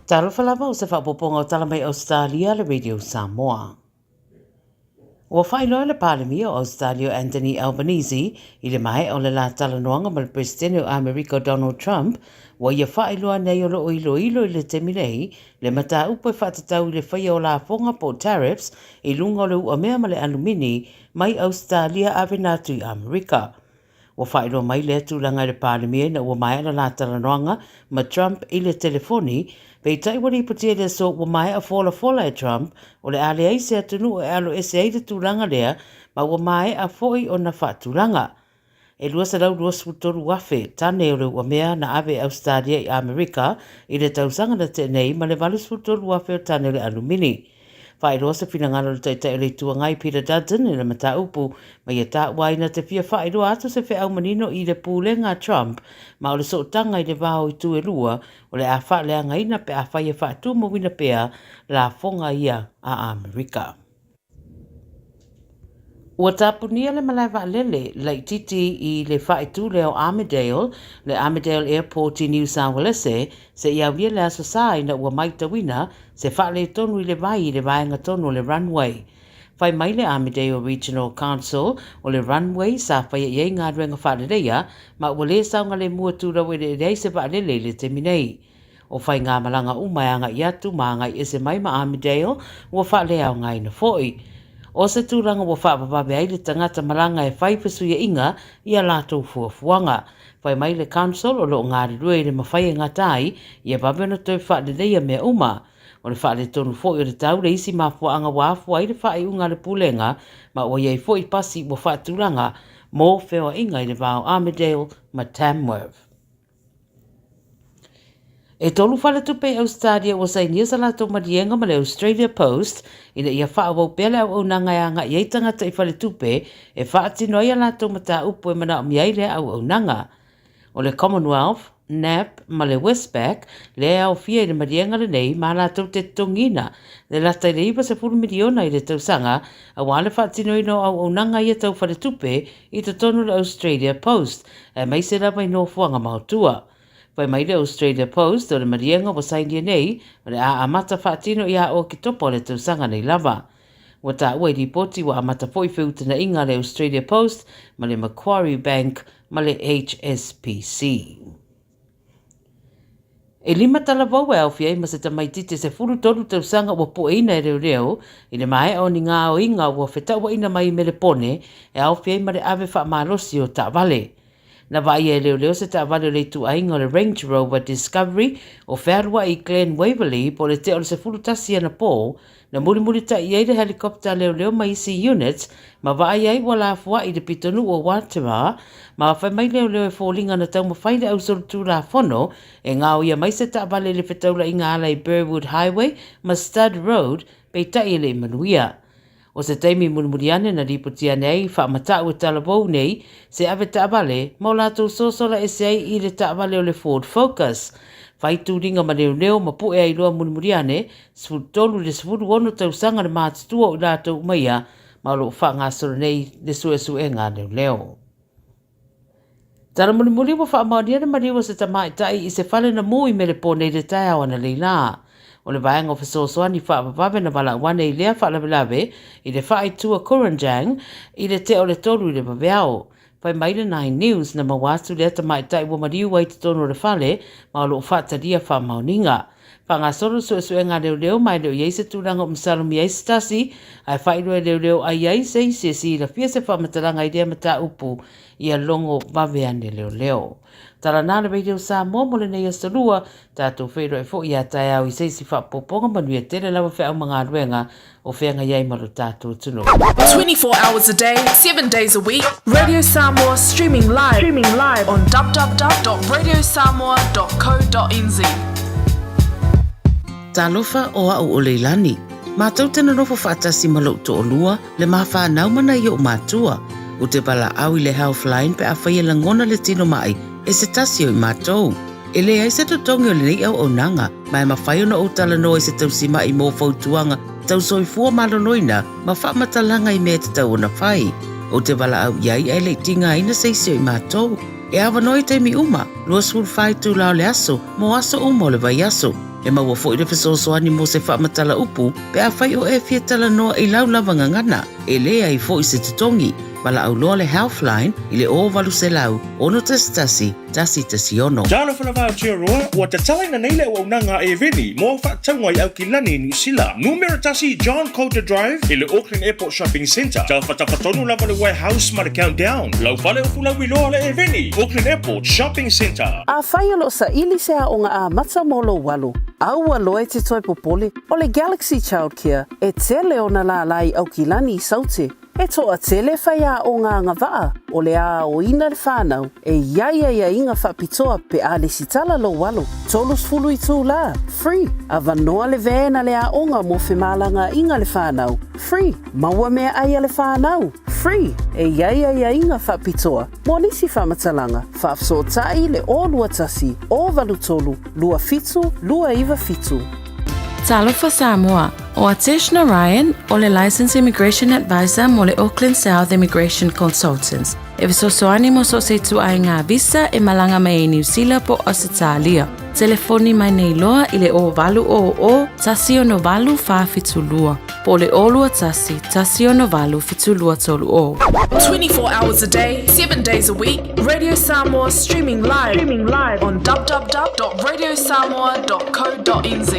Talofa lava o se faaopoopoga o Tala Mai Ausetalia a le Radio Samoa. Ua faailoa e le Palemia o Ausetalia o Anthony Albanese i le maea o le la talanoaga ma le Peresetene o Amerika o Donald Trump, ua ia faailoa nei o lo o iloilo i le taimi nei le mataupu e faatatau i le faia o lafoga po o tariffs i luga o le uamea ma le alumini mai Ausetalia avena atu i Amerika. Ua faailoa mai lea tulaga e le Palemia ina ua maea le la talanoaga ma Trump i le telefoni, peitai ua lipotia i le aso ua maea folafola e Trump o le a leai se atunuu e aloese ai le tulaga lea ma ua maea foi ona faatulaga. E 223,000 tane o le uamea na ave e Ausetalia i Amerika i le tausaga na tea nei ma le 83,000 o tane o le alumini. Faailoa se finagalo o le Taitai o le Itu Agai Peter Dutton i le mataupu ma ia taua ai na te fia faailoa atu se feau manino i le pulega a Trump ma o le sootaga i le va o itu e lua o le a faaleagaina pe afai e faatumauina pea lafoga ia a Amerika. Ua tapunia le malae vaalele laitiiti i le faaitu lea o Armidale, le Armidale Airport i Niu Saualese, seia aulia le Aso Sa ina ua maitauina se faaletonu i le vai i le vaega tonu o le runway. Fai mai le Armidale Regional Council o le runway sa faia i ai galuega faaleleia ma ua le saogalemu atu laueleele ai se vaalele i le taimi nei. O faigamalaga uma e agai atu ma agai ese mai ma Armidale ua faaleaogaina foi. O se tulaga ua faavavave ai le tagata malaga e fai fesuiaiga i a latou fuafuaga. Fai mai le Council o lo o galulue i le mafai e gata ai ia vave ona toe faaleleia mea uma. O le faaletonu foi o le tau le isi mafuaaga ua afua ai le faaiuga a le Pulega ma ua i ai foi pasi ua faatulaga mo feoaiga i le va o Armidale ma Tamworth. E tolu faletupe i Ausetalia ua sainia sa latou maliega ma le Australia Post ina ia faaauau pea le auaunaga e agai ai tagata i faletupe e faatino ai a latou mataupu e manaomia ai lea auaunaga. O le Commonwealth, NAB ma le Westpac lea e aofia i le maliega lenei ma latou te totogiina le lata i le 90 miliona i le tausaga aua le faatinoina o auaunaga ia tau faletupe i totonu o le Australia Post, aemaise lava i nofoaga maotua. Fai mai le Australia Post, o le maliega ua sainia nei, o le a amata faatino ia Oketopa o le tausaga nei lava. Ua taua i lipoti ua amata foi feutagaiga a le Australia Post ma le Macquarie Bank ma le HSBC. E lima talavou e aofia ai ma se tamaitiiti e 13 tausaga ua pueina e leoleo i le maea o ni gaoiga ua fetauaina mai i Melepone e aofia ai ma le ave faamalosi o taavale. Na vaaia e leoleo se taavale o le ituaiga o le Range Rover Discovery o fealuai i Glen Waverley po o le tea o le 11 anapō Na mulimulitai i ai le helicopter a leoleo ma isi units ma vaai ai ua lafoai i le pitonuu o Watermar ma fai mai leoleo e foliga na taumafai le ausolitulafono e gaoia mai se taavale i le fetaulaiga ala i Burwood Highway ma Stud Road peitai e le i manuia. O se taimi mulimuli ane na lipoti ane ai faamatau e talavou nei se ave taavale ma o latou sosola ese ai i le taavale o le Ford Focus. Fai tuliga ma leoleo ma pue ai loa mulimuli ane 13 i le 16 tausaga le matutua o i latou uma ia, ma o lo o faagasolo nei le suesuega a leoleo. Tala mulimuli ua faamaonia le maliu o se tamaitai i se fale na mū i Melepone i le taeao analeila. O le vaega o fesoasoani faavavave na valaau ane i lea faalavelave i le faaitua Kurunjang i le tea o le tolu i le vaveao. Fai mai le Nine News na maua atu lea tamaitai ua maliu ai totonu o le fale ma o lo o faatalia faamaoniga. Faagasolo le suesuega a leoleo ma e le o i ai se tulaga o masalomia ai se tasi, ae faailoa e leoleo ai ai se isi e silafia se faamatalaga i lea mataupu ia logo vave ane leoleo. Tala na le Radio Samoa mo lenei aso lua, tatou feiloai foi ia taeao i se isi faapopoga manuia tele lava feau ma galuega o feagai ai ma lo tatou atunuu. 24 hours a day, 7 days a week, Radio Samoa streaming live, streaming live on www.radiosamoa.co.nz. Talofa o a'u o Leilani. Matou te nonofo faatasi ma lo'u to'olua, le ma fanau ma nai o'u matua. U te valaau i le Healthline pe afai e lagona le tino ma'i e se tasi o i matou. E leai se totogi o lenei auaunaga, ma e mafai ona ou talanoa i se tausima'i mō fautuaga tau soifua maloloina ma faamatalaga i mea e tatau ona fai. Ou te valaau i ai ae le i tigaina se isi o i matou. E avanoa i taimi uma, 24 itula o le aso, mō aso uma o le vaiaso. E maua foi le fesoasoani mo se faamatala upu pe afai o e fia talanoa i lau lava gagana, e leai foi se totogi. Valaau loa le Healthline i le 0800 611 116. Talofa lava Aotearoa, ua tatalaina nei le auaunaga a Eveni mo au faatauga i Aukilani, Niu Sila. Numera 1 John Coulter Drive i le Auckland Airport Shopping Centre. Tafatafa tonu lava le warehouse ma le Countdown. Lau fale o Fulauiloa le Eveni, Auckland Airport Shopping Centre. Afai o lo o saili se aoga amata mo lou alo, aua loa e te toe popole, o le Galaxy Childcare e tele ona lālā i Aukilani i Saute. E toatele faiaoga agavaa o le a aoina le whanau e i ai aiaiga faapitoa pe a lesitala lou alo, 30 itulā, free, avanoa le van a le aoga mo femalagaaiga le whanau, free, maua meaai a le whanau, free, e i ai aiaiga faapitoa mo nisi faamatalaga, faafesootai le 021 083 27 297. Talofa Samoa, ʻO Atesh Narayan, ʻo le Licensed Immigration Advisor mo le Auckland South Immigration Consultants, e fesoasoani mo so o se ituaiga visa e malaga mai ai Niu Sila po o Ausetalia. Telefoni mai nei loa i le 0800 168 472 po o le 021 168 7230. 24 hours a day, 7 days a week, Radio Samoa streaming live, streaming live on www.radiosamoa.co.nz.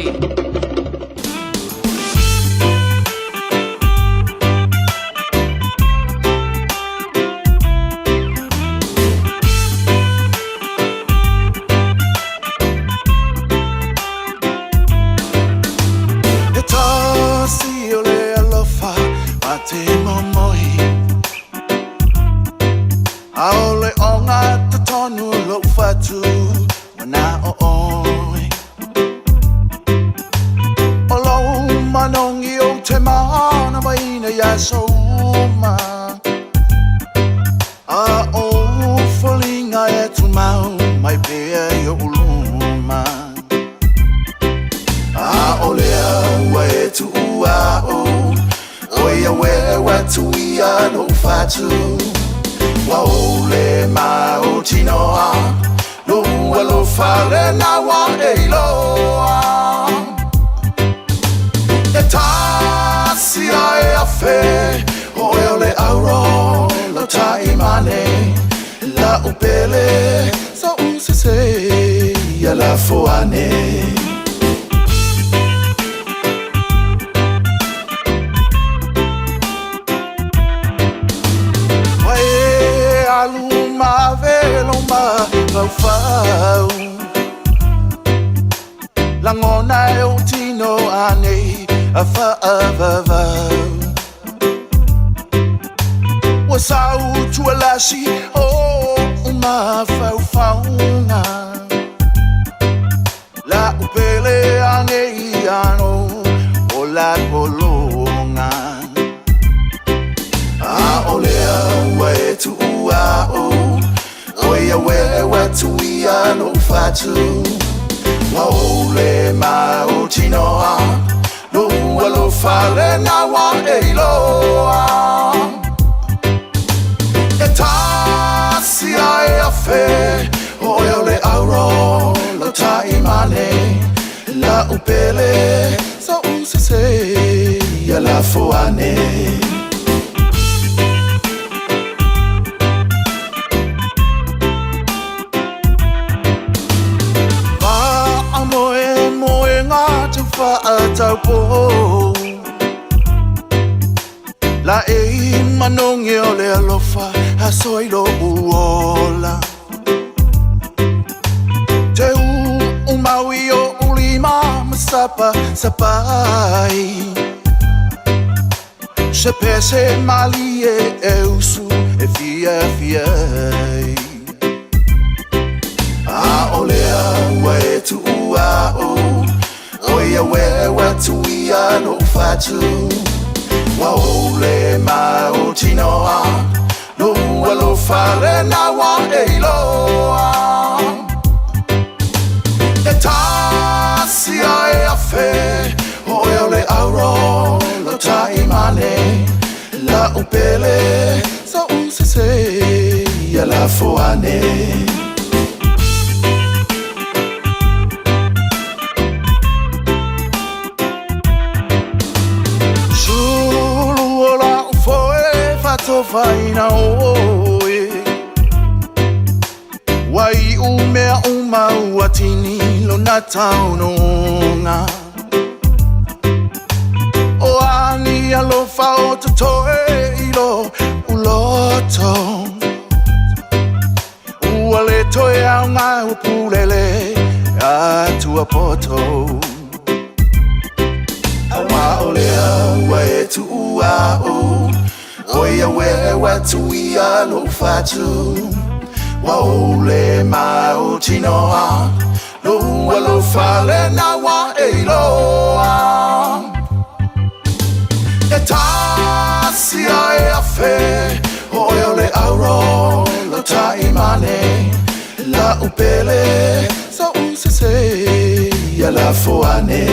E tasi o le alofa ma te momoi Aole o ngata tonu lou fatu Wana o oe O lou manongi o te mana maina ia souma A o foliga e tumau mai pea i oʻu luma Aʻole au ua e tuʻu aʻu ʻO ia ueu atu ia loʻu fatu Ua ʻole mautinoa Lou alofa lena ua e iloa E tasi a e afe ʻOe o le auro lau taimane La'u pele soʻu sese ia lafo ane. Ua e alu ma ave lou mafaufau Lagona e ou tino anei a faavavau Ua sau tualasi o mafaufauga La'u pele anei ano o la pologa A'ole au ua e tu'u a'u ʻO ia ueu atu ia loʻu fatu Ua ʻole mautinoa Lou alofa lena ua e iloa E tasi a e afe ʻOe o le auro lau taimane La'u pele soʻu sese ia lafo ane. Faamoemoega tau faataupou Laʻei manogi o le alofa aso i loʻu ola Te uʻumau i oʻu lima ma sapa sapai Se pese malie e usu e fiafia ai Aʻole au ua e tuʻu aʻu ʻO ia ueu atu ia loʻu fatu Ua ʻole mautinoa Lou alofa lena ua e iloa E tasi a e afe ʻOe o le auro lau taimane La'u pele soʻu sese ia lafo ane. alofaina oe. Ua iʻu mea uma ua tini lona taunuuga. O a ni alofa o totoe i loʻu loto. Ua le toe aoga ua pulele atuapoto. Auā o lea ua e tuua aʻu, ʻO ia ueu atu ia loʻu fatu. Ua ou le mautinoa, Lou alofa lena ua e iloa. E tasi a e afe, o oe o le auro lo taimane. La'u pele, so'u sese, ia lafo ane.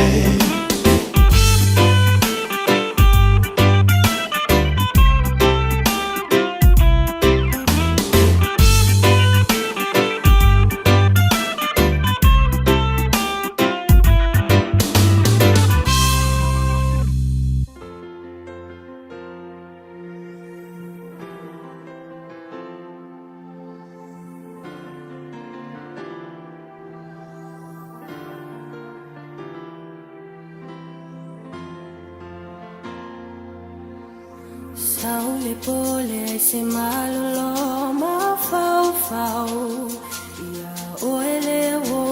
Sau le po leai se malolo mafaufau ia oe le uō.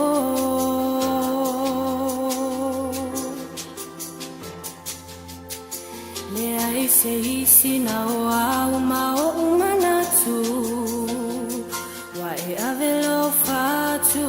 Leai se isi na o au ma oʻu manatu ua e ave lou fatu.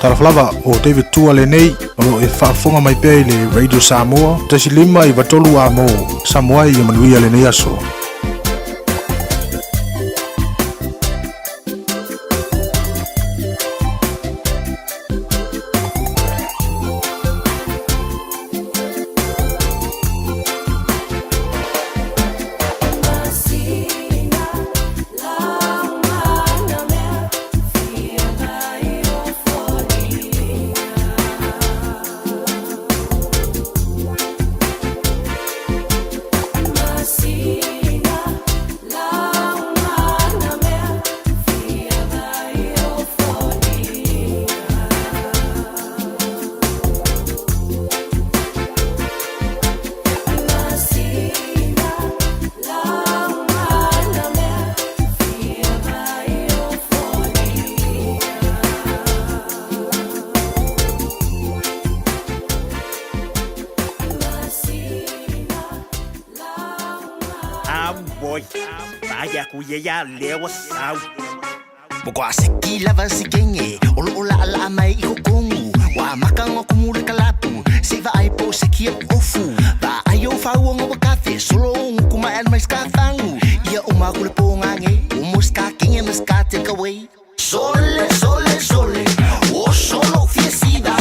Talofa lava, o David Tua lenei, o lo e faafofoga mai pea i le Radio Samoa, 1.5 93 A mo Samoa ia manuia lenei aso. oi Vaai aku ia ia lea ua sau Mokoaseki lava sikenge o loo laalaa mai i kokogu ua amaka ona kumu le kalapu se i vaai po o seki o ofu vaai o fauoga ua kafe solo o guku mai ana mai sikafagu ia uma aku le pogage o mo sikakege ma sika takeaway Sole sole sole o solo fiesiva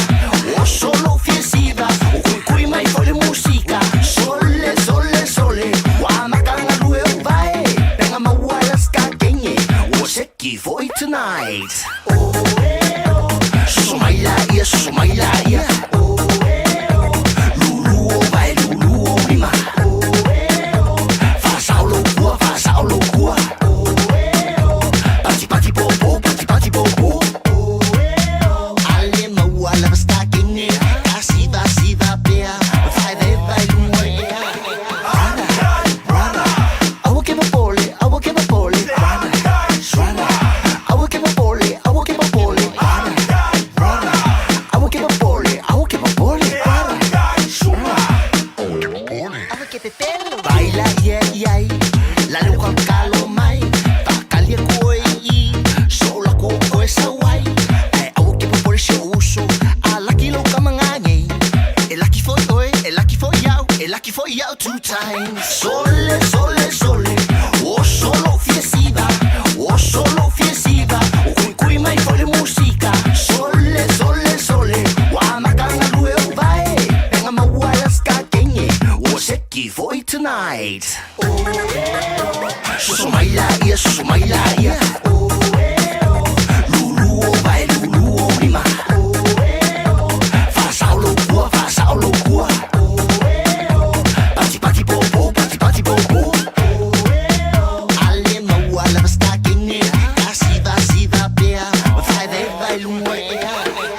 o solo fiesiva o kuikui mai foi le musika Sole sole sole ua amaka galue o vae pega maua la sikakege ua seki foi tonight Oh eh oh soso mai laia soso mai laia Oh eh oh lulu o vae lulu o lima Oh eh oh faasao lou kua faasao lou kua Oh eh oh pati pati popo pati pati popo Oh eh oh ale maua lava sikakege ka siva siva pea vaeveva i luga o le ea Brother brother aua ke popole aua ke popole Brother brother aua ke popole aua ke popole Brother brother aua ke popole aua ke popole Brother Baila ia iai la le kalokalo mai faakali aku oe i i sola ko koe sau ai ae aua ke popole si ou uso a laki lou kamagagei e laki foi oe e laki foi au e laki foi au two times Sole sole sole o solo fiesiva o solo fiesiva o kuikui mai foi le musika Sole sole sole ua amata galue o vae pega maua la sikakege ua seki foi tonight Oh eh oh soso mai laia soso mai laia Oh eh oh lulu o vae lulu o lima Oh eh oh faasao lou kua faasao lou kua Oh eh oh pati pati popo pati pati popo Oh eh oh ale maua lava sikakege ka siva siva pea vaeveva i luga o le ea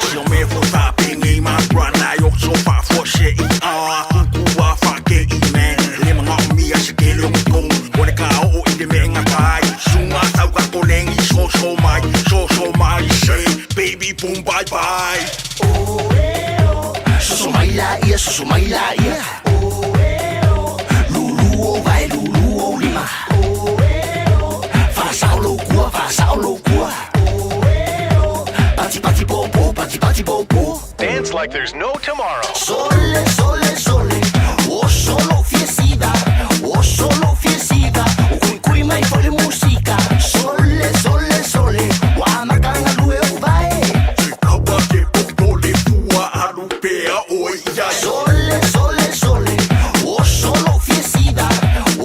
Si o me fo fa pengi ma brana yo so fa fo se i a kuku a fa ke i man le manga o mia se ke le kong o le ka o i le me nga kai sunga tau ka kolengi so so mai so so mai say baby boom bye bye Oh eh oh soso mai laia soso mai laia Oh eh oh lulu o vae lulu o lima Oh eh oh faasao lou kua faasao lou kua Oh eh oh pati pati popo pati pati popo Dance like there's no tomorrow. Sole sole sole o solo fiesiva o solo fiesiva o kuikui mai foi le musika Sole sole sole ua amata galue o vae Se kaua ke popole fua alu pea oe iai Sole sole sole o solo fiesiva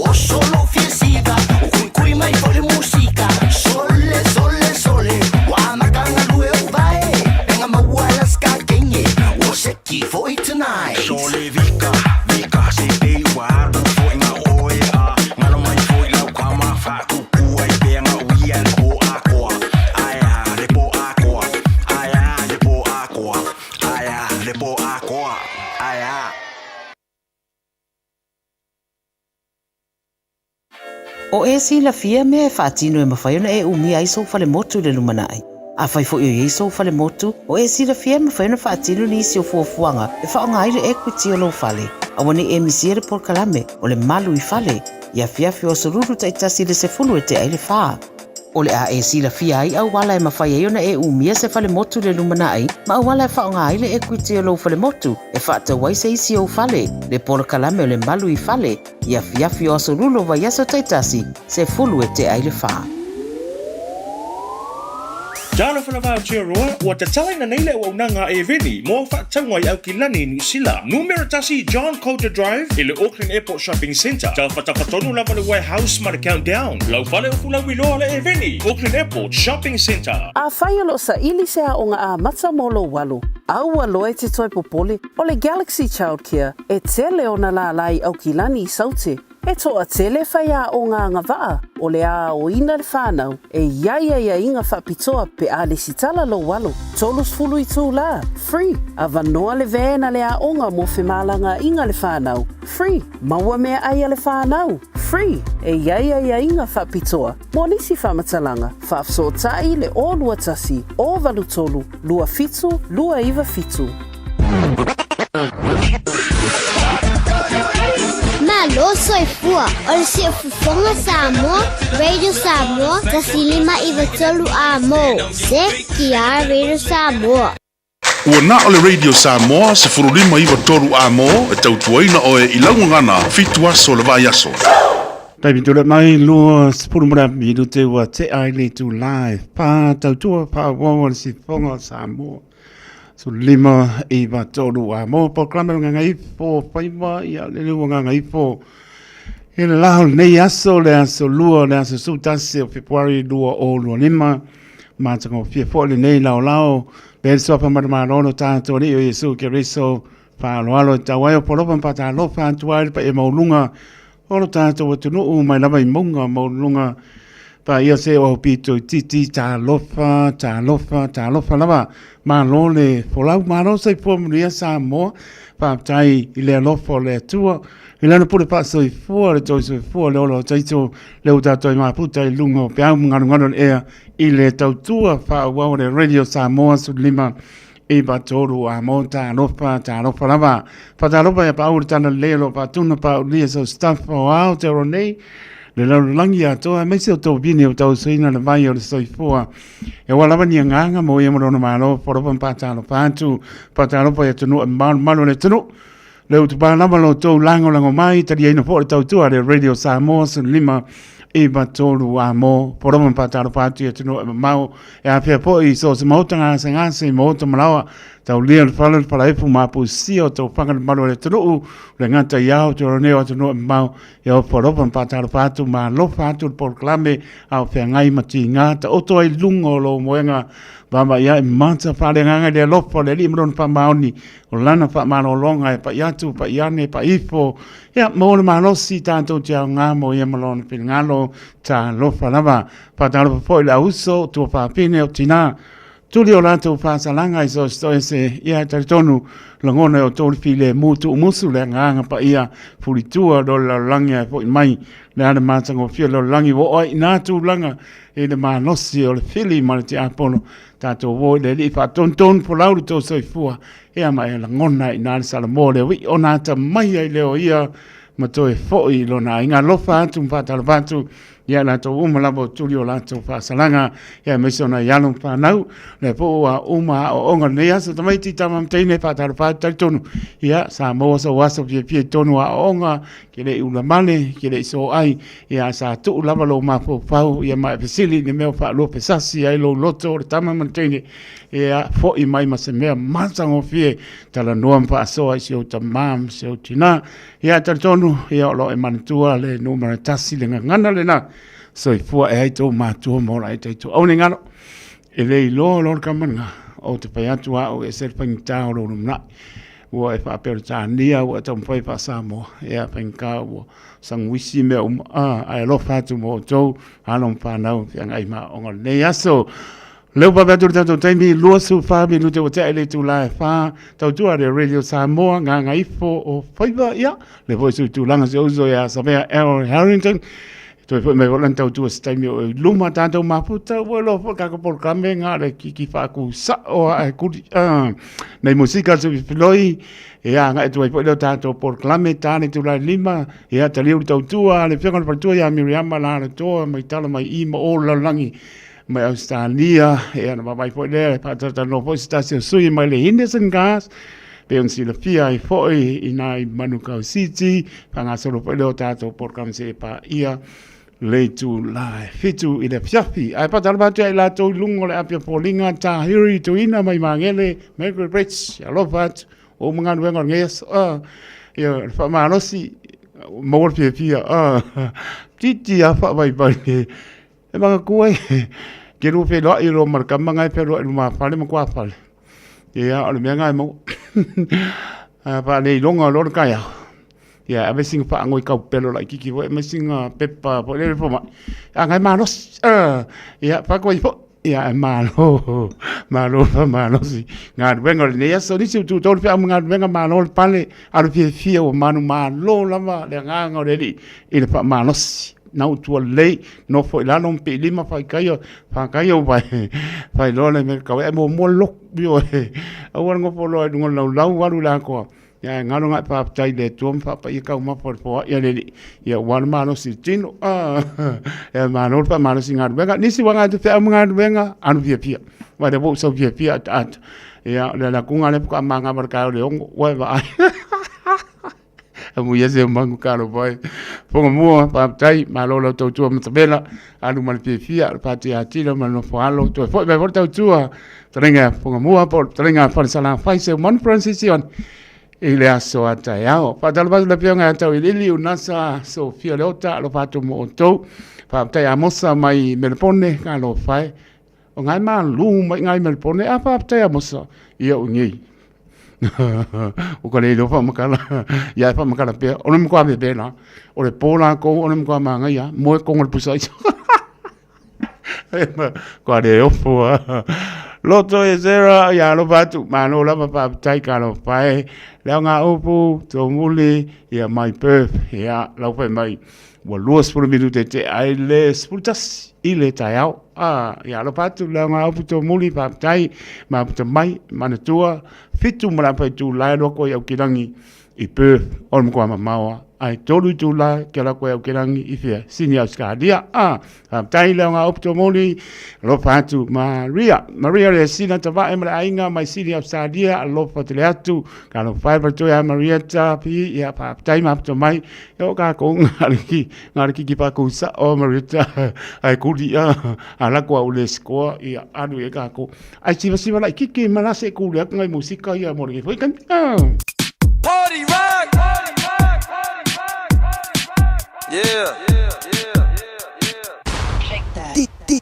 o solo fiesiva o kuikui mai foi le musika Sole sole sole ua amata galue o vae pega maua la sikakege ua seki foi tonight Sole vika vika se te ua alu foi nga oe a ngalo mai foi lau kama faakuku ai pea nga uia le po akoa ae a le po akoa ae a le po akoa ae a le po akoa ae a. O e silafia mea e faatino e mafai ona e umia ai sou falemotu i le lumanai. Afai foi o i ai sou falemotu, o e silafia e mafai ona faatino nisi o fuafuaga e faaaoga ai le equity o lou fale. Aua ne i e misia le polokalame o le Malu i Fale i afiafi o Aso Lulu taitasi i le 10 e tea ai le fa. O le a e silafia ai auala e mafai ai ona e umia se falemotu i le lumanai ma auala e faaaoga ai le equity o lou falemotu e faatau ai se isi ou fale, le polokalame o le Malu i Fale i afiafi o Aso Lulu o vaiaso taitasi, 10 e tea ai le fa. Talofa lava Aotearoa, ua tatalaina nei le auaunaga a Eveni mo au faatauga i Aukilani i Niu Sila. Numera tasi John Coulter Drive i le Auckland Airport Shopping Centre. Tafatafa tonu lava le Warehouse ma le Countdown. Lau fale o Fulauiloa le Eveni, Auckland Airport Shopping Centre. Afai o lo o saili se aoga amata mo lou alo, aua loa e te toe popole, o le Galaxy Childcare e tele ona lālā i Aukilani i Saute. E toatele faiaoga agavaa o le aoina le whanau e i ai aiaiga faapitoa pe a lesitala lou alo. 30 itulā, free, avanoa le van a le aoga mo femalagaaiga le whanau, free, maua meaai a le whanau, free, e i ai aiaiga faapitoa mo nisi faamatalaga, faafesootai le 021 083 27 297. Malo soifua. tautua o le Siufofoga Samoa, Radio Samoa, 1593 A mo, CKR Radio Samoa. Ua na o le Radio Samoa 1593 A mo e tautuaina oe i lau gagana fitu aso o le vaiaso. Taimi tula mai 20 ma le minute ua tea i le itulā e 4 tautua faaauau a le Siufofoga o Samoa. 15 93 a mo polokalame o le Gagaifo Faiva ia le leu o Gagaifo i le la o lenei aso le aso lua le aso 11 o Fepuari 2025 matagofie foi lenei laolao pe le suafa ma le Malo lo tatou Alii o Iesu Keriso faaaloalo e tau ai o polofa ma faatalofa atu ai le paia maualuga o lo tatou atunuu mai lava i mauga maualuluga paia se o pito i titi talofa talofa talofa lava malo le folau malo soifua manuia Samoa faafetai i le alofa o le Atua i lana pule faasoifua le toe soifua le ola o taito le ua tatou ai mafuta i luga o peau ma galugalu o le ea i le tautua faaauau o le Radio Samoa 15 93 a mo talofa talofa lava. Faatalofa ia Pauli le tala lelei o lo o faatuna Paulia sau staff o Aotearoa nei le lalolagi atoa aemaise o tovini o tausoina le vai o le soifua. E ua lava ni agaga mo ia ma lona malo falofa ma faatalofa atu faatalofa i atunuu e malumalu o le atunuu. Le utupa lava lo tou lagolago mai taliaina foi le tautua a le Radio Samoa 15 93 a mo falofa ma faatalofa atu i atunuu e mamao e afea foi i so o se maota gasegase i maota malaoa taulia le fale le falaefu ma apusia o taufaga le malu o le atunuu le gata i Aotearoa nei o atunuu e mamao e o falofa ma faatalofa atu ma alofa atu le polokalame a o feagai ma tiga taoto ai luga o lou moega vaavaai ae mata faaleagaga i le alofa o le Alii ma lona faamaoni o lana faamalologa e pai atu pai ane pai ifo ia maua le malosi tatou te aoga mo ia ma lona finagalo talofa lava Faatalofa foi i le auuso, o tuafafine, o tinā, tuli o latou faasalaga i so o se toese, ia e talitonu, lagona e outou le filemu tuumusu le agaga paia fulitua lo le lalolagi ae foi mai le a le matagofie o le lalolagi ua oo ai i nā tulaga i le malosi o le fili ma le tiapolo. Tatou o i le Alii faatonutonu folau le tou soifua, ia ma e lagona i nā le Salamo le uii ona atamai ai lea o ia ma toe foi i lona aiga. Alofa atu ma faatalofa atu ia latou uma lava o tuli o latou faasalaga, ia aemaise o nai alo ma fanau, lea foi ua uma aoaoga lenei aso, tamaiti tama ma teine faatalofa atu talitonu, ia sa maua sou aso fiafia i totonu o aoaoga, ke le i ulamale, ke le i soai, ia sa tuu lava lou mafaufau, ia ma e fesili i le mea o faaluafesasi ai lou loto o le tama ma le teine, ia foi mai ma se mea matagofie, talanoa ma faasoa i si ou tama ma si ou tina. Ia, e talitonu, ia, o lo o e manatua le numera tasi, le gagana lena, soifua e ai tou matua ma ola ai tatou. Aua ne i galo, e le iloa loa le kamanaga, ou te fai atu a au e ese le faigata o lou lumanai. Ua e faapea o le Tania, ua e taumafai faa-Samoa, ia, faigata ua saguisi mea uma, ae alofa atu mo outou, alo ma fanau, feagai ma aoga o lenei aso. Lea ua vave atu le tatou taimi, 24 minute ua tea i le itula e 4, tautua le Radio Samoa, Gagaifo o Faiva, ia, le foi sui tulaga si ou uso ia Savea L. Harrington, toe foi mai foi lana tautua se taimi o i luma tatou mafuta, ua iloa foi le tatou polokalame nga le kiki faakusao a e kuli, nei musika sui filoi, ia, agai atu ai foi lea o tatou polokalame, ta le itula e 5, ia, taliu le tautua a le Afioga i le Faletua ia Miriama Lalotoa mai tala mai i ma o le lalolagi, mai Ausetalia, ia na vaavaai foi lea, e faatalatalanoa foi se tasi o sui mai le Henderson Gas, pei ona silafia ai foi i nai Manukau City, faagasolo foi lea o tatou polokalame seia paia le itula e 7 i le afiafi. Ae faatalofa atu ia i latou i luga o le api o foliga, Tahiri Tuina mai Magele, Margaret Rich, alofa atu, o uma galuega o lenei aso, ia le faamalosi, maua le fiafia, titi lava faavaivai. E manatua e, ke lua feiloai loa ma le tama na e feloai i lumafale ma tuafale. Ia, o le mea na e maua. A faaleiloga loa le taeao, ia ave sina faanoi taupelo laitiiti foi ma sina pepa foi lele fomai, a na e malosi. Ia, fai atu ai foi, ia e malo, malo faamalosi galuega o lenei aso. O nisi ua tutou le feau ma galuega, malo le pale, alu fiafia ua manumalo lava le agaga o le Alii i le faamalosi. Nau tua lelei, nofo i lalo ma piilima faitaia, fakaia ua failoa le mea tau e muamua le lotu, ioe. Aua le nofo loa i luga o le laulau alu i le atoa. Ia e galo gae faafetai i le Atua ma faapaia taumafa o le foai a le Alii, ia aua le malosi i le tino. Ia malo le faamalosi i galuega. Nisi ua gae feau ma galuega, alu fiafia. Aua o lea foi ua sau fiafia ataata. Ia o le ala atu lea faatoa manava i le taeao i le 6, ua e vaai. Amuia se magu talofa e. Fofoga mua, faafetai, malo lau tautua matavela, alu ma le fiafia, le fatiatila ma le nofo alo, toe foi mai foi le tautua, fetalaiga ia Fofoga mua po o le fetalaiga a Falesalafai Seumanu Francis Ioane i le aso a taeao. Faatalofa atu i le Afioga ia Tauiliili Unasa Sofia Leota, alofa atu mo outou. Faafetai Amosa mai Melepone, talofa e. O ngai malu mai ngai Melepone, a faafetai Amosa, ia o nei. O ka le iloa faamatala, ia e faamatala pea. O le matua vevela, o le po latou, o le matua manaia, moe totonu o le pusa aisa. Kua le ofo a. Loto e Sarah, ia alofa atu, malo lava faafetai talofa e. Le aoga upu, Tomuli, ia mai Perth, ia lau fai mai. Ua 20 minute te ai le 11 i le taeao. Ah, ia alofa atu le aoga upu Tomuli, faafetai, mafuta mai, manatua, 7 ma le afa itula e alu atu ai Aukilagi i Perth, o le matua mamao lava. Ae 3 itula ke alu atu ai Aukilagi i fea? Sini Ausetalia. Ah, faafetai le aoga upu Tomuli, alofa atu Maria. Maria le sina tavae ma le aiga mai Sini Ausetalia, alofa tele atu. Talofa e faletua ia Marietta P, ia faafetai mafuta mai. Ia o kākou ngā le kiki whākou sa o Marietta ai kuli a a la kua ule sikoa ia alu e kākou. Ai siva siva lai kiki ma la se kuli atu ngai musika ia mo le foi kan. Party rock! Yeah.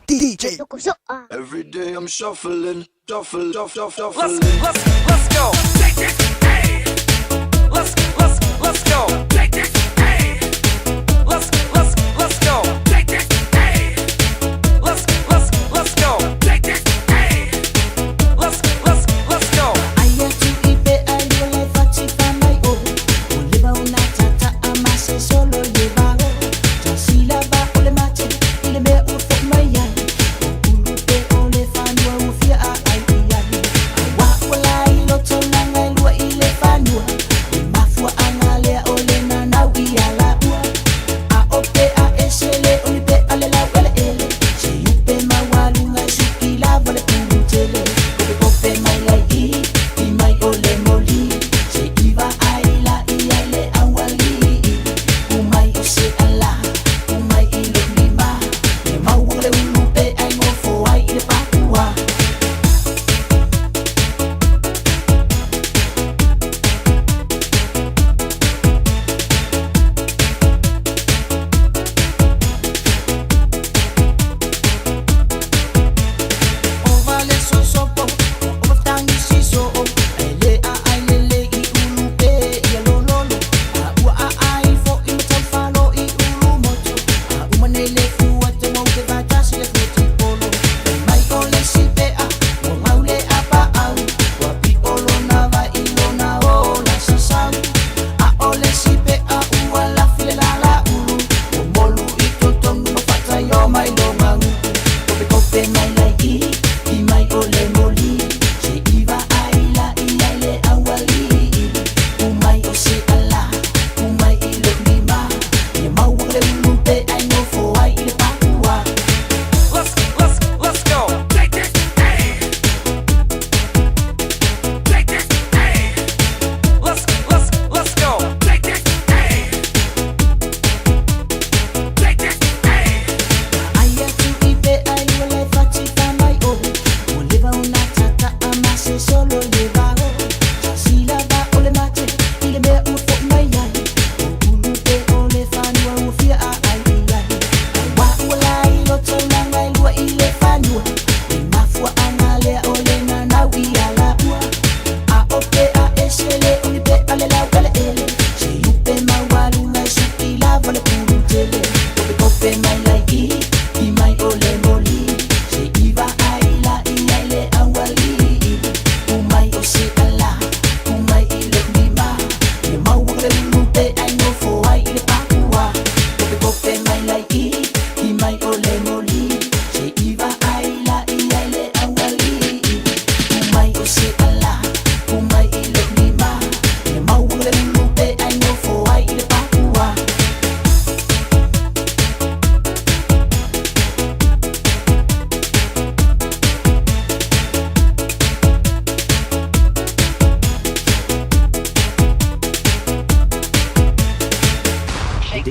DJ. Every day I'm shuffling, shuffle, shuffle, shuffle. Let's let's let's go. Let's let's let's go. Let's let's let's go. Let's let's let's go. Let's let's let's go. Aia tu i pe ai ua le fati fa mai o Ua leva ona tataa ma se solo le vao Tasila va o le mate i le mea ua fo'i mai ai O ulu pe o le fanua ua fia a ai i ai Aua ua lai loto laga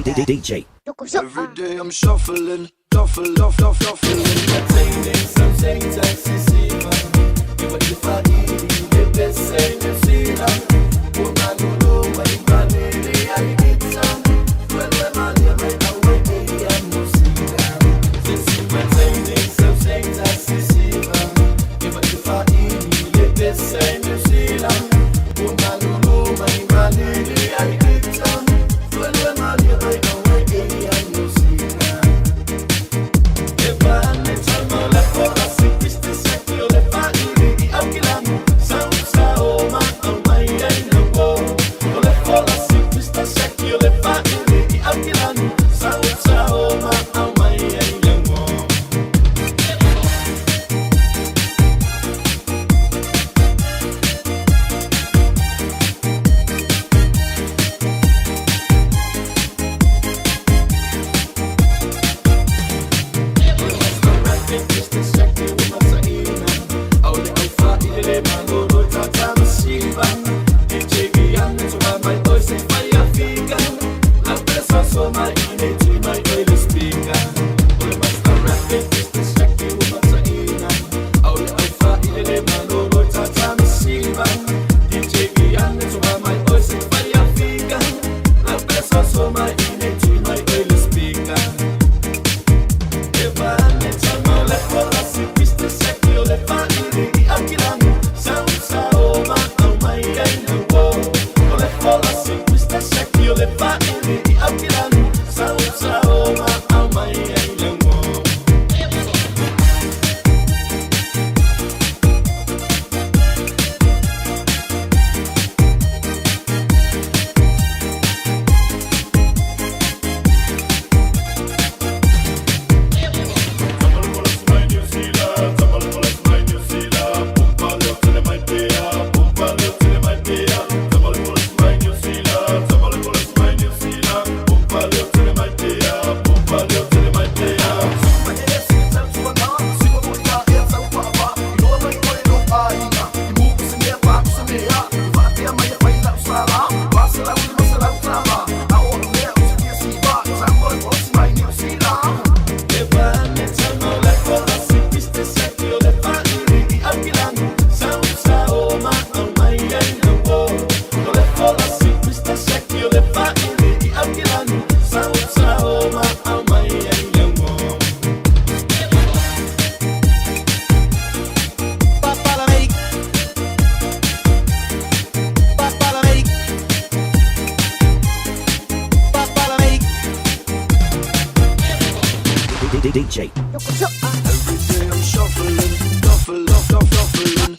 DJ. Every day I'm shuffling, shuffle, shuffle, shuffling. DJ. Every day I'm shuffling, shuffle, shuffle, shuffling.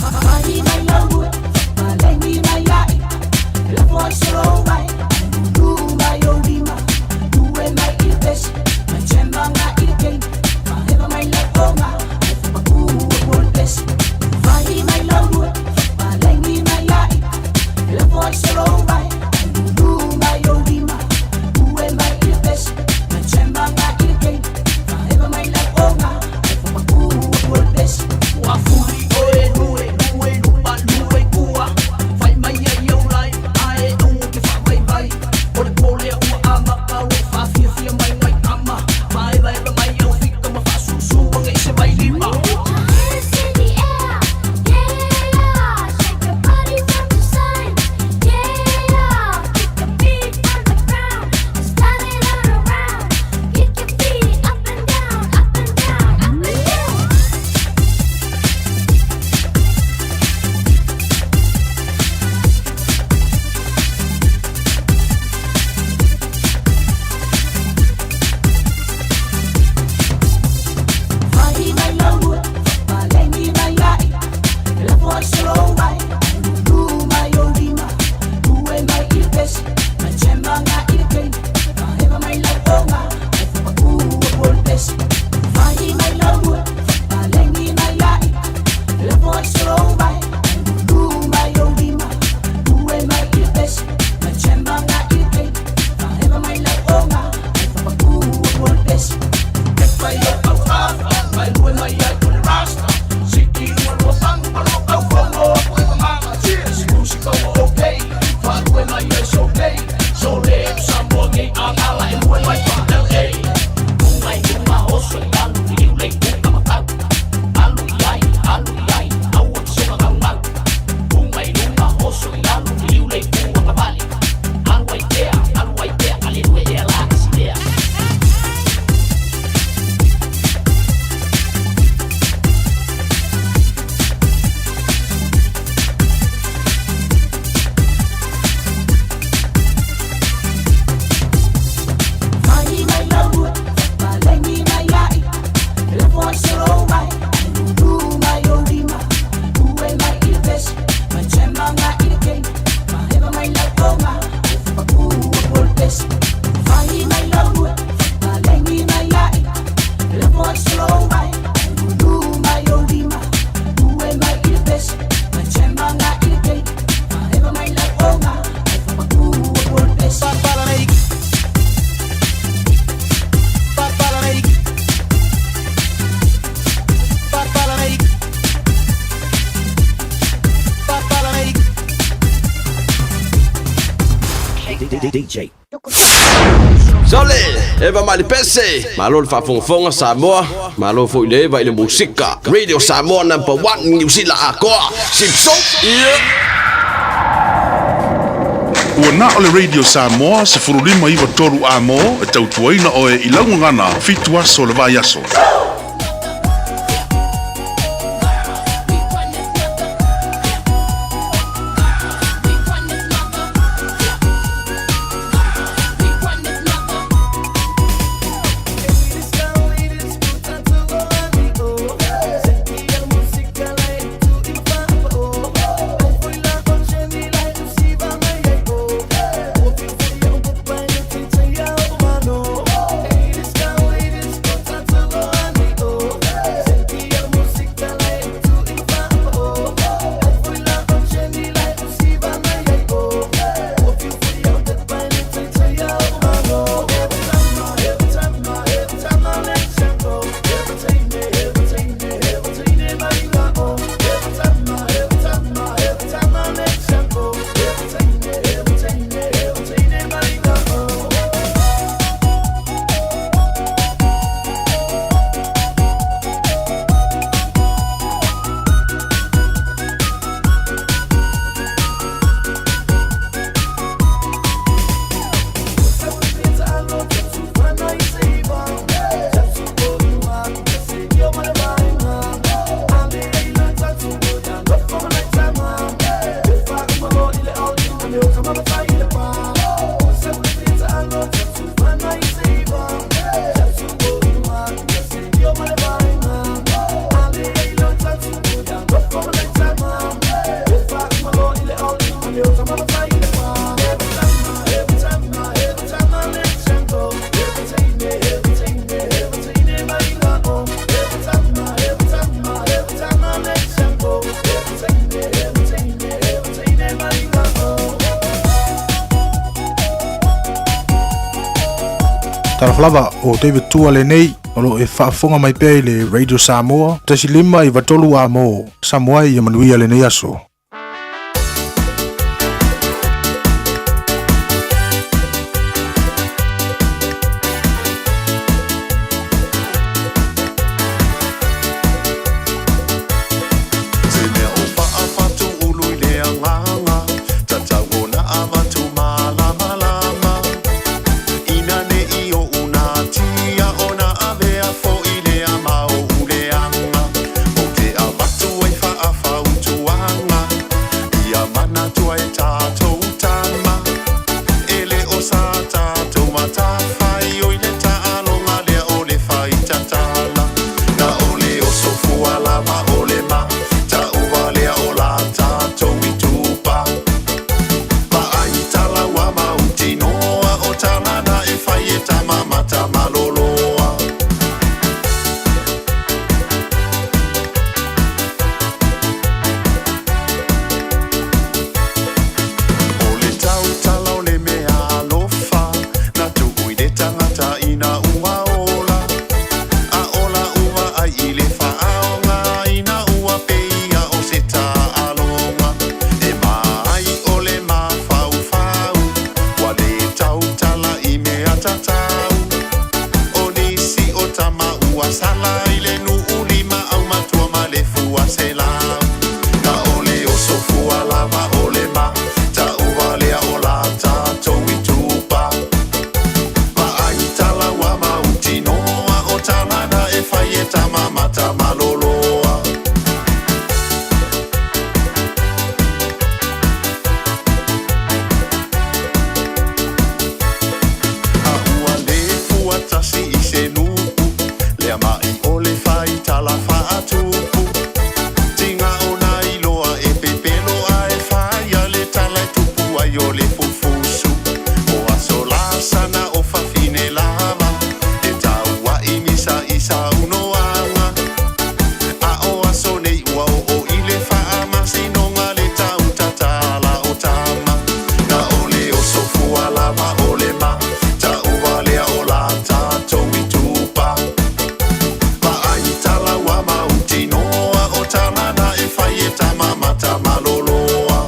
Oh, DJ. Sole, Eva Malipese, malo le faafogafoga Samoa, malo foi le Eva i le musika. Radio Samoa number 1 Niu Sila atoa. Sipso, yeah. Ua na o le Radio Samoa 1593 amo e tautuaina oe i laugagana 7 aso o le vaiaso. Talofa lava o David Tua lenei o lo o e faafofoga mai pea i le Radio Samoa 1 5 93 amo Samoa ia manuia lenei aso. Se mea o faafatū ulu i le agaga, tatau ona avatu malamalama. Ina ne i oʻu natia ona avea foʻi lea ma oʻu leaga. Ou te avatu ai faafautuaga, ia manatua e tatou tama. E le o sa tatou matafai oi le taaloga lea o le faitatala. Na o le osofua lava o le ma ta'ua lea o la tatou itupa. Vaai tala ua mautinoa o tala na e fai e tama matamaloloa. O le tautala o le mea alofa na tuu i le tagata ina ua ola. A ola ua ai i le faaoga ina ua peia o se taaloga. E maai o le mafaufau ua le tautala i mea tatau. O nisi o tama ua sala i le nuu lima aumatua ma le fua selau. Na o le osofua lava o le ma ta'ua lea o la tatou itupa. Vaai tala ua mautinoa o tala na e fai e tama matamaloloa. A ua le fua tasi i se nuu lea mai o le faitala faatupu. Tiga ona iloa e pepelo ae faia le tala e tupu ai o le fufusu. O aso lasana o fafine lava e taua'i misa i saunoaga. A o aso nei ua oo i le faamasinoga le tautatala o tama. Na o le osofua lava o le ma ta'ua lea o la tatou itupa. Vaai tala ua mautinoa o tala na e fai e tama matamaloloa.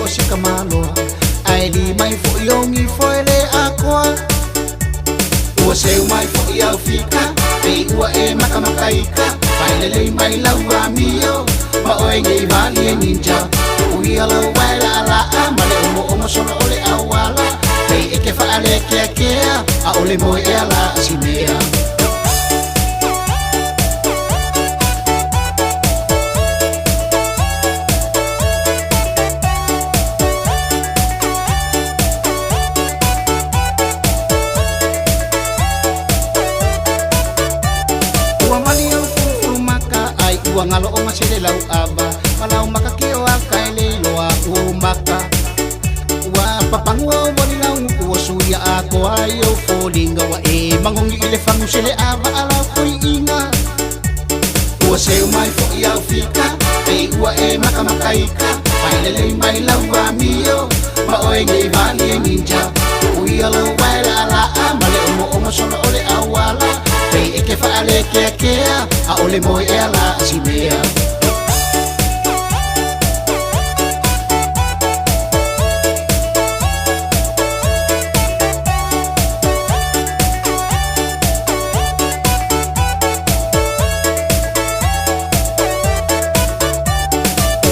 o se kamaloa Ae li mai foʻi ou gifo e lē atoa Ua seu mai foʻi au fika Pei ua e makamakaika Faelelei mai lau amio Ma oe nei vali e ninja Uia lou wae laalaa Ma le omoomo solo o le auala Pei e ke faalekeakea ʻAʻole moe ea la simea Ua mali au fulufulu maka ai ua ngalo o masele lau ava Malau maka ke o aka e le iloa ua maka Ua papangu au moli lau ua suia a koa ai au foliga Ua e mangongi i le fagu sele ava a lau koi inga Ua seu mai foʻi au fika Pei ua e makamakaika Faelelei mai lau amio Ma oe nei vali e ninja Uia lou wae laalaa Ma le omoomo solo o le auala Pei e ke faalekeakea ʻAʻole moe ea la simea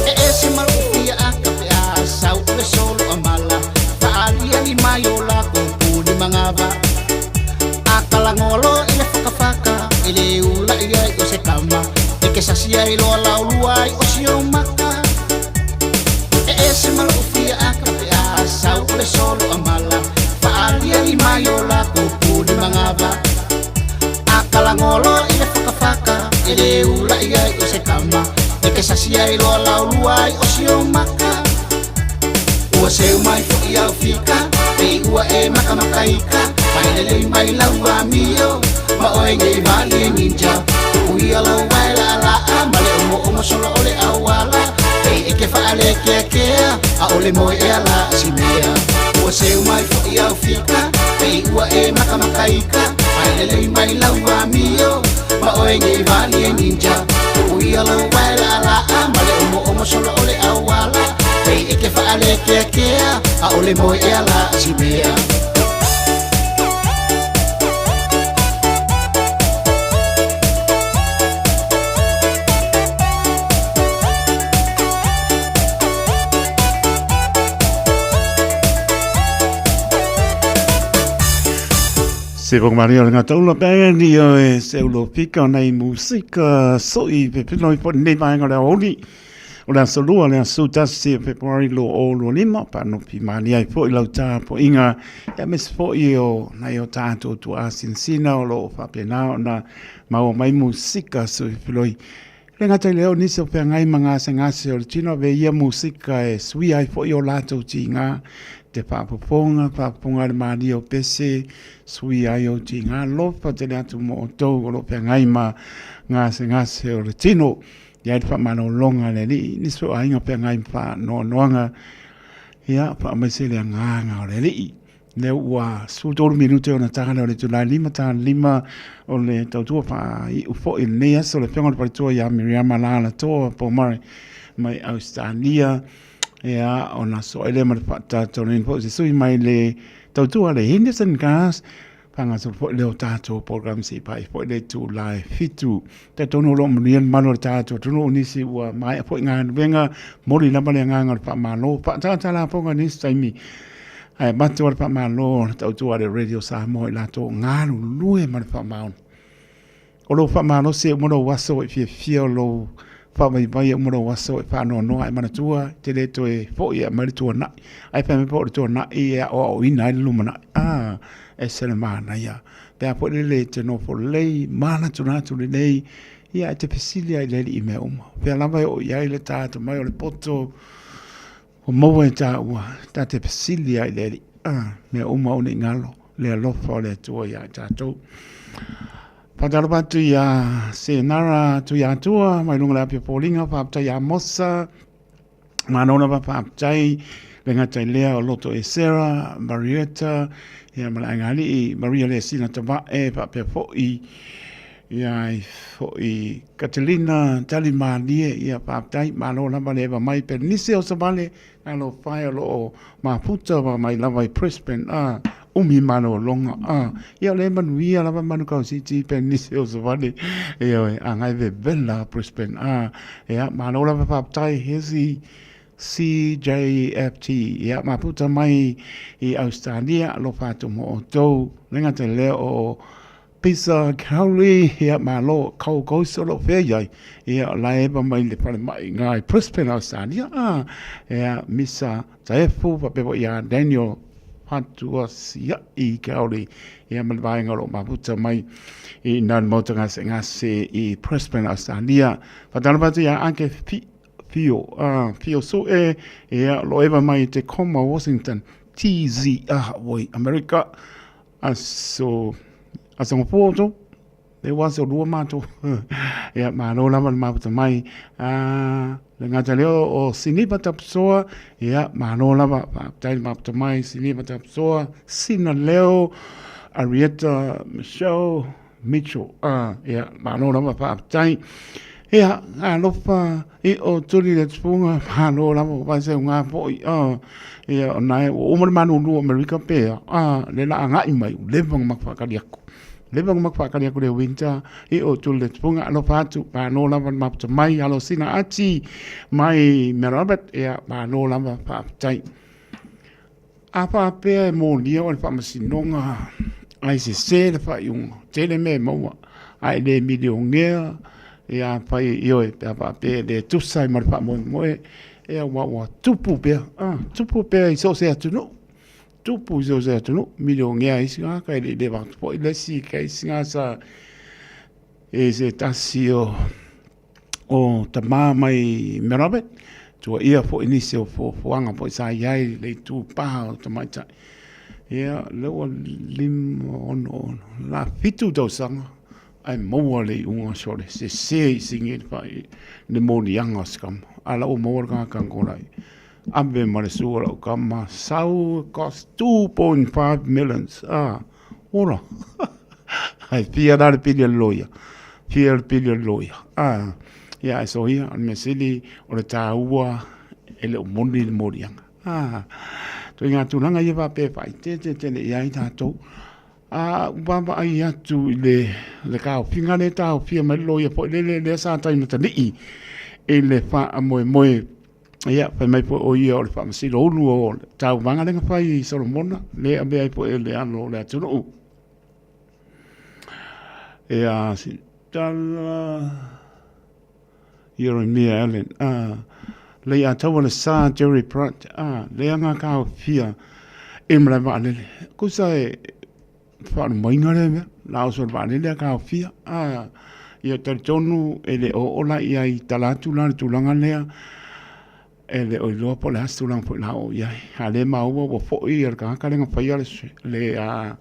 E ese ma loʻu fia aka pe a sau o le solo a mala Faaliali mai o lakou puni magava A kalagolo i le fakafaka E le ulaʻi ai o se kama E ke sasi ai loa laulua ai o si ou maka E ese ma loʻu fia aka pe a sau o le solo a mala Faaliali mai o lakou puni magava A kalagolo i le fakafaka E le ulaʻi ai o se kama E ke sasi ai loa laulua ai o si ou maka Ua seu mai foʻi au fika Pei ua e makamakaika Faelelei mai lau amio Ma oe nei vali e ninja Uia lou wae laalaa Ma le omoomo solo o le auala Pei e ke faalekeakea ʻAʻole moe ea la simea Ua seu mai foʻi au fika Pei ua e makamakaika Faelelei mai lau amio Ma oe nei vali e ninja Uia lou wae laalaa Ma le omoomo solo o le auala Pei e ke faalekeakea ʻAʻole moe ea la simea Se foka maria o le ngataula band i o e se ulo fika o nei musika soi pepino i po nei vaenga o le aoli. O le aso lua, le aso tasi o February 2025, paanofi malie ai foi lau tapuaiga, aemaise foi o nai o tatou tuaasinsina o lo o faapena ona maua mai musika soifiloi. E le gata i lea o nisi o feagai ma gasegase o le tino, avea ia musika e suia ai foi o latou tiga, te faafofoga, faafofoga i le malie o pese, suia ai ou tiga, alofa tele atu mo outou o lo o feagai ma gasegase o le tino. I ai le faamalologa a le Alii, nisi o aiga feagai ma faanoanoaga, ia, faamaise le agaga o le Alii. Lea ua 13 minute ona tagala o le itula e 5 ta 5 o le tautua faaiu foi i lenei aso le afioga i le faletua ia Miriama Lalatoa Pomare mai Ausetalia ia ona soa ai lea ma le faatatalina foi o se sui mai le tautua le Henderson Gas Faagasolo foi lea o tatou program se i pai foi le itula e 7. Talitonu o lo o manuia le mamalu o le tatou atunuu, nisi ua maea foi galuega, momoli lava le agaga o le faamalo, faatalatalafoga i nisi taimi, ae avatu lava le faamalo le tautua a le Radio Samoa i latou o galulue ma le faamaoni. O lou faamalosi e uma lou aso e fiafia o lou faavaivai e uma lou aso e faanoanoa ae manatua e te le toe foi e aumai le tuanai. Ae fai mai po o le tuanai e aoaoina ai le lumanai. Ah, ese le manaia. Pe a foi lele e te nofo lelei, manatunatu lelei, ia e te fesili lava i le Alii i mea uma. O fea lava e oo i ai le ta atu mai o le poto, ua maua e taua, ta te fesili lava i le Alii. Ah, mea uma aua ne i galo le alofa o le Atua ia i tatou. Faatalofa atu ia Senara Tuiatua mai luga o le api o Foliga, faafetai ia Mosa, Malo lava faafetai le gata i lea o Loto Esera, Marietta, ia ma le aiga alii Maria Lesina Tavae faapea foi. Ia ai fo'i Katalina Talimalie, ia faafetai, malo lava le eva mai. Perenise Osavale, talofa e o lo o mafuta mai lava i Brisbane, a, umi malologa, a, ia o lea e manuia lava Manukau City, Perenise Osavale, ioe, agai vevela Brisbane, a, ia, malo lava faafetai, Hesi CJFT, ia, mafuta mai i Ausetalia, alofa atu mo outou, le gata i lea o Pisa Cowley, ia malo, kau kau o lo o fea i ai, ia o la e eva mai le falemai i ngā i Brisbane, Australia, a, ia Misa Taefu, faapea foi ia Daniel Fatuasia'i Cowley, ia ma le vaega o lo o mafuta mai i nā le maota gasegase i Brisbane, Australia. Faatalofa atu ia Ake Fio, a, Fio Sue, ia o lo o eva mai i Tacoma, Washington, TZ, a, woi, Amerika, Aso, aso ngapua outou, le ua aso lua matou. Ia, malo lava le mafuta mai. Ah, le gata lea o Siniva Tapusoa, ia, malo lava, faafetai le mafuta mai, Siniva Tapusoa, Sina Leo, Arieta Michelle, Mitchell, ah, ia, malo lava, faafetai. Ia, alofa i o tuli le tupunga, malo lava, ua se unga foi, ah, ia, o nae, ua uma le malulu o Amerika pea, ah, le la agai mai, ua leva ona matou faatali atu. Leva ona matou faatali atu i le winter, i o tuli le tupunga, alofa atu, malo lava le mafuta mai, alo sina ati mai Mary Robert, ia, malo lava, faafetai. A faapea e molia o le faamasinoga ae sese le faaiuga, tele mea e maua, ae le milionea, ia afai, ioe, pe a faapea e le tusa ai ma le faamoemoe, ia aua ua tupu pea, a, tupu pea i so o se atunuu, tupu i so o se atunuu, milionea isi tagata e le i leva atu foi le isi case na sa i se tasi o o tama mai Merabe, tuuaia foi nisi o fuafuaga foi sa i ai le itupa o tamaitai. Ia, lea ua 5, 6, la 7 tausaga ae maua le iuga sole, sese i sigi le fai le moliaga o se kama. A la ua maua le tagata na kolai. Ave ma le sua lau kama, sau cost 2.5 millions. Ah, Ola. Ai fia la le pili a le loia. Fia le pili a le loia. Ah, ia ai so ia, o le mea sili o le tāua e le o moni le moliaga. Ah, toi ngā tūranga ia whapea whai te te tele i ai tātou. Ah, vaavaai atu i le, le kāofiga le tāofia mai le loia foi le le lea sa tai matani'i i le whaamoemoe. Ia, fai mai foi o ia o le faamasino ulu o le tauvaga lea na fai i Solomona, lea e avea ai foi e le alo o le atunuu. Ia, si tala Ieremia Allen, a, lei a taua le sa Jerry Pratt, a, lea ngā kāofia e malae vaalele. Kusa e, Faalumaina lea mea, la oso le vaalele a taofia. A, ia talitonu e le o oo la i ai i tala atu la le tulaga lea, e le o iloa po o le a se tulaga foi la oo i ai. A le maua ua foi le tagata lea na faia le, le, a,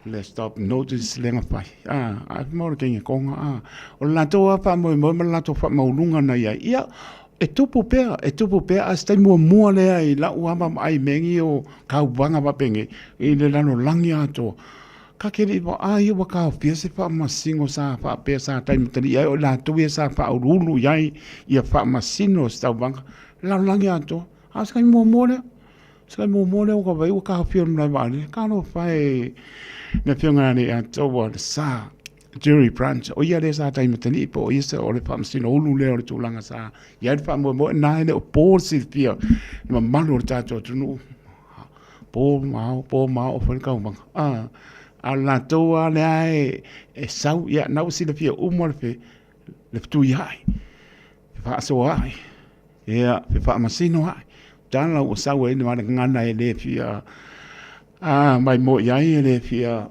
le stop notice lea na fai. A, a fai mai o le teine Tonga, a, o le latou lava faamoemoe ma le latou faamaualuga na i ai, ia, e tupu pea, e tupu pea, a o se taimi muamua lea i lau lava vaavaai i mea nei o tauvaga faapenei i le lalolagi atoa, ta te le i vaai ua taofia se faamasino sa faapea sa taimatali ai o i latou ia sa faauluulu i ai ia faamasino o se tauvaga lalolagi atoa. A o se taimi muamua lea, o se taimi muamua lea ua ta vaai ua taofia e le malae vaalele. Talofa e le Afioga ia Leiataua le sa Jerry Branch, o ia lea sa taimatalii po o ia se o le faamasino ulu lea o le tulaga sa i ai le faamoemoe na e le o po le silafia le mamalu o le tatou atunuu. Po ma ao, po ma ao o fai le tauvaga. A, a o le latou lava lea e, e sau, ia na ua silafia uma le fe, le fetuiai, le faasoaai, ia, le faamasinoai. Tala ua sau ai le gagana e le fia a, maimoa i ai, e le fia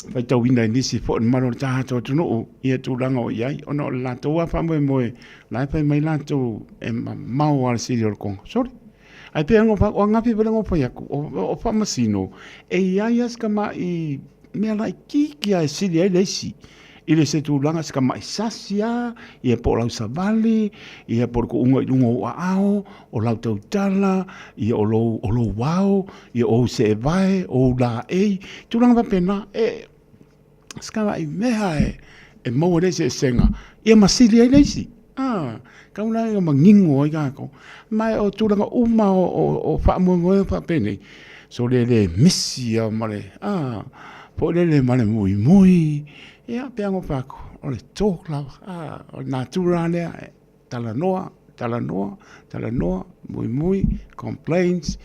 faitauina i nisi foi o le mamalu o le tatou atunuu ia tulaga o i ai, ona o le latou lava faamoemoe, o la e fai mai latou e mamao lava le sili o le Kongo. Sole! Ae pei lava o ananafi foi lea na ou fai atu, o Faamasino, e i ai lava si tamai mea laitiiti lava e sili ai le isi i le se tulaga si tamai sasi lava, ia po o lau savali, ia po o le tuuga i luga o ou aao, o lau tautala, ia o lou, o lou ao, ia o ou seevae, o ou laei, tulaga faapena, e, si tamai mea e, e maua le eseesega ia ma sili ai le isi. A, kau la ia manino ai kākou. Ma o tulaga uma o faamoemoe faapenei, so le le misi ia ma le, a, po le le ma le muimui, ia, pe ago pako, o le talk lava, a, o le natura lea, e talanoa, talanoa, talanoa, muimui, complaints,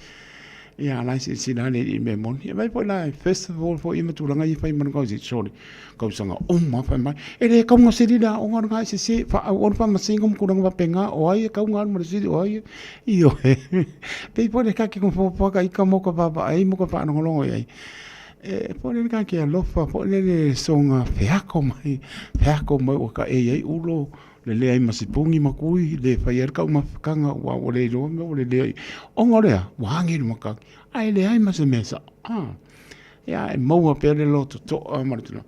ia, la e silasila le alii i mea moni. E vaai foi la i festival foi ia ma tulaga ia e fai ma le sole, tausaga uma fai mai, e le tau gasili le aoga lena e sese, faaauau le faamasino ma tulaga faapena, o ai e tau ona alu ma le sili, o ai e, ioe. Pei foi le kake na foafoa ka ika mo ka vaavaai ma ka faalogologo i ai, e foi lele kake alofa foi lele soga feako mai, feako mai ua taei ai ulo, le leai ma se pogi ma kui, le fai ai le taumafataga aua ua le iloa mea ua lelei ai. Ona o le a? Ua agi le matagi, ae leai ma se mea sao. Ia, e maua pea le loto toa ma le tulaga.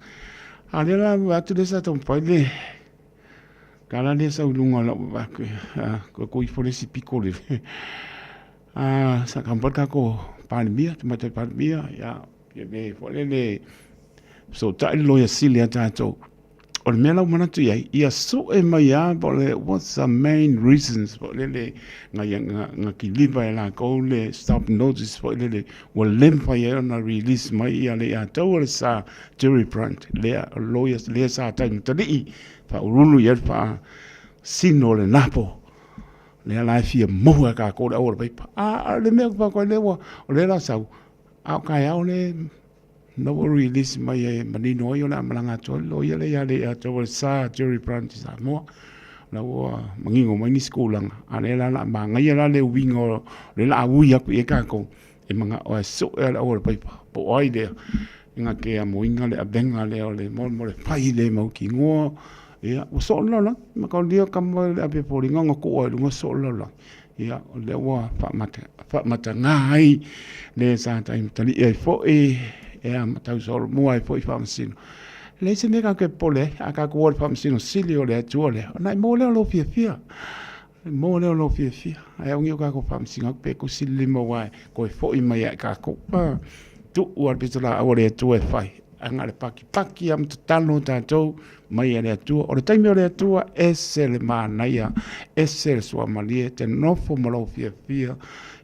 A o lea la vaai atu lea sa taumafai le tala lea sau i luga o lau vaai atu, toe tu ifo le isi pito le sa taumafai le tatou Palemia, Tamaitai Palemia, ia, le foi lele fesootai le Loia Sili ia tatou. O le mea la ua manatu i ai, ia sue mai lava po o le what's the main reasons foi lele na kiliva e latou le stop notice foi lele ua le mafai ai ona release mai ia le ia tau o le Sir Jerry Brandt lea o le lawyer lea sa taimatalii faauluulu i ai le faasino o le napo lea la e fia maua e kākou le auala paipa. A o le mea faapea lea ua o lea la sau a o taeao le Na ua release mai e manino ai o le a malaga atu ai le loia lea ia Leiataua le Sir Jerry Brandt i Samoa. La ua manino mai nisi tulaga, a lea la o le a manaia la le uiga o lea o le a ui atu i ai tatou e manao e sue lava le auala paipa po o ai lea e na te amoina le avega lea o le mo le fai le mautinoa. Ia, ua soo le lalolagi, mataulia tama le ave foliga ona tuu ai i luga soo le lalolagi. Ia, o lea ua faamataga ai le sa taimatalii ai foi, ia ma tausolomua ai foi faamasino. E leai se mea tatou te popole ai, a tatou o i le Faamasino Sili o le Atua lea, ona e maua lea o lou fiafia, e maua lea o lou fiafia. Ae aua ne i o tatou faamasino atu pe tusi le lima aua e toe foi mai ia i tatou. Tuu lava le pitolaau a le Atua e fai, ae na o le pakipaki lava ma tatalo tatou mai a le Atua. O le taimi o le Atua, ese le manaia, ese le suamalie, te nofo ma lou fiafia,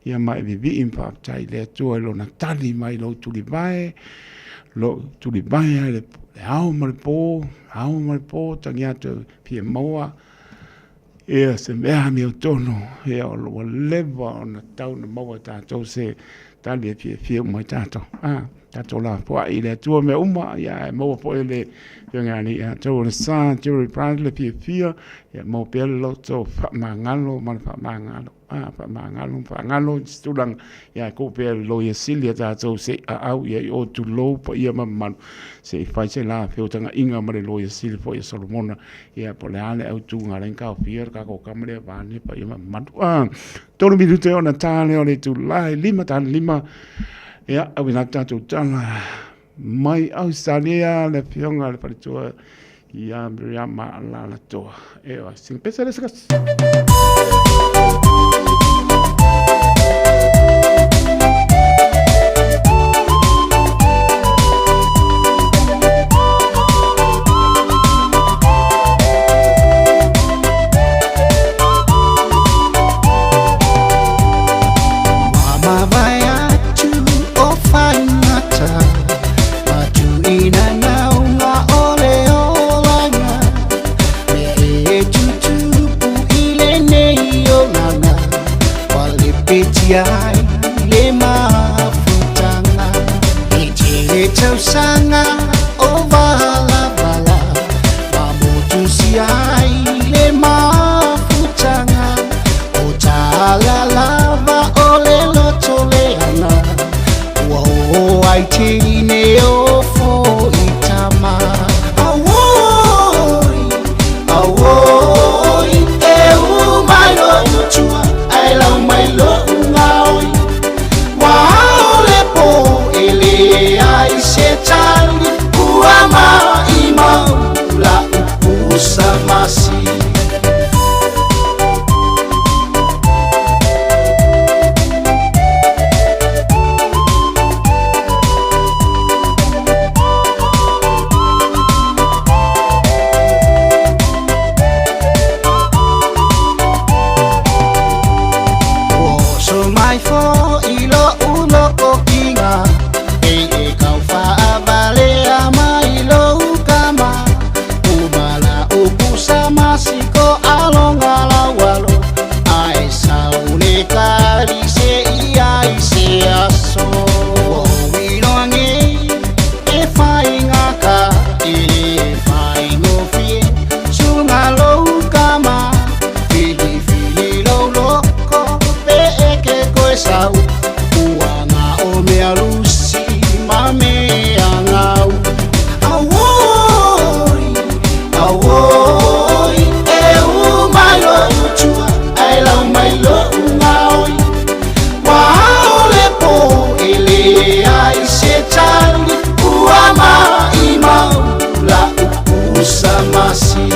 ia ma e vivii ma faafetai i le Atua i lona tali mai lou tulivae, lou tulivae ai le ao ma le po, ao ma le po, tagi atu e fia maua, ia se mea amiotonu, ia ua leva ona tatau ona maua e tatou se tali e fiafia uma ai tatou. Ah, tatou lafoai i le Atua mea uma, ia e maua foi le Afioga ia Alii o le Sa, Jerry Brown le fiafia, ia maua pea le loto faamagalo ma le faamagalo. Ah, faamagalo ma faagalo i se tulaga, ia e tuu pea le Loia Sili a tatou se i aau ia i o tulou paia ma mamalu, se i fai se la feutagaiga ma le Loia Sili foi a Solomona, ia po o le a le autuga lea na taofia le tatou tama lea vaeane paia ma mamalu. Ah, 3 minute ona ta lea o le itula e 5 ta le 5. Ia, auina atu tatou tala mai Ausetalia le afioga i le faletua ia Miriama Alalatoa. E oe, sina pese le se kasi. Uso mai foʻi loʻu lokokiga E e kau faavalea mai lou kama Umala upusa masiko alonga laualo Ae saule kali se ia i se aso Ua ou iloa nei e faigaka E le faigofie suga lou kama Filifili lou loko pe e ke koe sau Ua na o mea lusi ma mea gau Auoi, auoi, e u mai loʻu tua Ae lau mai loʻu gaoi Ua ao le po e leai se tali Ua maʻimau laʻu pusa masi.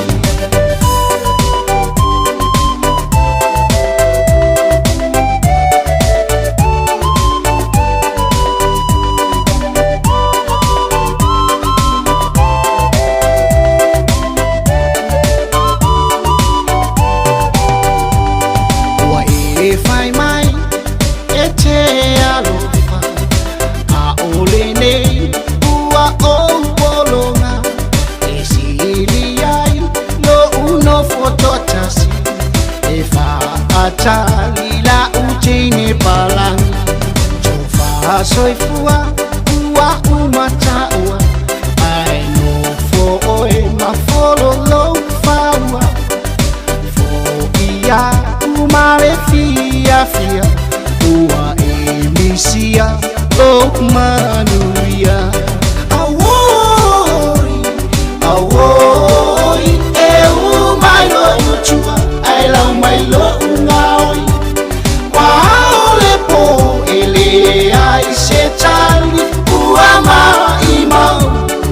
Ua e fai mai e te alofa ʻAʻole nei ua ou pologa E sili ai loʻu nofo toʻatasi E faʻatali laʻu teine palagi Tofa soifua ua uma taua Ae nofo ʻoe ma fololou faua Foʻi aku ma le fiafia Ua e misia lou manuia Auoi, auoi, e u mai loʻu tua Ae lau mai loʻu gaoi Ua ao le po e leai se tali Ua maʻimau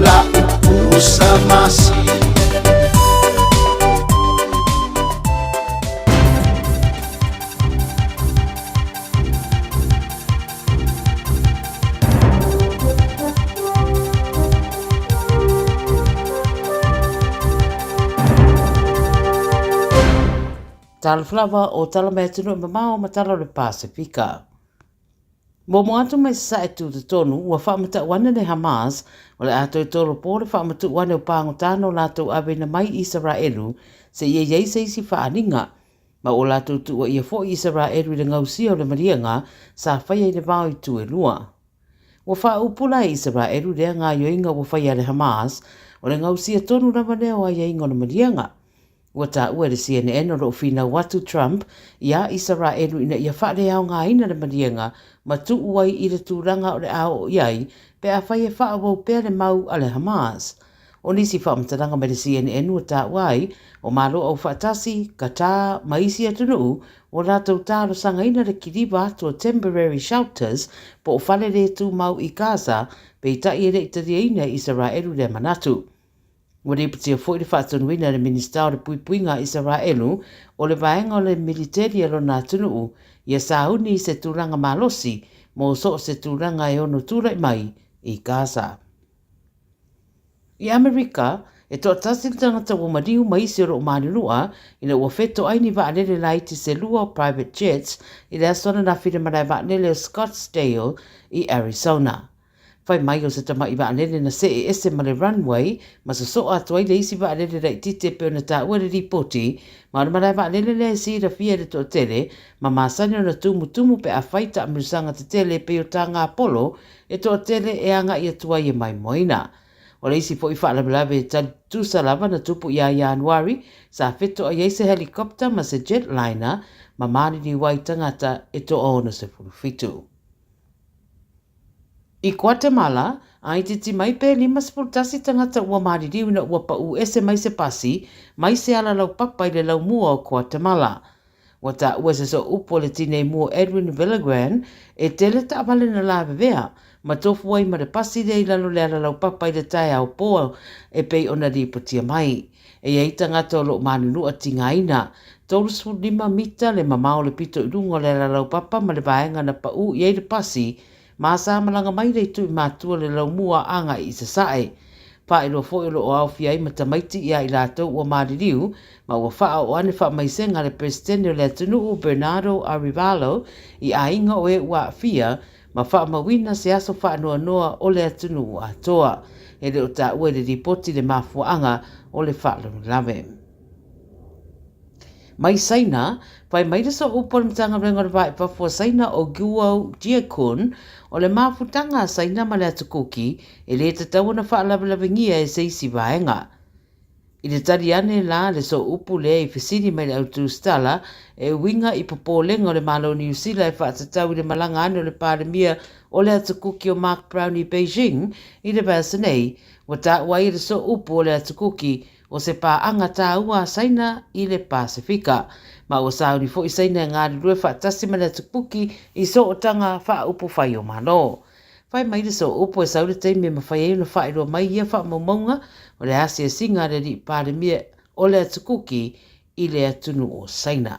laʻu pusa masi. Talofa lava o tala mai atunuu e mamao ma tala o le Pasefika. Momo atu mai Sasae tūtotonu, ua faamatau ane le Hamas, o le a toe tolopo le faamatuu ane o pāgotā no latou aveina mai i Isaraelu, seia i ai se isi faaliga. Ma ua latou tuuaia foi Isaraelu i le gausia o le maliega sa faia i le vao i tu e lua. Ua faaupula e Isaraelu lea gaioiga ua faia e le Hamas, o le gausia tonu lava lea o aiaiga o le maliega. Ua taua e le CNN o lo o finau atu Trump iā Isaraelu ina ia faaleaogaina le maliega ma tuu ai i le tulaga o le a oo i ai pe afai e faaauau pea le mau a le Hamas. O nisi faamatalaga mai le CNN ua taua ai, o Malo Aufaatasi, Qatar ma isi atunuu ua latou talosagaina le kiliva atu o temporary shelters po o fale le tumau i Gaza, peitai e le i taliaina e Isaraelu lea manatu. Ua lipotia foi le faatonuina e le Minisita o le Puipuiga a Isaraelu o le vaega o le militeli a lona atunuu ia sauni i se tulaga malosi mo so o se tulaga e ono tulai mai i Gaza. I Amerika, e toatasi le tagata ua maliu ma isi o lo o malulua ina ua fetoai ni vaalele laiti se lua o private jets i le aso ananafi i le malae vaalele o Scottsdale i Arizona. Fai mai o se tamaʻi vaalele na see ese ma le runway ma sosoʻa atu ai le isi vaalele laitiiti e pei ona taua i le lipoti, ma o le malae vaalele lea e silafia e le toatele ma masani ona tumutumu pe afai taamilosaga tetele e pei o Tagapolo e toatele e agaʻi atu ai e maimoaina. O le isi foi faalavelave e tali tutusa lava na tupu iā Ianuari, sa fetoʻai ai se helicopter ma se jetliner ma maliliu ai tagata e toa 67. I Guatemala, a itiiti mai pe 51 tagata ua maliliu ina ua paʻū ese mai se pasi mai se ala laupapa i le laumua o Guatemala. Ua taua e se sooupu o le tinei mu o Edwin Villagran e tele taavale na lavevea ma tofu ai ma le pasi lea i lalo le ala laupapa i le taeao pō e pei ona lipotia mai. E i ai tagata o lo o manunua tigaina. 35 mita le mamao o le pito i luga o le ala laupapa ma le vaega na paʻū i ai le pasi ma sa malaga mai le itu i matua le laumua agai i sasae. Faailoa foi o lo o aofia ai ma tamaiti ia i latou ua maliliu ma ua faaoo ane faamaisega a le Peresetene o le atunuu Bernardo Arevalo i aiga o e ua aafia ma faamauina se aso faanoanoa o le atunuu atoa. E le o taua i le lipoti le mafuaaga o le faalavelave. Mai Saina, fai mai le sooupu a le Matagaluega o le Va i Fafo a Saina o Guo Jiakun, o le mafutaga a Saina ma le Atu Kuki e le tatau ona faalavelavengia e se isi vaega. I le tali ane la le sooupu lea i fesili mai le autusitala e uiga i popolega o le Malo o Niu Sila e faatatau i le malaga ane o le Palemia o le Atu Kuki o Mark Brown i Beijing i le vaiaso nei, ua taua ai e le sooupu o le Atu Kuki o se paaga tāua a Saina i le Pasefika. Ma ua sauni foi Saina e galulue faatasi ma le Atukuki i sootaga faaupufai o Malo. Fai mai le sooupu e sau le taimi e mafai ai ona faailoa mai ia faamaumauga o le asiasiga a le Alii Palemia o le Atukuki i le atunuu o Saina.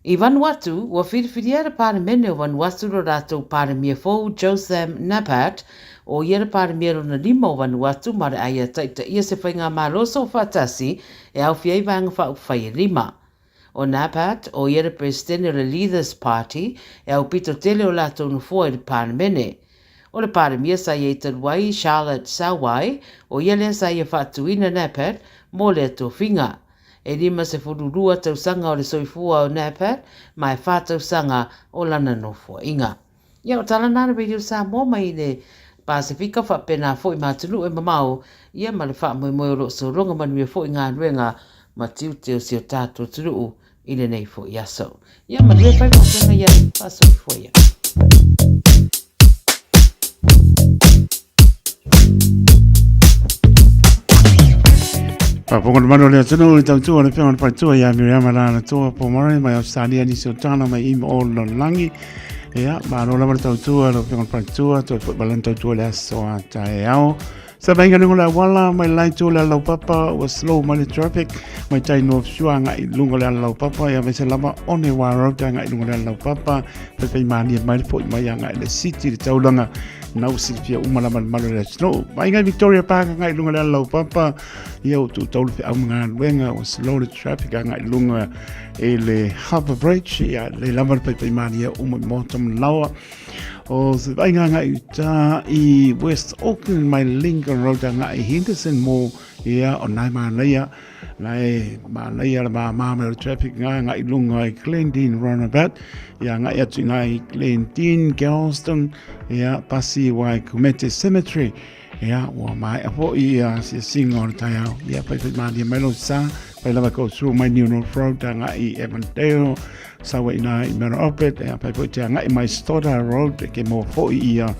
I Vanuatu, ua filifilia e le Palemene o Vanuatu lo latou Palemia fou Jotham Napat, o ia le Palemia lona lima o Vanuatu ma o le a ia taitaia se faigamalo soofaatasi e aofia ai Vaega Faaupufai e lima. O Napat, o ia le Peresetene o le Leaders Party, e aupito tele o latou nofoa i le Palemene. O le Palemia sa i ai talu ai, Charlotte Salwai, o ia lea sa ia faatuina Napat mo lea tofiga. E 52 tausaga o le soifua o Napat ma e 4 tausaga o lana nofoaiga. Ia o tala na le Radio Samoa mai le Pasefika faapena foi ma atunuu e mamao ia ma le faamoemoe o lo o sologa manuia foi galuega ma tiute o si o tatou atunuu i lenei foi aso. Ia manuia faiva o feagai ai faasoifua ia. Faafofoga le mamalu o le atunuu i le tautua o le Afioga i le Faletua ia Miriama Lalatoa Pomare mai Ausetalia nisi o tala mai i ma o le lalolagi. Ia, malo lava le tautua lau Afioga i le Faletua, toe foi mai lana tautua i le aso a taeao. Sa vainga luga o le auala mai le la itu o le alaupapa ua slow mai le traffic mai tai North Shore agai i luga o le alaupapa ia aemaise lava Onewa Road agai i luga o le alaupapa faifai malie mai le foi mai agai i le city le taulaga na ua silafia uma lava le mamalu o le atunuu. Vainga i Victoria Park agai i luga o le alaupapa ia ua tuutau le feau ma galuega ua slow le traffic agai i luga i le Harbour Bridge ia lelei lava le faifai malie uma i maota ma laoa. O se vaaiga agai uta i West Auckland mai Lincoln Road agai i Henderson mo ia o nai manaia nai manaia le māmā mai o le traffic ngā agai lunga i Glendene Roundabout ia agai atu i nai Glendene, Galston ia pasi Waikumete Cemetery ia ua maea foi ia asiasiga o le taeao ia faifai malie mai lou sa pai lava kou sua mai New North Road agai i Avondale sau ai ina i Mount Albert ia pai foi te agai mai Stoddard Road ke maua foi ia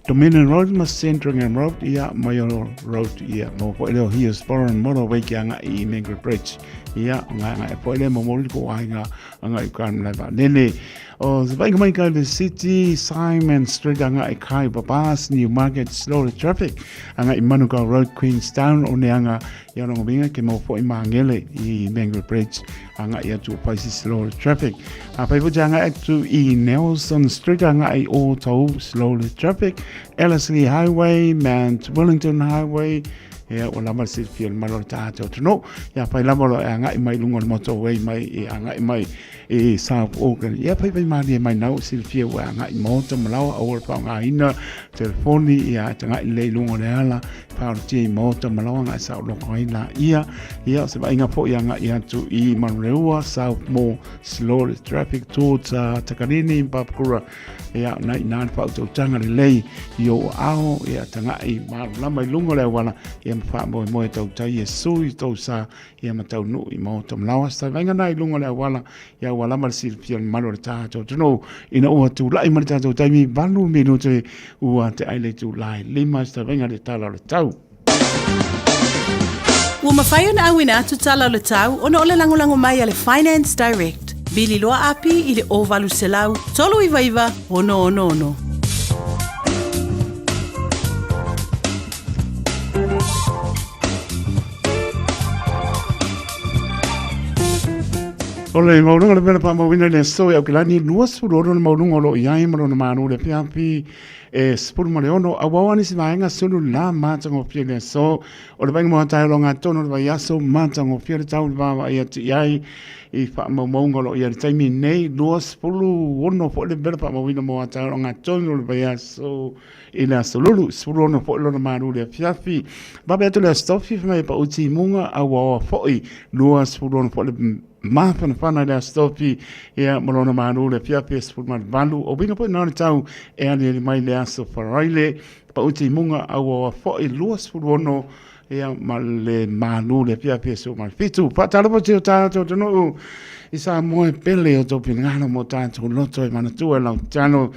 Dominion Road ma Sandringham Road ia Maioro Road ia maua foi leo Hillsborough Motorway ke agai i Mangere Bridge ia ngai ngai foi le momoli ko aiga agai i kan lai lele O se vaaiga mai kai le City, Simon Street agai kai Babas, Newmarket, slow the traffic agai Manukau Road, Queenstown, o ne anga ia rongo vinga ke mau foi mangele i Mangere Bridge agai atu o Paisi slow the traffic. A pai foi agai atu i Nelson Street agai o Tau slow the traffic, Ellerslie Highway, Mount Wellington Highway, ia ua lava le silafia le malo le tātou atunuu. Ia pai lava lo e agai mai lunga o le motorway mai e agai mai e South Auckland. Ia pai pai mālie mai nau silafia ua agai maota ma laoa aua le faaaogaina telefoni ia e tagai lelei i luga o le ala whaorotia i maota ma laoa agai saoloto ai la ia. Ia o se vaaiga foi agai atu i Manureua, South Moore, slow the traffic towards Takarini, Papakura. Ia na i nā le whautautanga lelei i o ao ia tagai malama i luga o le auala ia ma faamoemoe tautai e sui tou sa ia ma taunuu i maota ma laoa. Se vaivaiga na i luga o le auala, ia ua lava le silafia o le mamalu o le tatou atunuu ina ua tulai mai le tatou taimi 8 minute ua te ai le itula e 5 se vaivaiga le tala o le tau. Ua mafai ona auina atu tala o le tau ona o le lagolago mai a le Finance Direct. Vili loa api i le 0800 399 666. O le maualuga o le mea na faamauina i le aso i Aukilani, 26 le maualuga o lo o i ai ma lona malo le afiafi. E 16 auau nisi vaega sulu la matagofie le aso. O le vaaiga mo taeao gatonu o le vaiaso matagofie le tau i le vaavaai atu i ai i faamaumauga o lo o i ai i le taimi nei, 26 foi le vela faamauina mo taeao gatonu o le vaiaso i le aso Lulu, 16 foi lona malu i le afiafi. Vave atu le aso Tofi fai mai e pau timuga auaoa foi, 26 foi le mafanafana i le aso Tofi ia ma lona malu i le afiafi e 18. O uiga foi na o le tau e aliali mai le aso Faraile, pau timuga auaoa foi, 26 ia ma le malu i le afiafi e 17. Faatalofa atu i o tatou atunuu i Samoa e pele o tou finagalo ma o tatou loto e manatua e lau tatalo.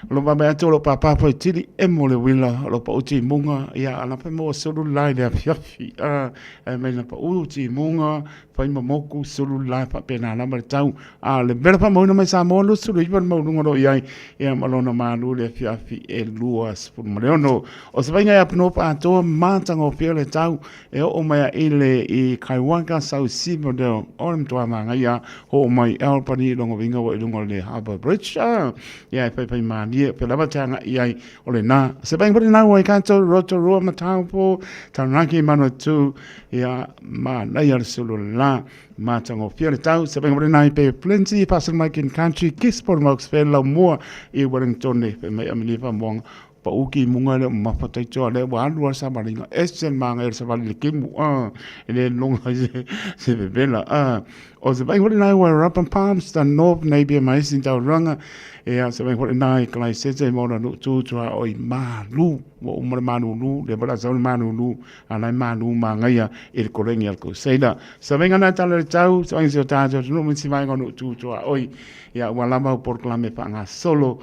O lo vaavaai atu o lo pāpā foi tili emo le uila o lo pau timuga ia ala fai maua sulu la i le afiafi a e mai na pau timuga fai ma moku sulu la faapena lava le tau a le vela faamauina mai Samoa 29 le maualuga o lo o i ai ia ma lona malu i le afiafi e 26. O se faiga e aponoa faatoa matagofie le tau e oo mai a ile i Kaiwaka South Silverdale o le matua māngaia ho mai Albany longa winga wa i lunga o le Harbour Bridge ia e whaiwhai mālie pe lava te anga i ai o le nā. Se faiga pore nā ua i kātou Rotorua Mataupo Taranaki Manawatu ia mānaia le sulu la matagofie le tau. Se faiga pore nā i Bay of Plenty Pastor Mike in Country Gisborne Marks Whenlau mua i Wellington e mai amenifa moanga Pau ki munga le mafa taitoa le ua alu a savaliga ese le maga le savali le kemu a e le longa se se vevela a o se vai hore nai wa rapa palms ta north nei bia mai sin tau ranga e a se vai hore nai klai se se mo na tu tu a oi malu mo o mo malu lu le bala sa malu lu a lai malu ma ngaia e le korengi al ko seila sa venga na tala le tau sa venga se o tātou no mo si vai ngono tu tu a oi ia ua lava o porklame pa nga solo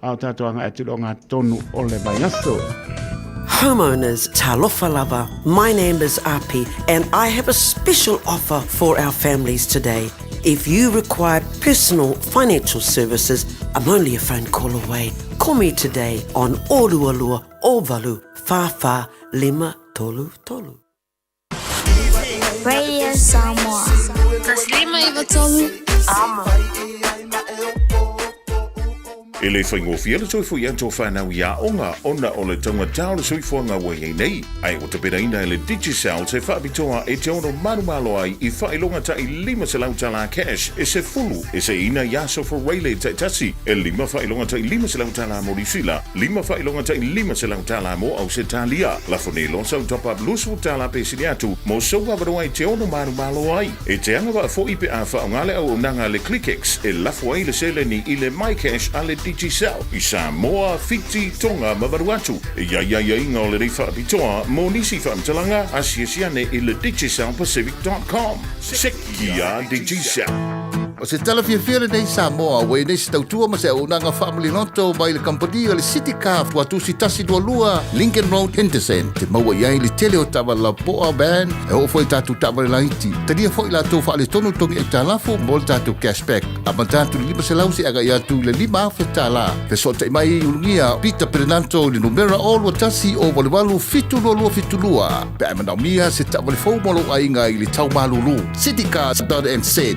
A o tātou anga e tiro ngā tonu o le vaiaso. Homeowners, talofa lava. My name is Api and I have a special offer for our families today. If you require personal financial services, I'm only a phone call away. Call me today on Orualua Ovalu Whawha Lima Tolu Tolu. Radio Samoa. Taslima Ivatolu. Amo. E le faigofie le toe foi atu o whānau i aoga ona o le taugata o le soifuaga ua i ai nei, ae ua tapenaina e le Digicel se faapitoa e te ono malomalo ai i faailoga ta'i $500 tala cash e sefulu e seiina i aso Faraile taitasi, e lima faailoga ta'i $500 tala mo Niusila, lima faailoga ta'i $500 tala mo Ausetalia. Lafo nei loa sau top up 20 tala pe sili atu mo sou avanoa e te ono malomalo ai. E te agavaa foi pe a faaaoga le auaunaga a le ClickX e lafo ai le seleni i le MyCash a le Digicel i Samoa, Fiti, Tonga ma Vanuatu. E i ai aiaiga o lenei faapitoa mo nisi faamatalaga, asiasi ane i le digicelpacific.com. Sekia Digicel. O se tala fiafia lenei Samoa ua i nei se tautua ma se auaunaga faamaliloto mai le kamupani o le City Car Tuatusi 122 Lincoln Road Henderson te maua i ai le tele o taavale lapoa van e oo foi i tatou taavale laiti. Talia foi latou faaletonu togi aitalafu mo le tatou cashback amata atu i le 500 seia agai atu i le 5,000 tala. Fesootai mai i Ulugia Peter Perenanto i le numera 021 088 722 pe a e manaomia se taavale fou mo lou aiga i le tau malulu. Citycars.nz.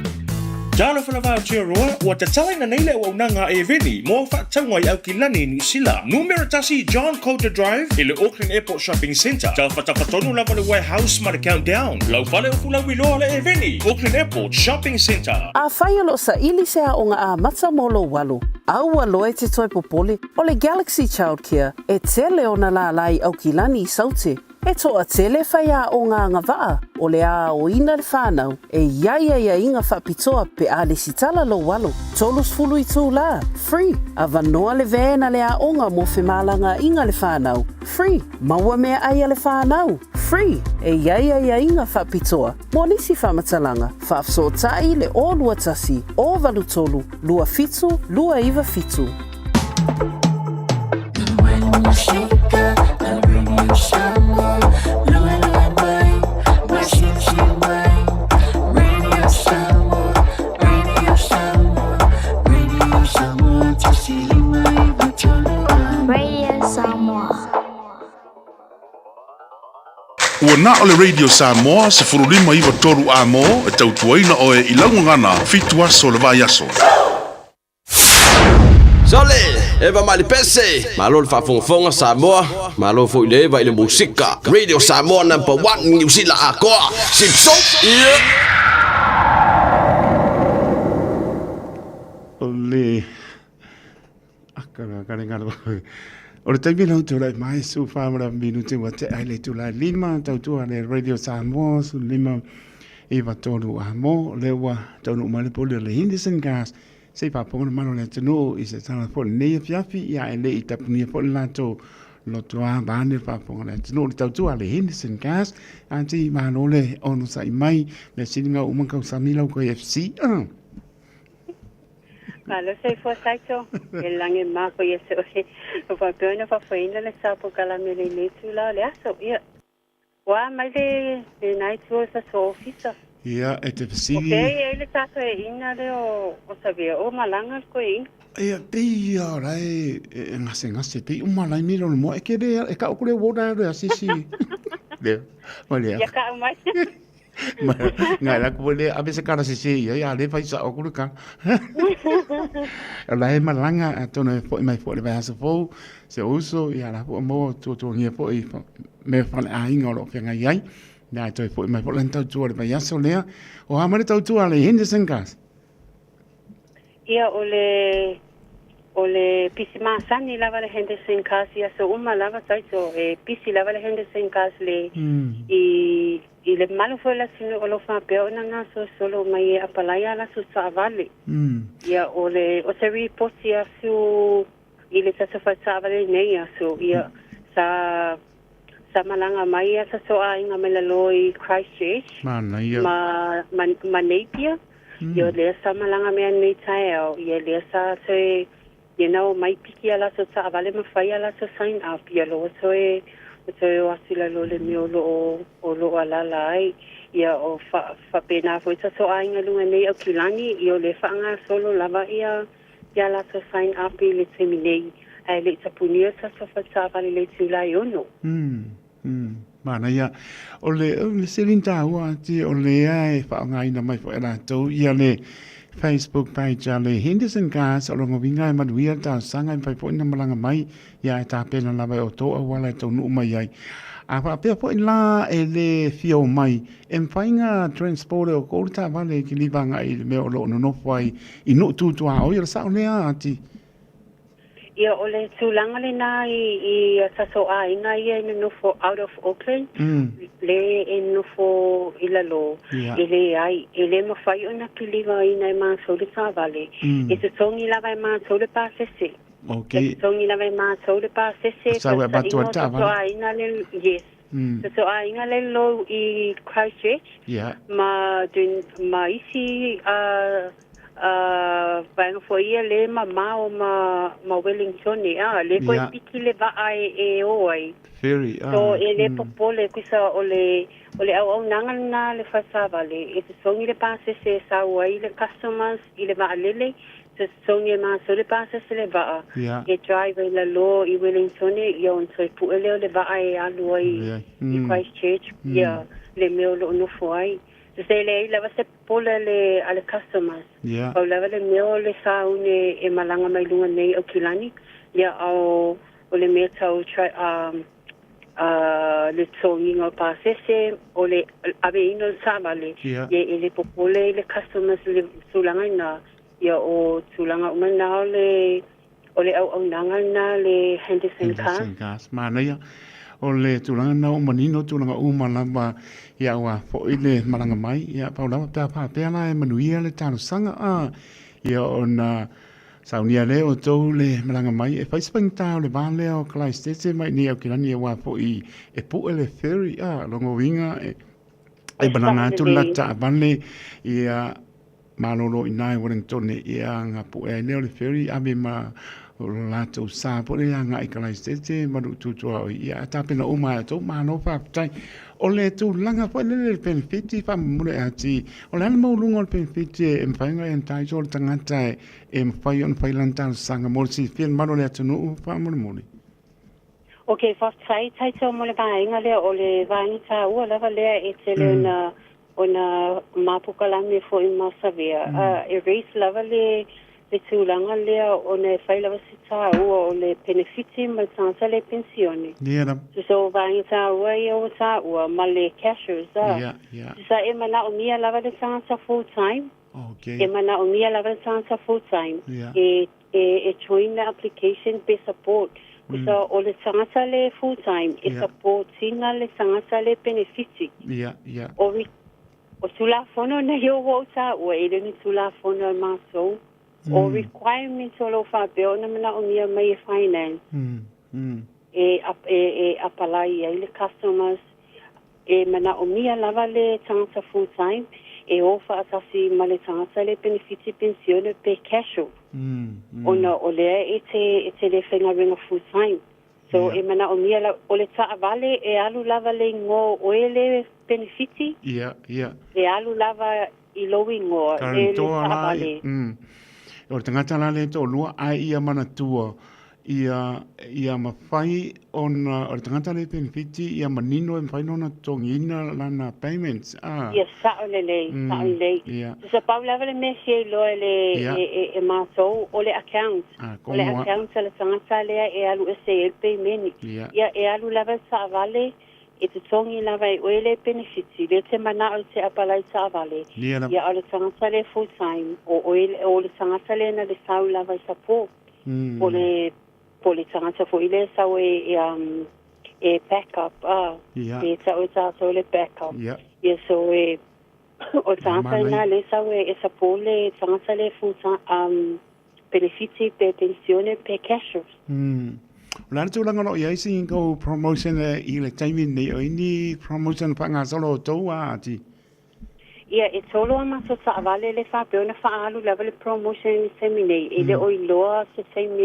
Talofa lava Aotearoa, ua tatalaina nei le auaunaga a Eveni mo au faatauga i Aukilani i Niu Sila. Numera 1 John Coulter Drive i le Auckland Airport Shopping Centre. Tafatafa tonu lava le Warehouse ma le Countdown. Lau fale o Fulauiloa le Eveni, Auckland Airport Shopping Centre. Afai o lo o saili se aoga amata mo lou alo, aua loa e te toe popole, o le Galaxy Childcare e tele ona lālā i Aukilani i Saute. E toatele whaiaoga agavaa o le aoina le whanau e i ai aiaiga faapitoa pe a lesitala lou alo, 30 itulā, free, avanoa le van a le aoga mo femalagaaiga le whanau, free, maua meaai a le whanau, free, e i ai aiaiga faapitoa mo nisi faamatalaga, faafesootai le 021 083 27 297. Radio Samoa. Ua na o le Radio Samoa 1593 amo e tautuaina oe i lau gagana 7 aso o le vaiaso. Sole! Eva mai le pese, malo le faafogafoga Samoa, malo foi le Eva i le musika. Radio Samoa number 1 Niu Sila atoa. Sipso. Yeah. O le aka la kare ngaro. O le taimi lau tulai mai su whamara minute wa te ai le tulai lima tautua le Radio Samoa su lima iwa tolu a mo le ua taunu mai le poli o le Henderson Gas se i faafofoga le mamalu o le atunuu i se tala foi lenei afiafi ia e le i tapunia foi le latou lotoa vaeane le faafofoga o le atunuu le tautua a le Henderson Gas ati malo le onosai mai mea sili ngau uma kausami lau koe FC. Malo soifua Saito, e lagi ma ko ia se oe. O faapea ona faafoeina le sa polokalame lenei itula o le aso. Ia, ua mai le lena itu o le tatou ofisa. Ia, e te fesili. O fea i ai le ta toeaina lea o Savea o malaga le toeaina? Ia, pei ia o la e gasegase, pei uma lai mea lona moa, e ke le, e kau ku le wona le asisi. Le, ma le. Ia kau mai. Ngai la ku le ave se kala sese ia, ia le fai sa o ku le kala. O la e malaga, atonu e foi mai foi le vaiaso fou, se uso, ia la foi mo tuatuangia foi me faleaiga o lo o feagai ai. Ia e toe foi mai foi lana tautua le vaiaso lea. O a mai le tautua a le Henderson Gas? Ia o le o le pisi masani lava le Henderson Cars i aso uma lava taito e pisi lava le Henderson Cars le i i le mamalu foi o le atunuu o lo o faapea ona gasolosolo mai e apalai a latou taavale. Ia o le o se ripoti asu i le tatou fale taavale nei aso ia sa sa malaga mai a tatou aiga mai lalo i Christchurch Manaia. ma ma ma Napier Ia lea sa malaga mai nei taeao, ia lea sa toe, ia na omai piki a latou taavale ma fai a latou sign up, ia loa toe, toe o atu i lalo o le mea o lo o, o lo o alala ai. Ia o fa, faapena foi tatou aiga i luga nei Aukilani, ia o lea e faagasolo lava ia, ia latou sign up i le taimi nei, ae le i tapunia tatou fale taavale i le itula e 6. Umm, manaia. O le, o le sili taua ati o lea e faaaogaina mai foi e latou ia le Facebook page a le Henderson Cars o lona uiga e manuia le talosaga e mafai foi ona malaga mai ia e tapena lava e outou auala e taunuu mai ai. A faapea foi la e le fia omai, e mafai ona transport e outou le taavale e kiliva agai i le mea o lo o nonofo ai i nuu tu tuaoi, o le sao lea ati? Ia, o le tulaga lena i, i a tatou aiga ia e nonofo out of Auckland, le e nonofo i lalo, e leai, e le mafai ona kilivaina e matou le taavale. E totogi lava e matou le pasese. E totogi lava e matou le pasese, Sau e avatu ai le tatou taavale. aiga le, yes. Tatou aiga le lou i Christchurch, ma, dun, ma isi a, A vaega foi ia le mamao ma ma Wellington e a le koe piki le vaa e e o ai. Ferry, ah. So e le popole kusa o le o le auaunaga lena a le falesavale e totogi le pasese e sau ai le customers i le vaalele, totogi e matou le pasese le vaa e drive ai lalo i Wellington ia ona toe pue lea o le vaa e alu ai i Christchurch ia le mea o lo o nofo ai. So e leai lava se Popole a le, a le customers. Pau lava le mea o le saune e malaga mai luga nei Aukilani, ia ao o le mea tau tra, um, uh, le totogiga o pasese, o le aveina o le taavale, ia e le popole i le customers i le tulaga ina, ia o tulaga uma na o le, O le auaunaga lena a le Henderson Cars. Henderson Cars. Manaia. O le tulaga lena ua manino tulaga uma lava ia ua foi le malaga mai. Ia pau lava pe a faapea la e manuia le talosaga a ia ona saunia lea o tou le malaga mai e fai se faigata o le va lea o Kalaistete mai nei Aukilani aua foi e pue le ferry a lona uiga e e malaga atu le latou taavale ia malolo i ina i Wellington ia ona pue ai lea o le ferry ave ma lo latou sa foi lea agai i Kalaistete ma Lututuaoi ia ae tapena uma ai outou malo faafetai. O le tulaga foi lele i le penefiti faamolemole ati o le a le maualuga o le penefiti e mafai ona entitle le tagata e mafai ona fai lana talosaga mo le silafia e le mamalu o le atunuu faamolemole. Ok, faafetai Taito mo le vaega lea, o le vaega taua lava lea e tele ona ona mapukalame foi ma Savea. E raise lava le le tulaga lea ona e fai lava se tāua o le penefiti ma le tagata le penisione. Ia lava. Tusa o vaega tāua ia ua tāua ma le cashers a. Ia, ia. Tusa e manaomia lava le tagata full time. Okay. E manaomia lava le tagata full time Ia. e e e join le application pe support. Tusa o le tagata le full time e support ina le tagata le penefiti. Ia, ia. O O Tulafono nei o ua ou taua, e le o ni Tulafono a matou. O requirements o lo o faapea ona manaomia mai e Finance e e apalai ai le customers, e manaomia lava le tagata full time e o faatasi ma le tagata le penefiti penisione pe casual, ona o lea e te e te le faigaluega full time. So e manaomia lava, o le taavale e alu lava le igoa o oe le penefiti. Ia, ia. E alu lava i lou igoa e le Karantoa la, taavale. O le tagata la lea e toalua ae ia manatua ia ia mafai ona o le tagata lea e penefiti ia manino e mafai ona totogiina lana payments a. Ia sao lelei, sao lelei. Ia. Tusa pau lava le mea e fia iloa e le Ia. e e e matou o le account. A O le komo a. account a le tagata lea e alu ese ai le peimeni. Ia. Ia e alu lava le taavale, e totogi lava e oe le penefiti, lea e te manao i te apalai taavale. Ia lava. Ia o le tagata lea full time, o oe o le tagata lea na le sau lava i support. Po le po le tagata foi lea e sau e e um e back up a. Ia. E tau e tatou le back up. Ia. Ia so e o le tagata Manaia. lena lea e sau e support le tagata lea full time um penefiti pe penisione pe cash. O le a le tulaga o lo o i ai se kou promotion i le taimi lenei, o i ni promotion faagasolo o tou a ati? Ia, e tolo a matou taavale le faapea ona faaalu lava le promotion i le taimi nei. E le o iloa se taimi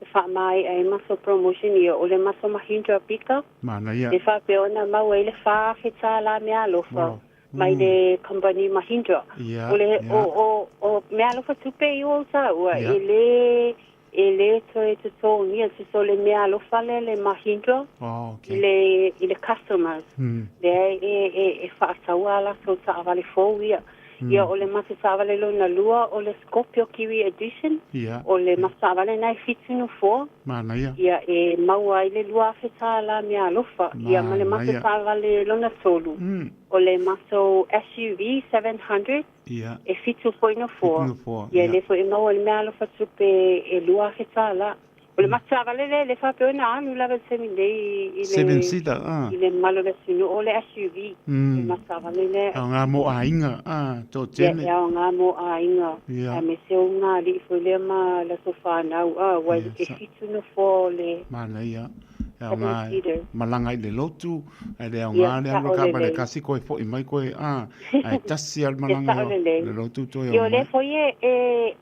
e faamaea ai matou promotion ia, o le matou Mahindra Pickup. Manaia. E faapea ona maua ai le $4,000 meaalofa mai le company Mahindra. Ia, O le ia. o o o meaalofa tupe i o taua, Ia. e le e le toe totogia tusa o le meaalofa lea le Mahindra Oh, okay. i le i le customers. Lea e e e faataua a latou taavale fou ia. Ia o le matou taavale lona lua o le Scorpio Kiwi Edition. Ia. O le matou taavale lena e fitu nofoa. Manaia. Ia e maua ai le $2,000 meaalofa. Ia ma le matou Manaia. taavale lona tolu. O le matou SUV 700. Ia. E fitu foi nofoa. Fitu nofoa, Ia ia. lea foi e maua le meaalofa tupe e $2,000. O le matou taavale lea le faapea ona alu lava i le taimi nei i le Seven seater, ah. i le mamalu o le atunuu o le SUV. Le matou taavale lea. Aoga mo aiga, ah, Ia, toatele. e aoga mo aiga. Ia. Aemaise o ngā alii foi lea ma latou whanau. Ah, ua e fitu nofoa o le Manaia. E seven aoga seater. malaga i le lotu, ae le Ia, aoga le alu sao ka pa le lelei. kasi koe fo'i mai koe, ah, ae tasi a le E malaga sao i lelei. le lotu toe Ia, o o lea mai. foi e, e,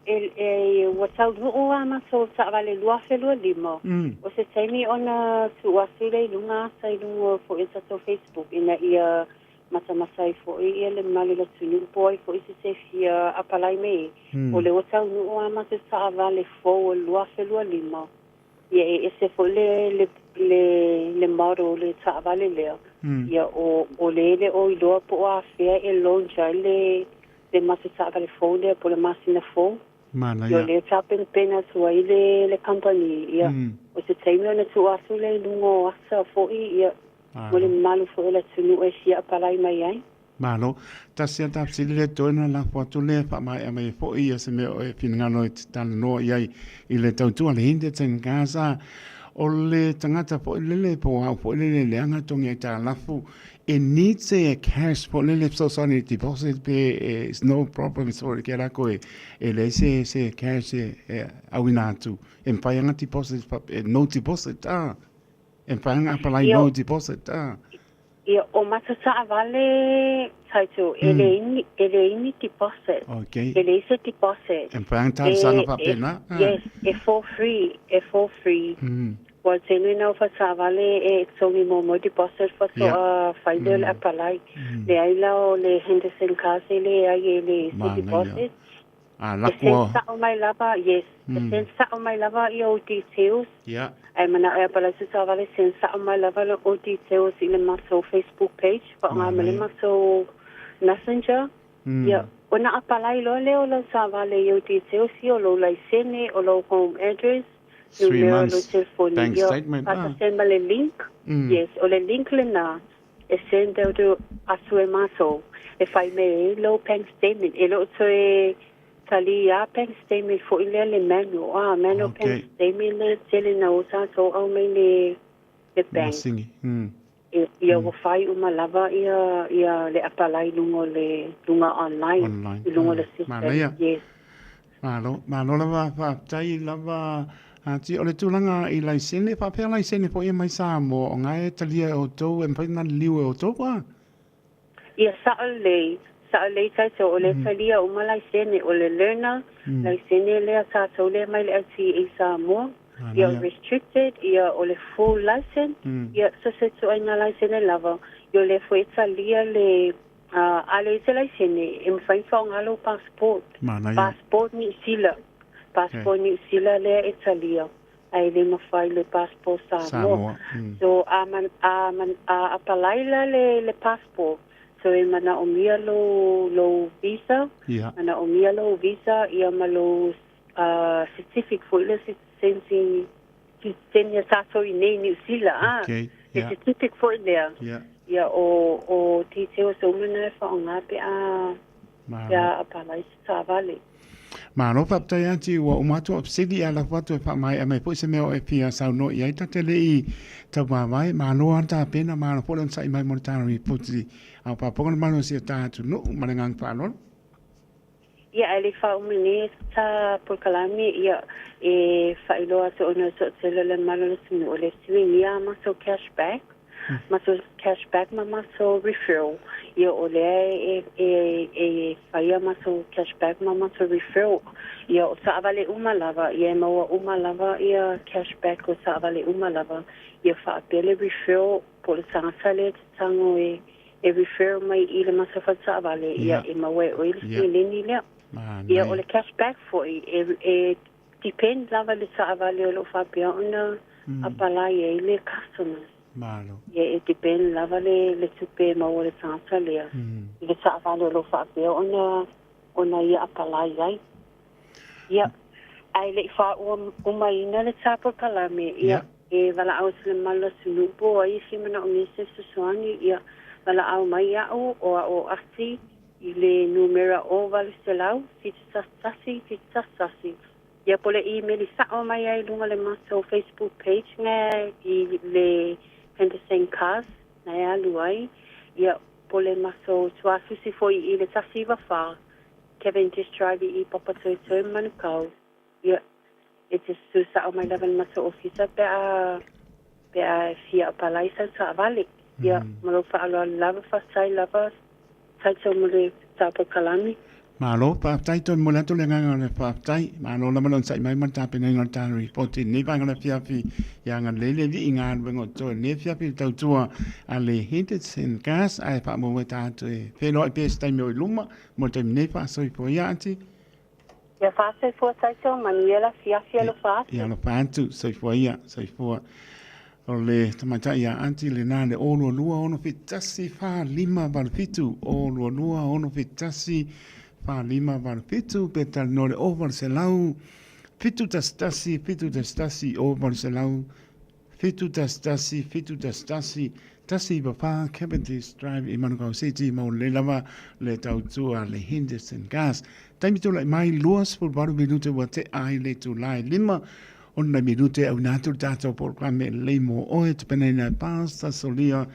e, e ua taunuu a matou taavale 2025. O se taimi ona tuu atu lea i luga ata i luga foi o tatou Facebook ina ia matamata ai foi ia le mamalu o le atunuu po o ai foi se se fia apalai mai ai. O lea ua taunuu a matou taavale fou o le 2025. Ia e ese foi le, le, le, le model le taavale lea. Ia o, o le le o iloa po o afea e launch ai le, le matou taavale fou lea po o le masina fou. Ia o Manaia. lea tapenapena atu ai le, le company. Ia o se taimi ona tuu atu lea i luga o ata foi ia mo le mamalu foi o le atunuu e fia apalai mai ai. Malo. Tasi a tapsili le toe na lafo atu lea faamaea mai foi ia se mea o e finagalo e te talanoa i ai i le tautua le Hinderton Gaza. O le tagata foi lele po o au foi lele leaga togi ai tālafu e need se cash foi lele fesoasoani i le deposit pe e it's no problem sorry ke lako e e leai se se cash e e auina atu e mafai lava deposit e no deposit a e mafai lava apalai Ia no deposit a. Ia, o matou taavale, Taito, e leai ni, e leai ni deposit. Okay. E leai se deposit. E mafai lava talosaga faapena. E, yes, e for free, e for free. Ua tele na ofa taavale e totogi muamua deposit faatoa fai lea o le apalai. Leai la o le Henderson Cars e leai e leai se Manaia. deposit. A E lako. send sao mai lava, yes. E send sao mai lava ia ou details. Ia. Ae manao e apalai se taavale send sao mai lava le ou details i le matou Facebook page, faaaoga ma le matou messenger. Ia, Ona apalai loa lea o lau taavale i ou details ia, o lou laisene, o lou home address, Three numera o lou months telefoni, bank ia statement ah. faatasi ai ma le link. Yes, o le link lena e send atu e matou e fai mai ai lou bank statement. E le o toe talia bank statement foi lea le manual, ah, manual bank statement lea tele na o tatou aumai le le bank. Masini. Ia ua fai uma lava ia ia le apalai i luga o le luga online, Online. i luga o le system. Manaia. Yes. Malo, malo lava faafetai lava Ati o le tulaga i laisene, faapea laisene foi e mai Samoa o nga e talia e outou e mafai ona liliu e outou a? Ia sao lelei, sao lelei tatou o le talia uma laisene o le learner, laisene lea tatou lea mai le LTA i Samoa, ia o restricted, ia o le full license, ia so se ituaiga laisene lava, ia o lea foi e talia le a leai se laisene e mafai ona faaaoga lou passport, passport Niu Sila, passport Niu Sila lea e talia. Ae le mafai le passport Samoa. Samoa. So a man, a man, a apalai la le le passport, so e manaomia lou lou visa, manaomia lou visa ia ma lou certificate foi lea citizen citizen ia tatou i nei Niu Sila a. Le certificate foi lea. Ia o o details uma na e faaaoga pe a pe a apalai se taavale. Malo faafetai atu ua uma atu au fesili a lafo atu e faamaea mai foi se mea o e fia saunoa i ai ta te le i tauvaavae. Malo lava le tapena, malo foi le onosai mai mo le tala lipoti a o faafofoga le malo o si o ta atunuu ma le agaga faaaloalo. Ia ae le i faauma nei ta polokalame, ia e faailoa atu ona o toatele o le malo o le atunuu o le suigia a matou cash back. Matou cash back ma matou referral. Ia o lea e e e fai a matou cash back ma matou referral. Ia o taavale uma lava, ia e maua uma lava ia cash back o taavale uma lava. Ia faapea le referral po o le tagata lea e te tago e e referral mai i le matou fale taavale, ia e maua e oe le seleni lea. Ia o le cash back foi e e depend lava i le taavale o lo o faapea ona apalai ai le customers. Malo. Ia e depend lava le le tupe e maua e le tagata lea i le taavale o lo o faapea ona ona ia apalai ai. Ia, ae le i faaua umaina le tā polokalame, ia, e valaau atu i le malu atunuu po o ai e fia manaomia se fesoasoani, ia, valaau mai iaʻu o a'u o Ahti i le numera o 800 711 711. Ia po o le imeli sao mai ai i luga o le matou Facebook page na i le Henderson Cars na e alu ai, ia, po o le matou tuasusi foi i le 194 Cavendish Drive i Papatoetoe ma Manukau, ia, e te susu sao mai lava i le matou ofisa pe a, pe a e fia apalai sau taavale. Ia, ma lou faaaloalo lava, faafetai lava Taito mo le tāpaukalani. Malo, faafetai toe momoli atu le agaga o le faafetai. Malo lava le onosai mai ma le tapenaina o le tala ripoti i lenei vaega o le afiafi ia agalelei le Alii i galuega o totoe i lenei afiafi i le tautua a le Henderson Gas ae faamoemoe tatou e feiloai pea i se taimi o i luma mo le taimi nei faasoifua ia Aunty. Ia faasoifua Taito, manuia le afiafi alofa atu. Ia alofa atu, soifua ia, soifua. O le tamaitai ia Aunty lena le 022 671 4587, 022 671 4587, pe talanoa le 0800 711 711 0800 711 711 194 Cavendish Drive i Manukau City, mau lelei lava le tautua le Henderson Gas. Taimi tulai mai 28 minute ua tea ai le itula e 5 ona minute auina atu le tatou polokalame lelei mo oe tapenaina e Pastor Solia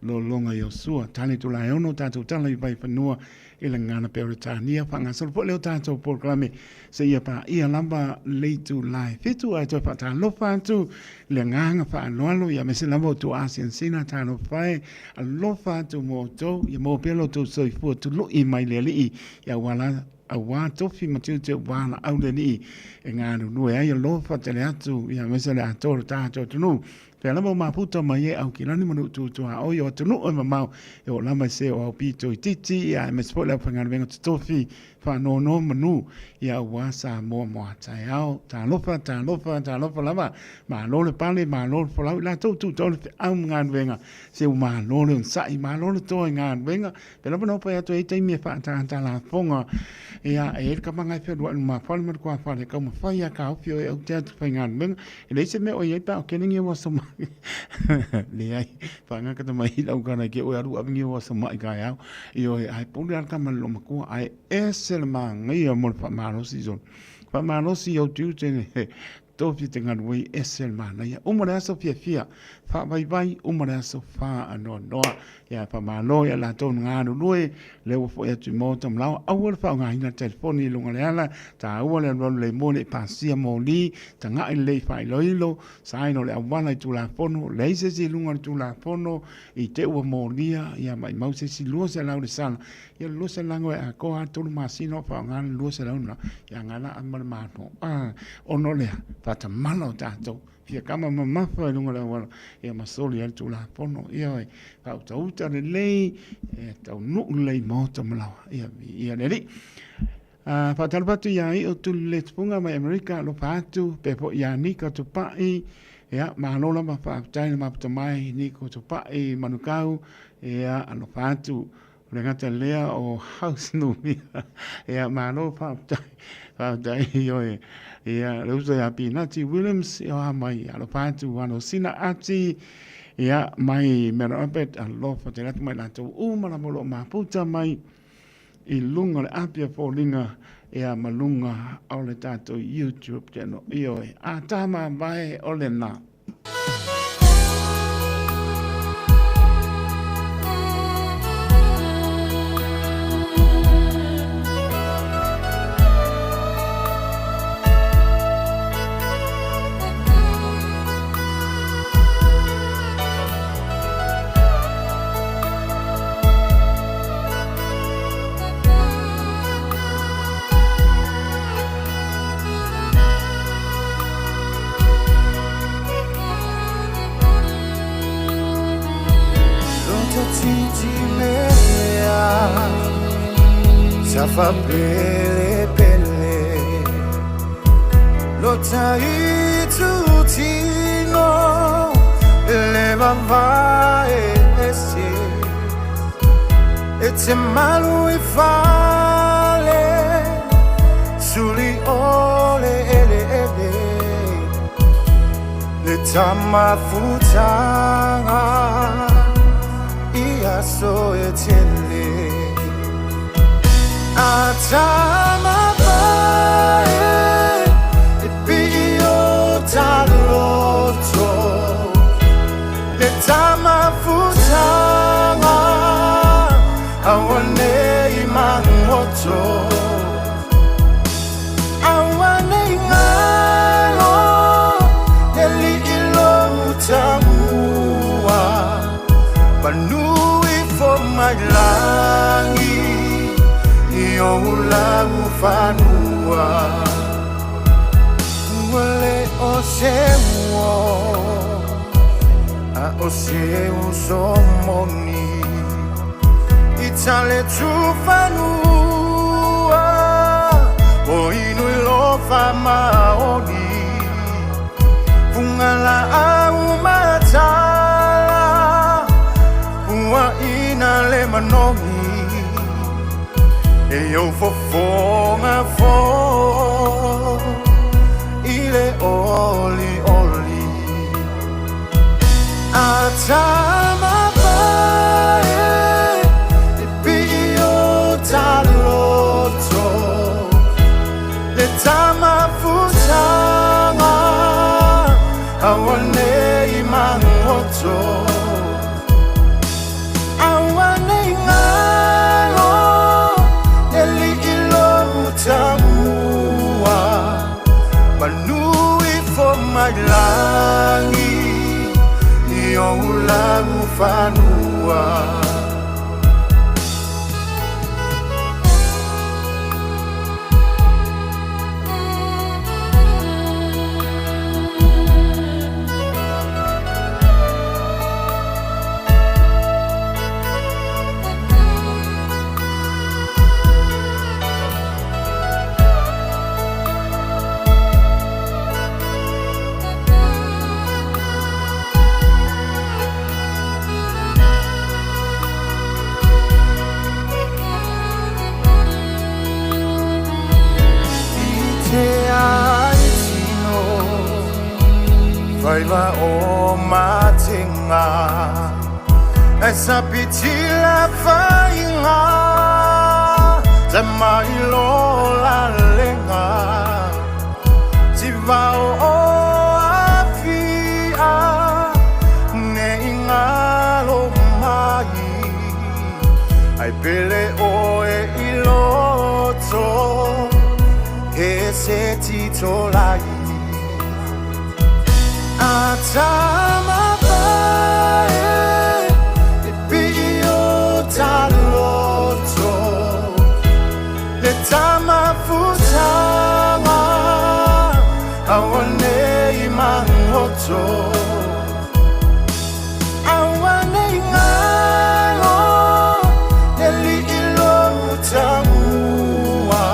Lologa Iosua. Tale itula e 6 tatou tala i Vaifanua i le gagana Peretania. Faagasolo foi lea o tatou polokalame seia paia lava le itula e 7 ae toe faatalofa atu le agaga faaaloalo ia aemaise lava outou asiasiga talofa e alofa atu mo outou ia maua pea lo outou soifua tului mai le Alii ia aua aua tofi ma tiute ua laau le Alii e galulue ai alofa tele atu ia aemaise le atoa o le tatou atunuu. Pea lava ua mafuta mai e Aukilani ma Nuutu tuaoi o atunuu e mamao e oo lava i se o aupito itiiti ia aemaise foi le aufaigaluega totofi faanonomanu ia aua Samoa mo a taeao. Talofa, talofa, talofa lava. Malo le pale, malo le folau i latou tuutau le feau ma galuega. Se ua malo le onosai, malo le toa i galuega. Pea lava na o fai atu e i ai taimi e faatalafoga ia e i ai le kamaga e fealuai i le lumafale ma le tuafale e taumafai lava e taofi o e aute atu faigaluega. E leai se mea o i ai pe a o kene ni ou aso mai. Leai, faagata mai i lau tala i te oe alu ave ni ou aso mai taeao. Ioe, ae pule lava le tama i le loomatua, ae ese le manaia mo le faamalosi solo. Faamalosi i ou tiute le tofi te galuei, ese le manaia. Uma le aso fiafia, faavaivai, uma le aso faanoanoa. Ia faamalo ia latou na galulue, lea ua foi atu i maota ma laoa, aua le faaaogaina le telefoni i luga o le ala, taua le alualu le moa ne i pasia moli, taga'i lelei i faailoilo, sign o le auala i Tulafono, leai se isi i luga o le Tulafono, i te ua molia, ia maimau se isi 200 le sala, ia le 200 e atoa lava 3 masina o faaaoga le 200 lena, ia gala ma le Malo. Ah, ona o le faatamala o tatou, fia kama mamafa i luga o le auala, ia ma soli ai le Tulafono, ioe, faautauta lelei, e taunuu lelei i maota ma laoa, ia viia le Alii. Faatalofa atu ia Iu Tuliletupunga mai Amerika, alofa atu, pea foi ia Niko Tupai, ia, malo lava faafetai le mafuta mai Niko Tupai Manukau, ia, alofa atu. O le gata lea o House Numia, ia, malo faafetai, faafetai ioe. Ia, le uso ia Pinati Williams, ia, oa mai, alofa atu, alo sina ati, ia, mai Mary Albert, alofa tele atu mai latou uma lava o lo o mafuta mai i luga o le api a foliga ia ma luga o le tatou YouTube channel. Ioe, a tāmāvae o lena. Faiva o matinga E sa pitila fainga Te mai lo la lenga Ti vao o afia Ne ingalo mai Ai pele oe i loto He se tito lai A tama pae E pio taloto Le tama futanga Awane i mangoto Awane i ngalo Le li ilo tamua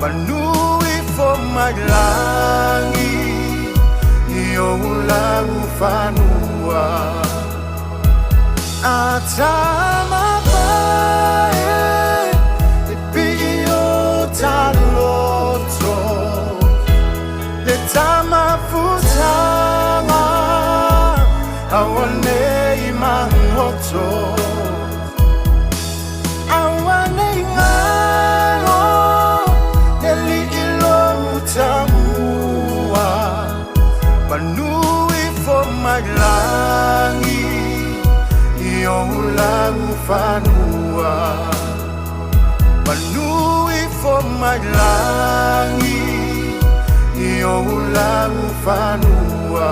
Manui fo mai langi I o lau fanua A tama pae E pio taloto Le tama futanga Awane i mangoto Awane i ngalo Le li ilo tamua Manui fo mai langi I o lau fanua Manui fo mai langi I o lau fanua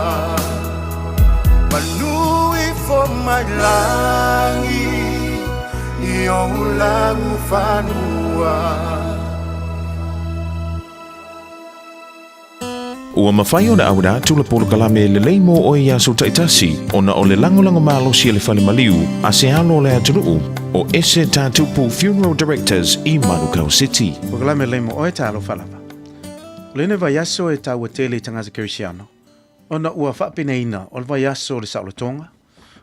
Manui fo mai langi I o lau fanua Ua mafai ona auina atu le polokalame lelei mo oe i aso taitasi ona o le lagolago malosi a le fale maliu a se alo o le atunuu o Ese Tatupu Funeral Directors i Manukau City. Polokalame lelei mo oe talofa lava. O lenei vaiaso e taua tele i tagata kerisiano, ona ua faapeneina o le vaiaso o le saolotoga,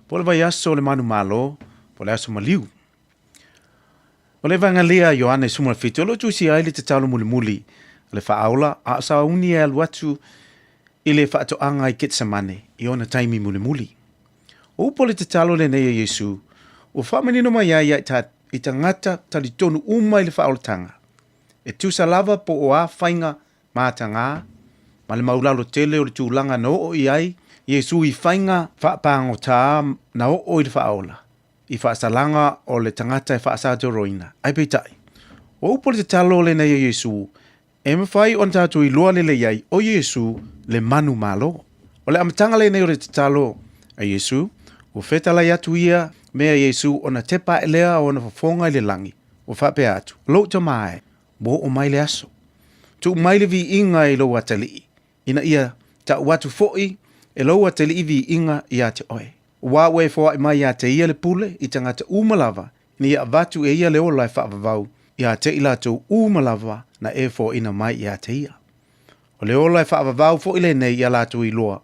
po o le vaiaso o le manumalo, po o le aso maliu. O le Evangelia a Ioane 17 o lo o tusia ai le tatalo mulimuli a le Faaola a o sauni e alu atu i le faatoaga i Ketsemane i ona taimi mulimuli. O upu o le tatalo lenei a Iesu, ua faamanino mai ai ia i tagata talitonu uma i le faaolataga, e tusa lava po o a faiga matagā ma le maulalo tele o le tulaga na oo i ai Iesu i faiga faapagotā na oo i le faaola. I faasalaga o le tagata e faasatoroina. Ae peitai, o upu o le tatalo lenei a Iesu, e mafai ona tatou iloa lelei ai o Iesu le manu malo. O le amataga lenei o le tatalo a Iesu, ua fetalai atu ia mea Iesu ona tepa ae lea o ona fofoga i le lagi, ua faapea atu, Lou tama e, ua oo mai le aso. Tuu mai le viiga i lou atalii, ina ia tau atu foi e lou atalii viiga ia te oe. Ua ua e foai mai ia te ia le pule i tagata uma lava, ina ia avatu e ia le ola e faavavau ia te i latou uma lava na e foaina mai ia te ia. O le ola e faavavau foi lenei ia latou iloa,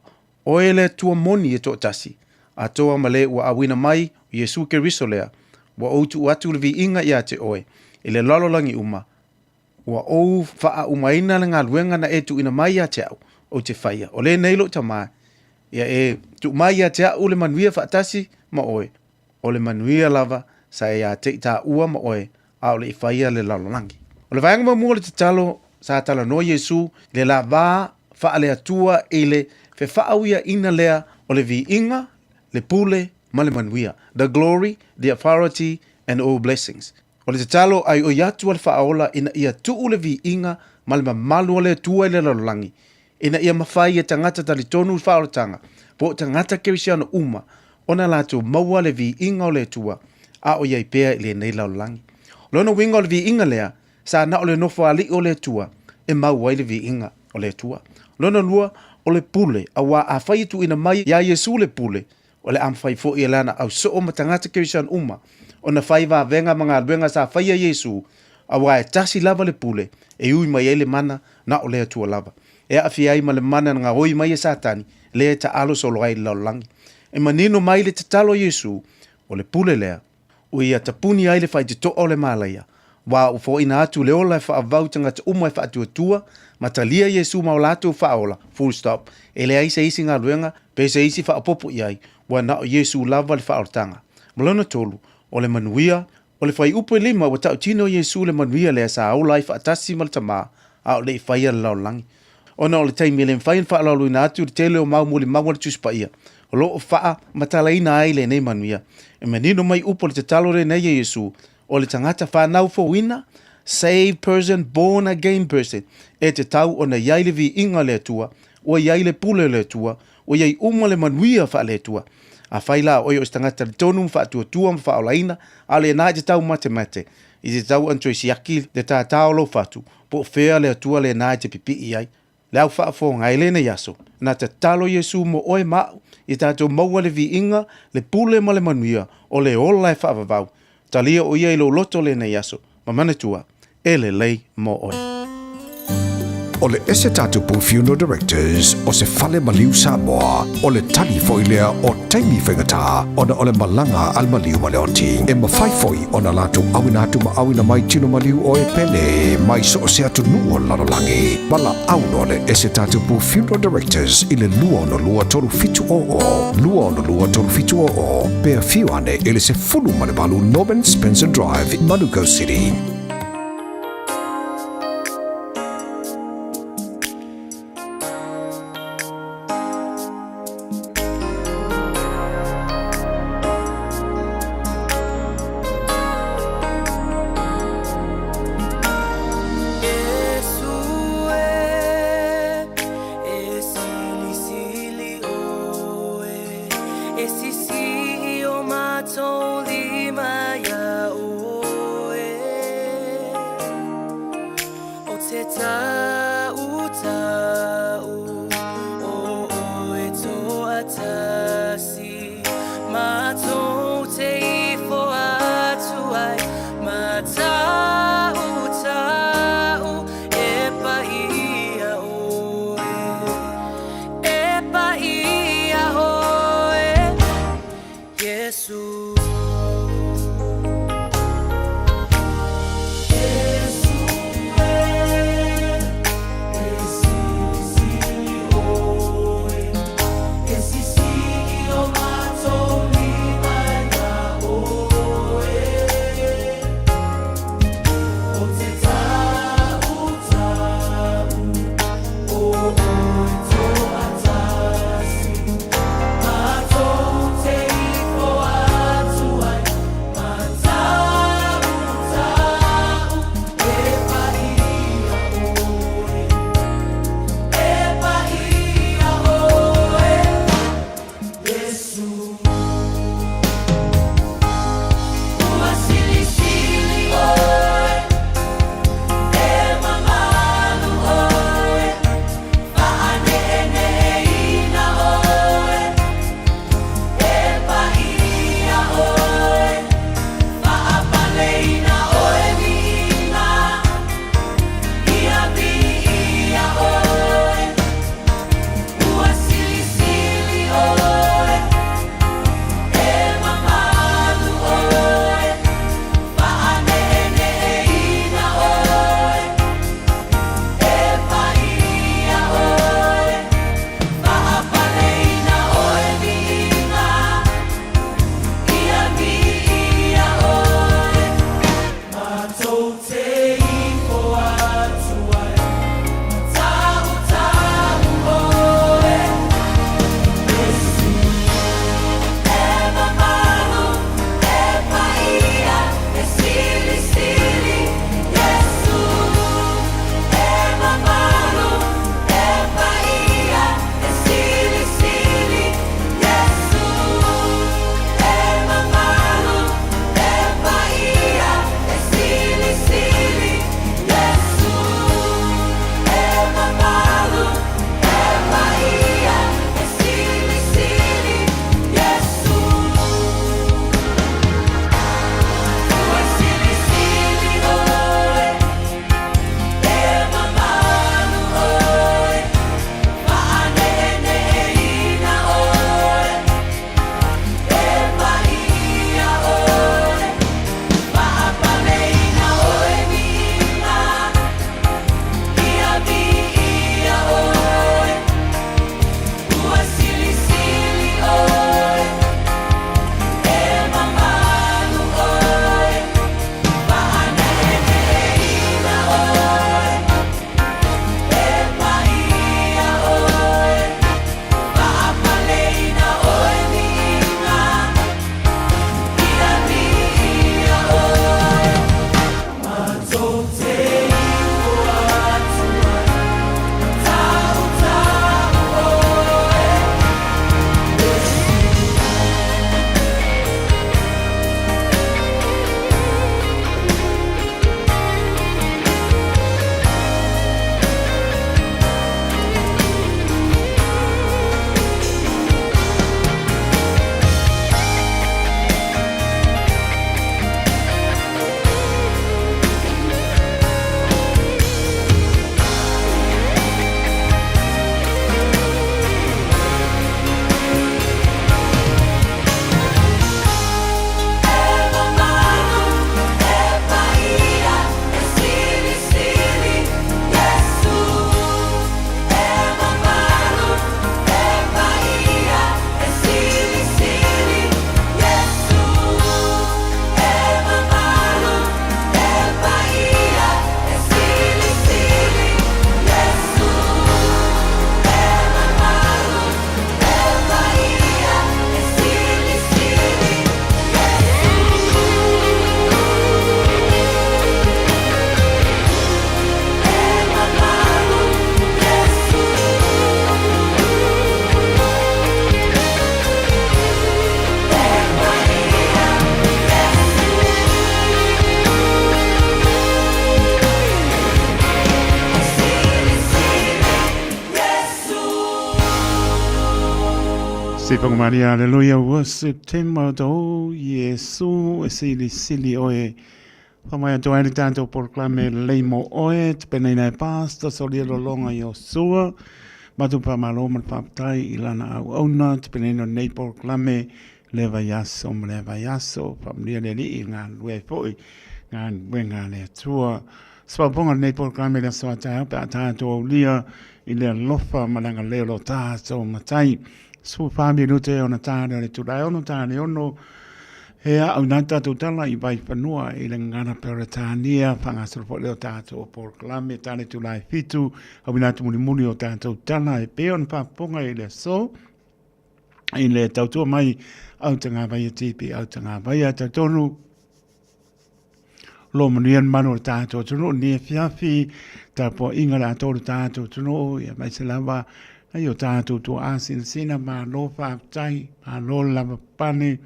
oe le Atua moni e toatasi, atoa ma le ua auina mai o Iesu Keriso lea, ua ou tuu atu le viiga ia te oe i le lalolagi uma, Ua ou faaumaina le galuega na e tuuina mai ia te au, ou te faia. O lenei lou tama, ia e tuu mai ia te au le manuia faatasi ma oe, o le manuia lava sa ia te i taua ma oe, a o le i faia le lalolagi. O le vaega muamua o le tatalo sa talanoa Iesu i le lava faale-Atua i le fefaauiaina lea o le viiga, le pule ma le manuia, the glory, the authority and all blessings. O le tatalo a i oi atu a le Faaola ina ia tuu le viiga ma le mamalu o le Atua i le lalolagi, ina ia mafai e tagata talitonu i le faaolataga, po o tagata kerisiano uma, ona latou maua le viiga o le Atua, a o i ai pea i lenei lalolagi. O lona uiga o le viiga lea, sa na o le Nofoalii o le Atua e mau ai le viiga o le Atua. Lona lua, o le pule, auā afai e tuuina mai iā Iesu le pule, O le a mafai foi e lana au soo ma tagata Kerisiano uma ona fai vavega ma galuega sa faia Iesu, auā e tasi lava le pule e ui mai ai le mana na o le Atua lava, e aafia ai ma le mana na gaoi mai e Satani lea e taalo solo ai i le lalolagi. E manino mai le tatalo a Iesu, o le pule lea, ua ia tapuni ai le faititoa o le malaia, wā ua foaina atu le ola e faavau tagata uma e faatuatua ma talia Iesu ma o latou faaola, full stop, e leai se isi galuega pe se isi faaopoopo i ai, ua na o Iesu lava le faaolataga. Ma lona tolu, o le manuia, o le fuaiupu e lima ua tautino Iesu le manuia lea sa ola ai faatasi ma le Tama a o le i faia le lalolagi. Ona o le taimi e le mafai ona faaaloaloina atu le tele o mau molimau a le Tusi Paia o lo o faamatalaina ai lenei manuia, e manino mai upu o le tatalo lenei a Iesu, o le tagata fanau fouina, saved person, born again person, e tatau ona i ai le viiga o le Atua, ua i ai le pule o le Atua, ua i ai uma le manuia faale-Atua. Afai la o oe o se tagata talitonu ma faatuatua ma faaolaina, a o lena e te taumatemate, i te tatau ona toe siaki le tātā o lou fatu, po o fea le Atua lena e te pipii ai. Le au faafofoga i lenei aso, na tatalo Iesu mo oe ma au, ia tatou maua le viiga, le pule ma le manuia o le ola e faavavau. Talia o ia i lou loto lenei aso, ma manatua, e lelei mo oe. O le ese tatou Funeral Directors o se fale maliu Samoa, o le tali foi lea o taimi faigata ona o le malaga a le maliu ma le oti. E mafai foi ona latou auina atu ma auina mai tino maliu o e pele mai so o se atunuu o le lalolagi. Valaau loa le ese tatou Funeral Directors i le 262 3700, 262 3700, pe afio ane i le 18 Norman Spencer Drive, Manukau City. Sifangumaria, aleluia, worship team o tō Iesu e sili sili oe. Whamai atu ai le tātou poroklame lei mo oe, te peneina e pāsta, solia lolonga i o sua. Matu pāmalo ma le whāpatai i lana au auna, te peneina nei poroklame le vaiaso ma le vaiaso, whamulia le lii ngā lue foi, ngā lue le atua. Swaponga nei poroklame le aso a pe a tātou aulia i le alofa ma le agalelei o lo tatou Matai. 14 minute ona tā lea o le itula e 6 tā le 6 He a au nā tātou tala i Vaifanua i le gagana Peretania, whangasoro foi lea o tātou o porokalame, tā le itula e 7, au ina atu mulimuli o tātou tala e pei ona faafofoga i le aso, i le tautua mai au te ngā vai e tipi, au te ngā vai a tau Lo manuia le malu o le tātou atunuu, ni e fiafi, tapuaiga le atoa o le tātou atunuu, ia mai se lava, ai o tātou tua asinasina, malo faafetai, malo le lava pane,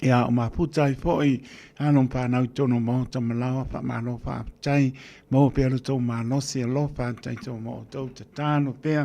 ia o mafuta ai foi, alo ma whanau tonu o maota ma laoa, faamalo faafetai, maua pea lo tou malosi, alofa atu ai tou ma outou tatalo pea,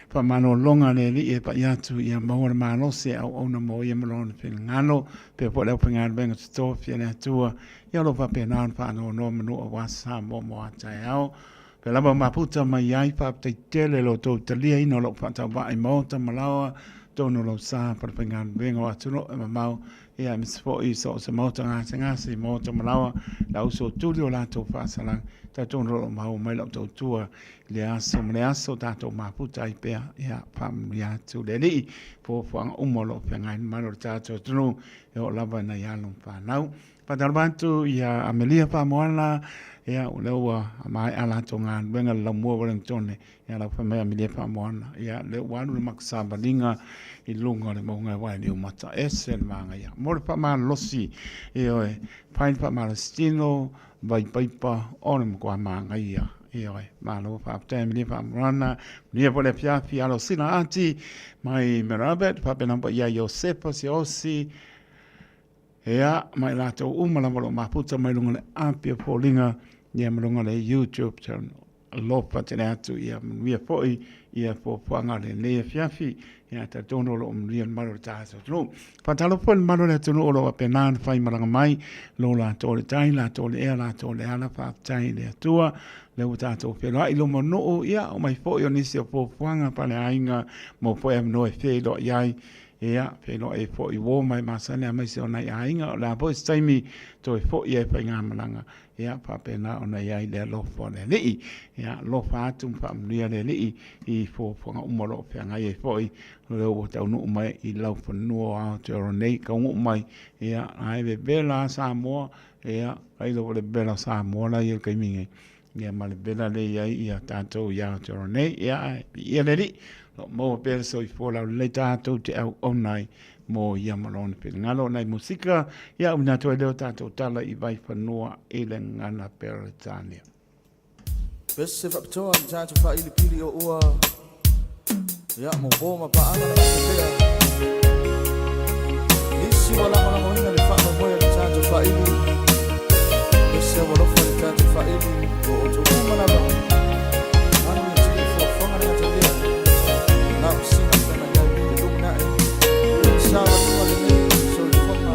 faamalologa le Alii e pai atu ia maua le malosi e auauna mo ia ma lona finagalo, pea foi le aufaigaluega totofi a le Atua, ia o lo o faapena ona faanoanoa manu aua Samoa mo a taeao. Pea lava mafuta mai ai, faafetai tele lo tou taliaina o lou faatauvaa i maota ma laoa, tonu o lou sa pa le faigaluega o atunuu e mamao, ia aemaise foi so o se maota gasegase i maota ma laoa, le auso tuli o latou faasalaga, talitonu o lo o maua mai lau tautua i le aso ma le aso, tatou mafuta ai pea, ia faamanuia atu le Alii, fuafuaga uma o lo o feagai le mamalu o le tatou atunuu, e oo lava i nai alo ma fanau. Faatalofa atu ia Amelia Faamoana, ia o lea ua maea latou galuega le laumua Wellingtone, ia lau fai mai Amelia Faamoana, ia lea ua alu le makasavaliga i luga o le mauga e wailiu mata ese le magaia. Mo le faamalolosi, ioe, fai le faamalosi tino, vai paipa o le matua magaia. Ioe, malo faafetai Amelia Faamoana, manuia foi le afiafi alo sina ati mai Mary Albert, faapena foi ia Iosefa Siaosi, Ea, ma i latou uma lava o lo o mafuta mai luga o le api o foliga, ia ma luga o le YouTube channel. Alofa tele atu, ia manuia foi ia fuafuaga o lenei afiafi, ia talitonu o lo o manuia le malu o le tatou atunuu. Faatalofa foi le malu o le atunuu o lo o faapena ona faimalaga mai, lo latou o le tai, latou o le ea, latou o le ala, faafetai i le Atua, lea ua tatou feiloai i luma o nuu, ia oo mai foi o nisi o fuafuaga faaleaiga mo foi avanoa e feiloai ai Ia, feiloai ai foi uo mai masani aemaise o nai aiga, o le a foi se taimi toe foi ai faigamalaga, ia faapena ona i ai le alofa o le Alii. Ia, alofa atu ma faamanuia le Alii i fuafuaga uma o lo o feagai ai foi, o lea ua taunuu mai i laufanua o Aotearoa nei, taunuu mai, ia, ae vevela lava Samoa, ia, tailo foi le vevela o Samoa la e i ai i le taimi nei, Ia ma le vela lea i ai ia tatou i Aotearoa nei, ia ae viia le Alii, o lo o maua pea le soifua laulelei tatou te auauna ai mo ia ma lona finagalo. O nai musika, ia auina atu ai lea o tatou tala i Vaifanua i le gagana Peretania. Pese faapitoa le tatou faailipili o ua ia mo po ma paaga le faapea. Nisi ua lagolagoina le faamoemoe o le tatou faaili. Pese ua alofa le tatou faaili ua outou uma lava. Manu ia tili fuafuaga le gatalia. Na o sina pena iai le lumanai. Sa waliwa lenei soifuaga.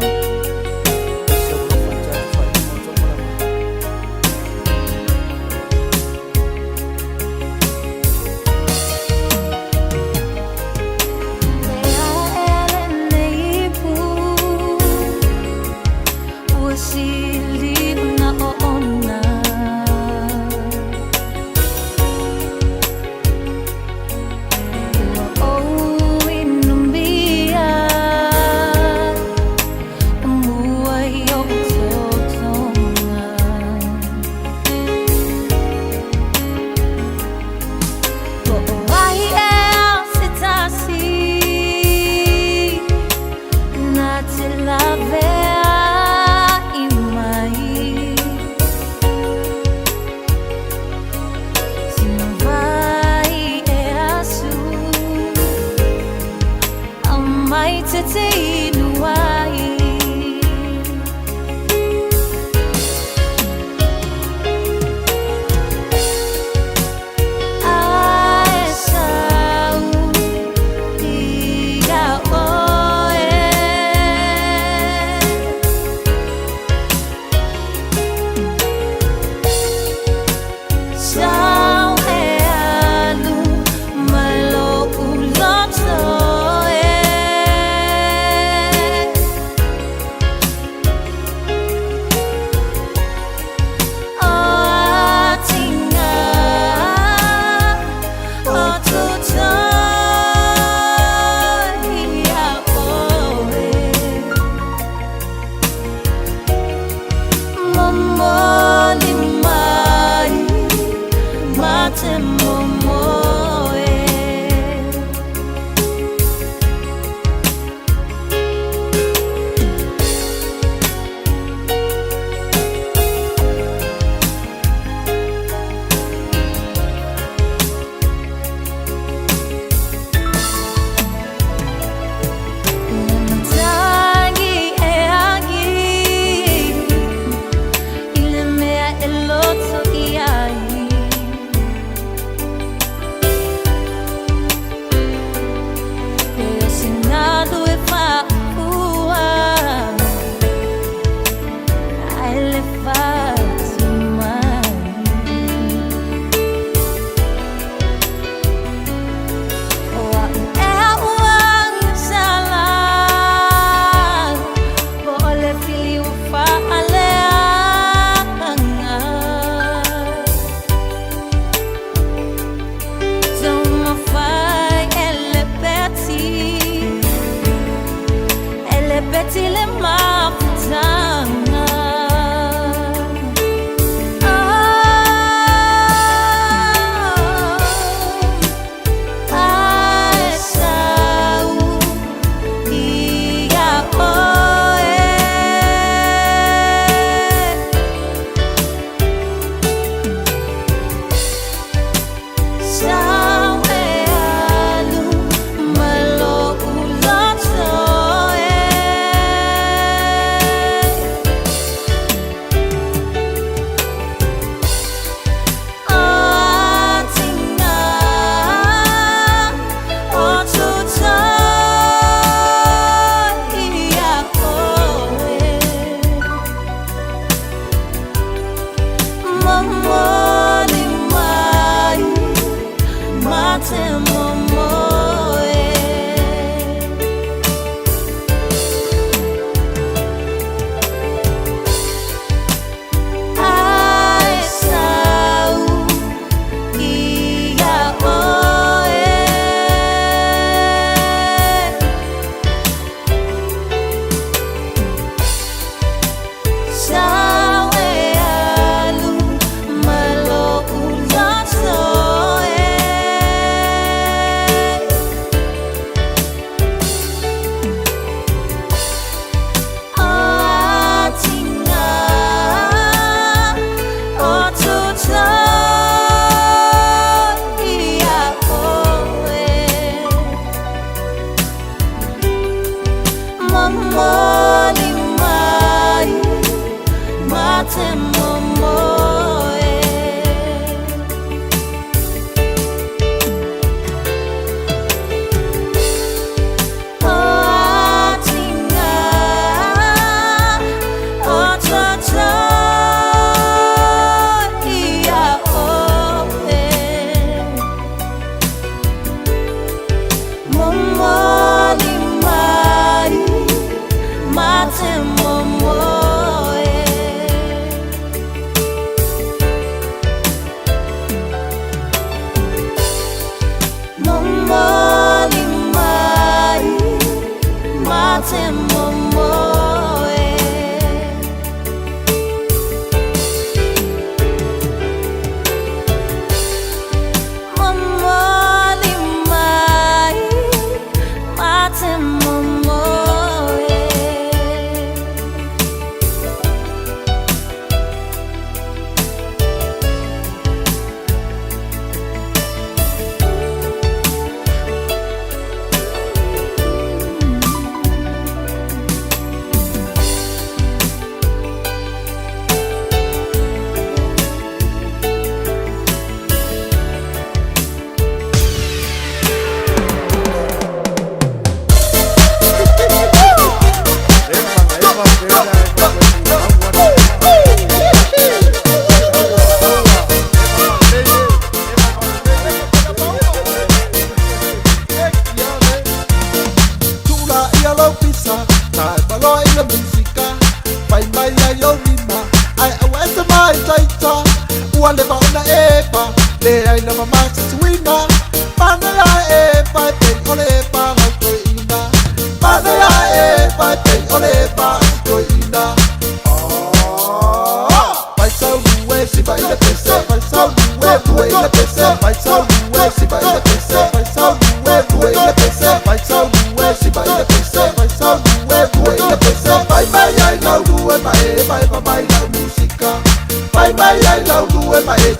Pese ua alofa le tatou faaili mo outou uma lava.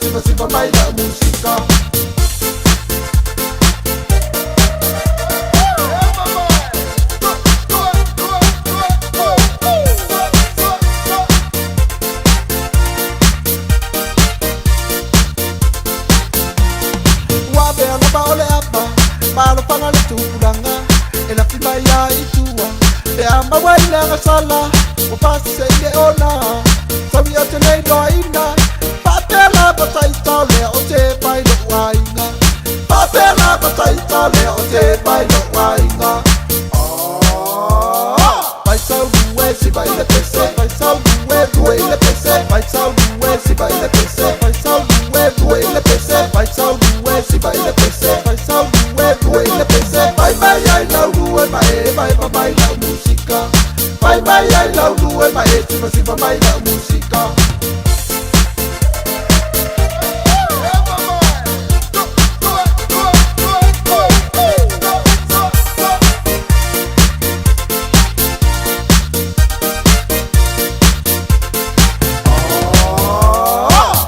sivasiva mai lau musika. Ua pea lava o le apa, malofaga le tupulaga, e lafi mai ai i tua, pe a maua i le agasala, ua fasese i le ona, saui o te le iloaina, faapea lava taita o lea o te fai lo'u aiga, faapea lava taita o lea o te fai lo'u aiga. Faisau lue siva i le pese, faisau lue lue i le pese, faisau lue siva i le pese, faisau lue lue i le pese, faisau lue siva i le pese, faisau lue lue i le pese. Fai mai ai lau lue ma e vaeva mai lau musika, fai mai ai lau lue ma e sivasiva mai lau musika.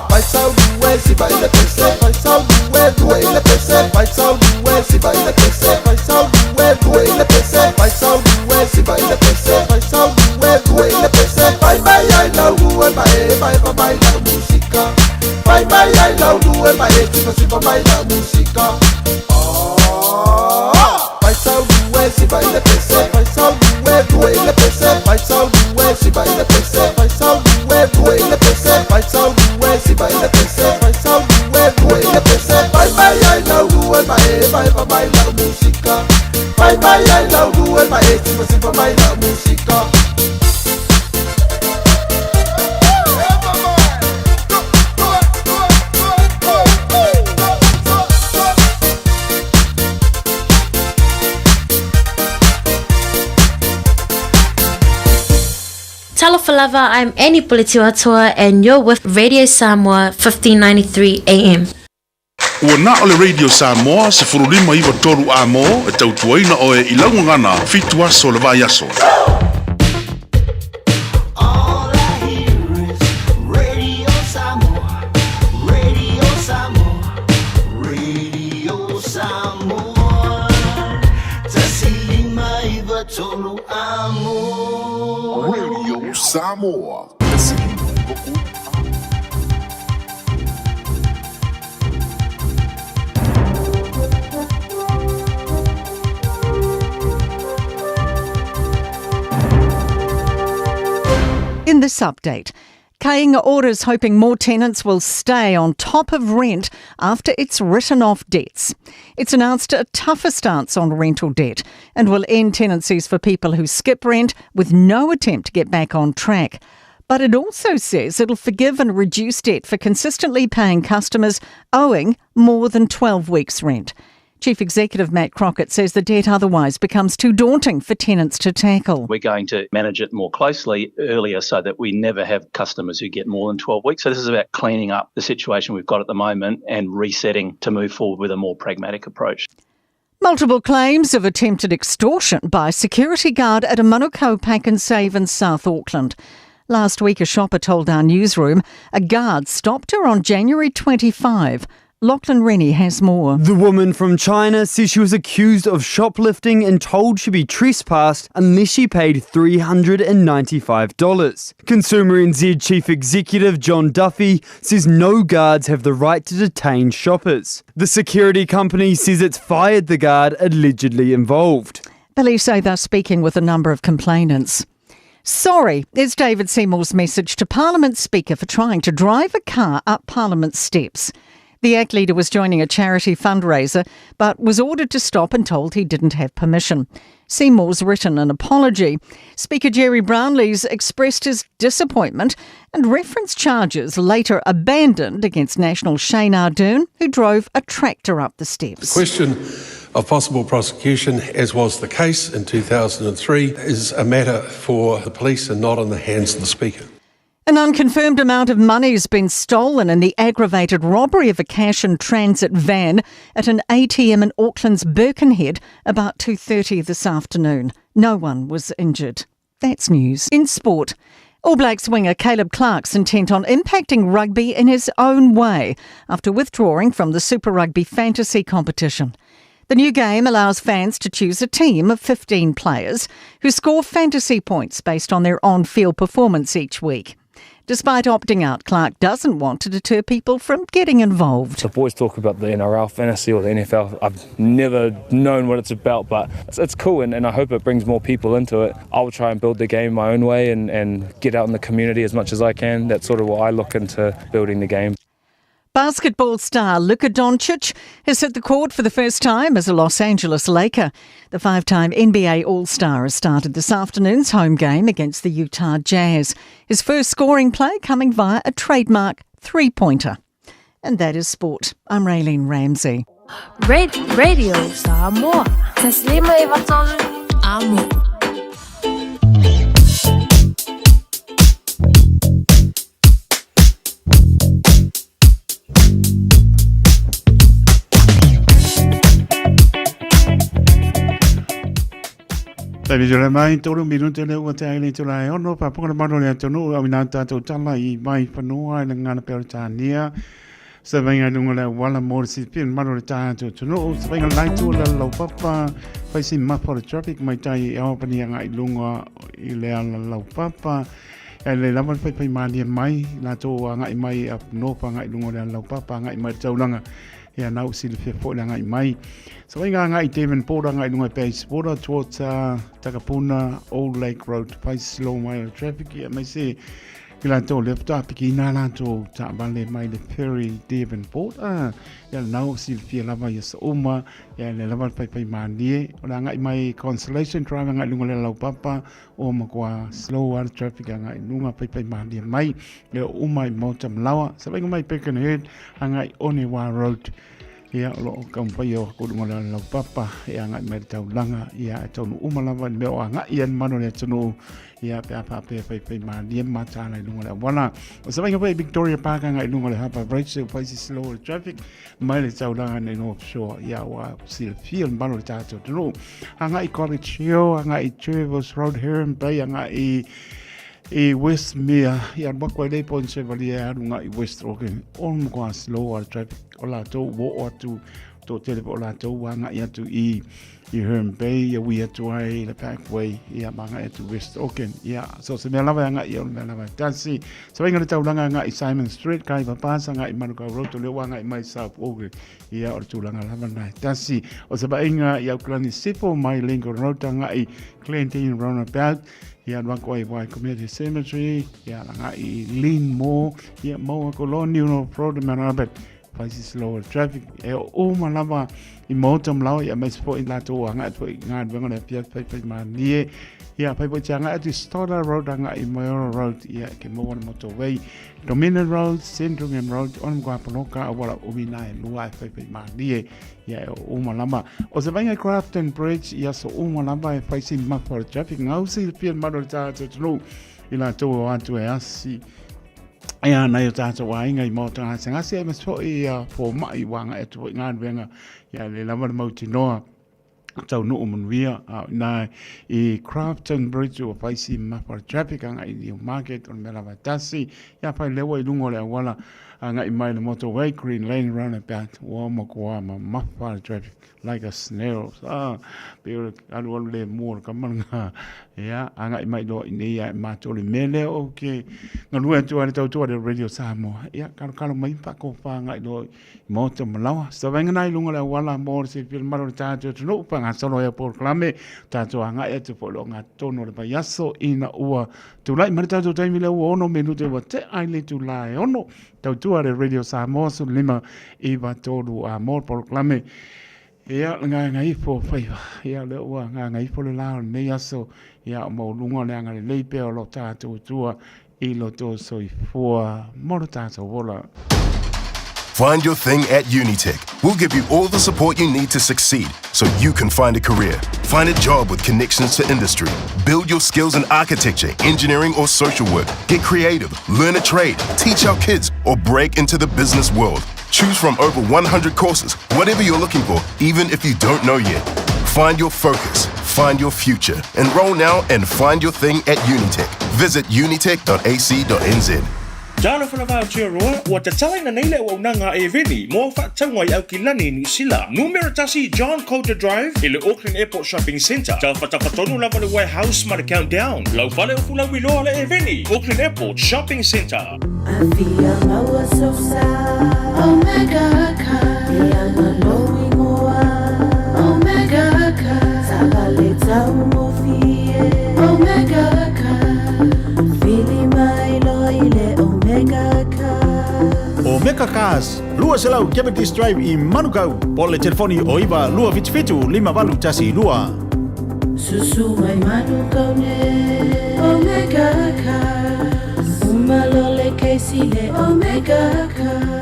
Faisau lue siva i le pese, faisau lue lue i le pese, faisau lue siva i le pese, faisau lue lue i le pese, faisau lue siva i le pese, faisau lue lue i le pese. Fai mai ai lau lue ma e vaeva mai lau musika, fai mai ai lau lue ma e sivasiva mai lau musika. Faisau lue siva i le pese, faisau lue lue i le pese, faisau lue siva i le pese, faisau lue lue i le pese, faisau lue siva i le pese, faisau lue lue i le pese. Fai mai ai lau lue ma e vaeva mai lau musika, fai mai ai lau lue ma e sivasiva mai lau musika. Talofa lava, I'm Annie Puletiwatoa and you're with Radio Samoa 1593 AM. Ua na o le Radio Samoa 1593 amo e tautuaina oe i laugagana 7 aso le vai aso. Radio Samoa, Radio Samoa, Radio Samoa. 159 amo. Radio Samoa. In this update, Kāinga Ora's hoping more tenants will stay on top of rent after it's written off debts. It's announced a tougher stance on rental debt and will end tenancies for people who skip rent with no attempt to get back on track. But it also says it'll forgive and reduce debt for consistently paying customers owing more than 12 weeks' rent. Chief Executive Matt Crockett says the debt otherwise becomes too daunting for tenants to tackle. We're going to manage it more closely earlier so that we never have customers who get more than 12 weeks. So this is about cleaning up the situation we've got at the moment and resetting to move forward with a more pragmatic approach. Multiple claims of attempted extortion by security guard at a Manukau Pack and Save in South Auckland. Last week, a shopper told our newsroom a guard stopped her on January 25. Lachlan Rennie has more. The woman from China says she was accused of shoplifting and told she'd be trespassed unless she paid $395. Consumer NZ Chief Executive John Duffy says no guards have the right to detain shoppers. The security company says it's fired the guard allegedly involved. Police say they're speaking with a number of complainants. Sorry is David Seymour's message to Parliament Speaker for trying to drive a car up Parliament steps. The ACT leader was joining a charity fundraiser, but was ordered to stop and told he didn't have permission. Seymour's written an apology. Speaker Gerry Brownlee's expressed his disappointment and referenced charges later abandoned against National Shane Ardern, who drove a tractor up the steps. The question of possible prosecution, as was the case in 2003, is a matter for the police and not in the hands of the Speaker. An unconfirmed amount of money has been stolen in the aggravated robbery of a cash and transit van at an ATM in Auckland's Birkenhead about 2:30 this afternoon. No one was injured. That's news. In sport, All Blacks winger Caleb Clarke's intent on impacting rugby in his own way after withdrawing from the Super Rugby Fantasy competition. The new game allows fans to choose a team of 15 players who score fantasy points based on their on field performance each week. Despite opting out, Clark doesn't want to deter people from getting involved. The boys talk about the NRL fantasy or the NFL. I've never known what it's about, but it's, it's cool and, and I hope it brings more people into it. I'll try and build the game my own way and, and get out in the community as much as I can. That's sort of what I look into building the game. Basketball star Luka Doncic has hit the court for the first time as a Los Angeles Laker. The five time NBA All Star has started this afternoon's home game against the Utah Jazz. His first scoring play coming via a trademark three pointer. And that is sport. I'm Raylene Ramsey. Radio Samoa. Taslima Amo. Taimi tole mai, tolu minute le ua te aile te la e ono, paponga le mano le atonu, au ina tātou tala i mai whanua i le ngana peo tānia. Sa vainga lunga le wala mo le sipin mano le tātou tonu, sa vainga laitu le lau papa, whaisi mapa le traffic mai tai i awapani anga i lunga i le ala lau papa. E le lava le whaiwhai mālie mai, lātou a ngai mai a nopa ngai lunga le ala lau papa, ngai mai taulanga. Ia nau silafia foi le agai mai. So ai ngā ngai Devonport agai lunga Bays Border towards Takapuna Old Lake Road pai slow mai o traffic ia mai se i latou le ta piki nā latou ta vale mai le ferry Devonport a ia nau silafia lava ia sa uma ia le lava pai pai mālie o le agai mai Constellation Drive agai lunga le laupapa o makoa slow a traffic agai lunga pai pai mālie mai E o uma i Maota Malawa, sa vainga mai Birkenhead, agai Onewa Road. Ia, o loo taumafai o ko lunga le laupapa, e agai mai le taulaga, ia, e taunu uma lava i le mea o agai ai le manu o le atunuu, ia, pe a faapea e faifai malie ma mataala i luga o le auala. O se vainga foi Victoria Park agai i luga o le Harbour Bridge, e fai si slow o le traffic mai le taulaga nei North Shore, ia, ua silafia le mamalu o le tatou atunuu. Agai i College Hill, agai i Jervis Road, Heron Bay, agai i I Westmere, i alu atu ai lea i Point Chevalier alu agai i West Auckland, o le matua slow lava le traffic o latou ua oo atu, toatele foi o latou ua agai atu i i Herne Bay, ia ui atu ai i le Parkway, ia ma agai atu West Auckland. Ia, so se mea lava e agai i ai o le mea lava e tasi. Se vaaiga o le taulaga agai i Simon Street, Kaiva Pass, agai i Manukau Road, o lea ua agai mai South Auckland. Ia, o le tulaga lava lena e tasi. O se vaaiga i Auckland i Sifo mai Lincoln Road agai i Glendene Roundabout, Ia alu atu ai wai Community Cemetery, ia agai i Linmore, ia maua ko loa New North Road Mount Albert, fai si slow traffic, e o uma lava i Maota Malawa, ia maise foi latou agai atu foi i galuega le afiafi fai fai malie, ia fai foi te agai atu i Stoddard Road agai i Moeora Road, ia ke maua le motorway, Dominion Road, Sandringham Road, ona matua poloka auala umi na e lua e fai fai malie. Ia e uma lava. O se vainga Grafton Bridge, i aso uma lava e whai si mafa o le traffic. Ngau si le pia maro le tātou tunu i la tau o atu e asi. E ana i o tātou ainga i maota ngā ngasi e maso i a pō mai wanga e tu i ngā nuenga. Ia le lava le mauti noa tau nuu manuia a nā i Grafton Bridge o whai si mafa o le traffic anga i New Market o le mea lava tasi. Ia whai lewa i lunga o le awala Agai mai le motorway, Green Lane roundabout, ua matua mamafa le traffic, like a snail. Ah, pei o le alualu le mua o le kama lena. Ia, agai mai loa i nei ia e matou le mea lea ou te galue atu ai le tautua le Radio Samoa. Ia, kalokalo mai faakofa agai loa i Maota Malawa. Sa vaega na i luga o le auala mo le silafia le malu o le tatou atunuu, faagasolo ai au polokalame, tatou agai atu foi i le ogatotonu o le vaiaso ina ua Tulai mai le tatou taimi lea ua ono minute ua tea i le itula e ono. Tautua le Radio Samoa 15 9 3 a mo le polokalame. Ia, le gagaifo faiva. Ia, lea ua gagaifo le la o lenei aso. Ia, o maualuga o le agalelei pea o lo tatou Atua i lo tō soifua mo lo tatou ola. Find your thing at Unitec. We'll give you all the support you need to succeed so you can find a career. Find a job with connections to industry. Build your skills in architecture, engineering, or social work. Get creative, learn a trade, teach our kids, or break into the business world. Choose from over 100 courses, whatever you're looking for, even if you don't know yet. Find your focus. Find your future. Enroll now and find your thing at Unitec. Visit unitec.ac.nz. Talofa lava Aotearoa, ua tatalaina nei le auaunaga a Eveni mo au faatauga i Aukilani, Niu Sila. Numera tasi John Coulter Drive i le Auckland Airport Shopping Centre. Tafatafa tonu lava le Warehouse ma le Countdown. Lau fale o Fulauiloa le Eveni, Auckland Airport Shopping Centre. Afia maua sosa Omega car Ia malo ingoa Omega car Taavale taugofie Omega car Vili mai loa i le Omega car. Omega Cars, 200 Cavendish Drive i Manukau, po o le telefoni o 9 277 5812. Susu mai Manukau nei Omega Cars Uma loa le kesi le Omega Cars.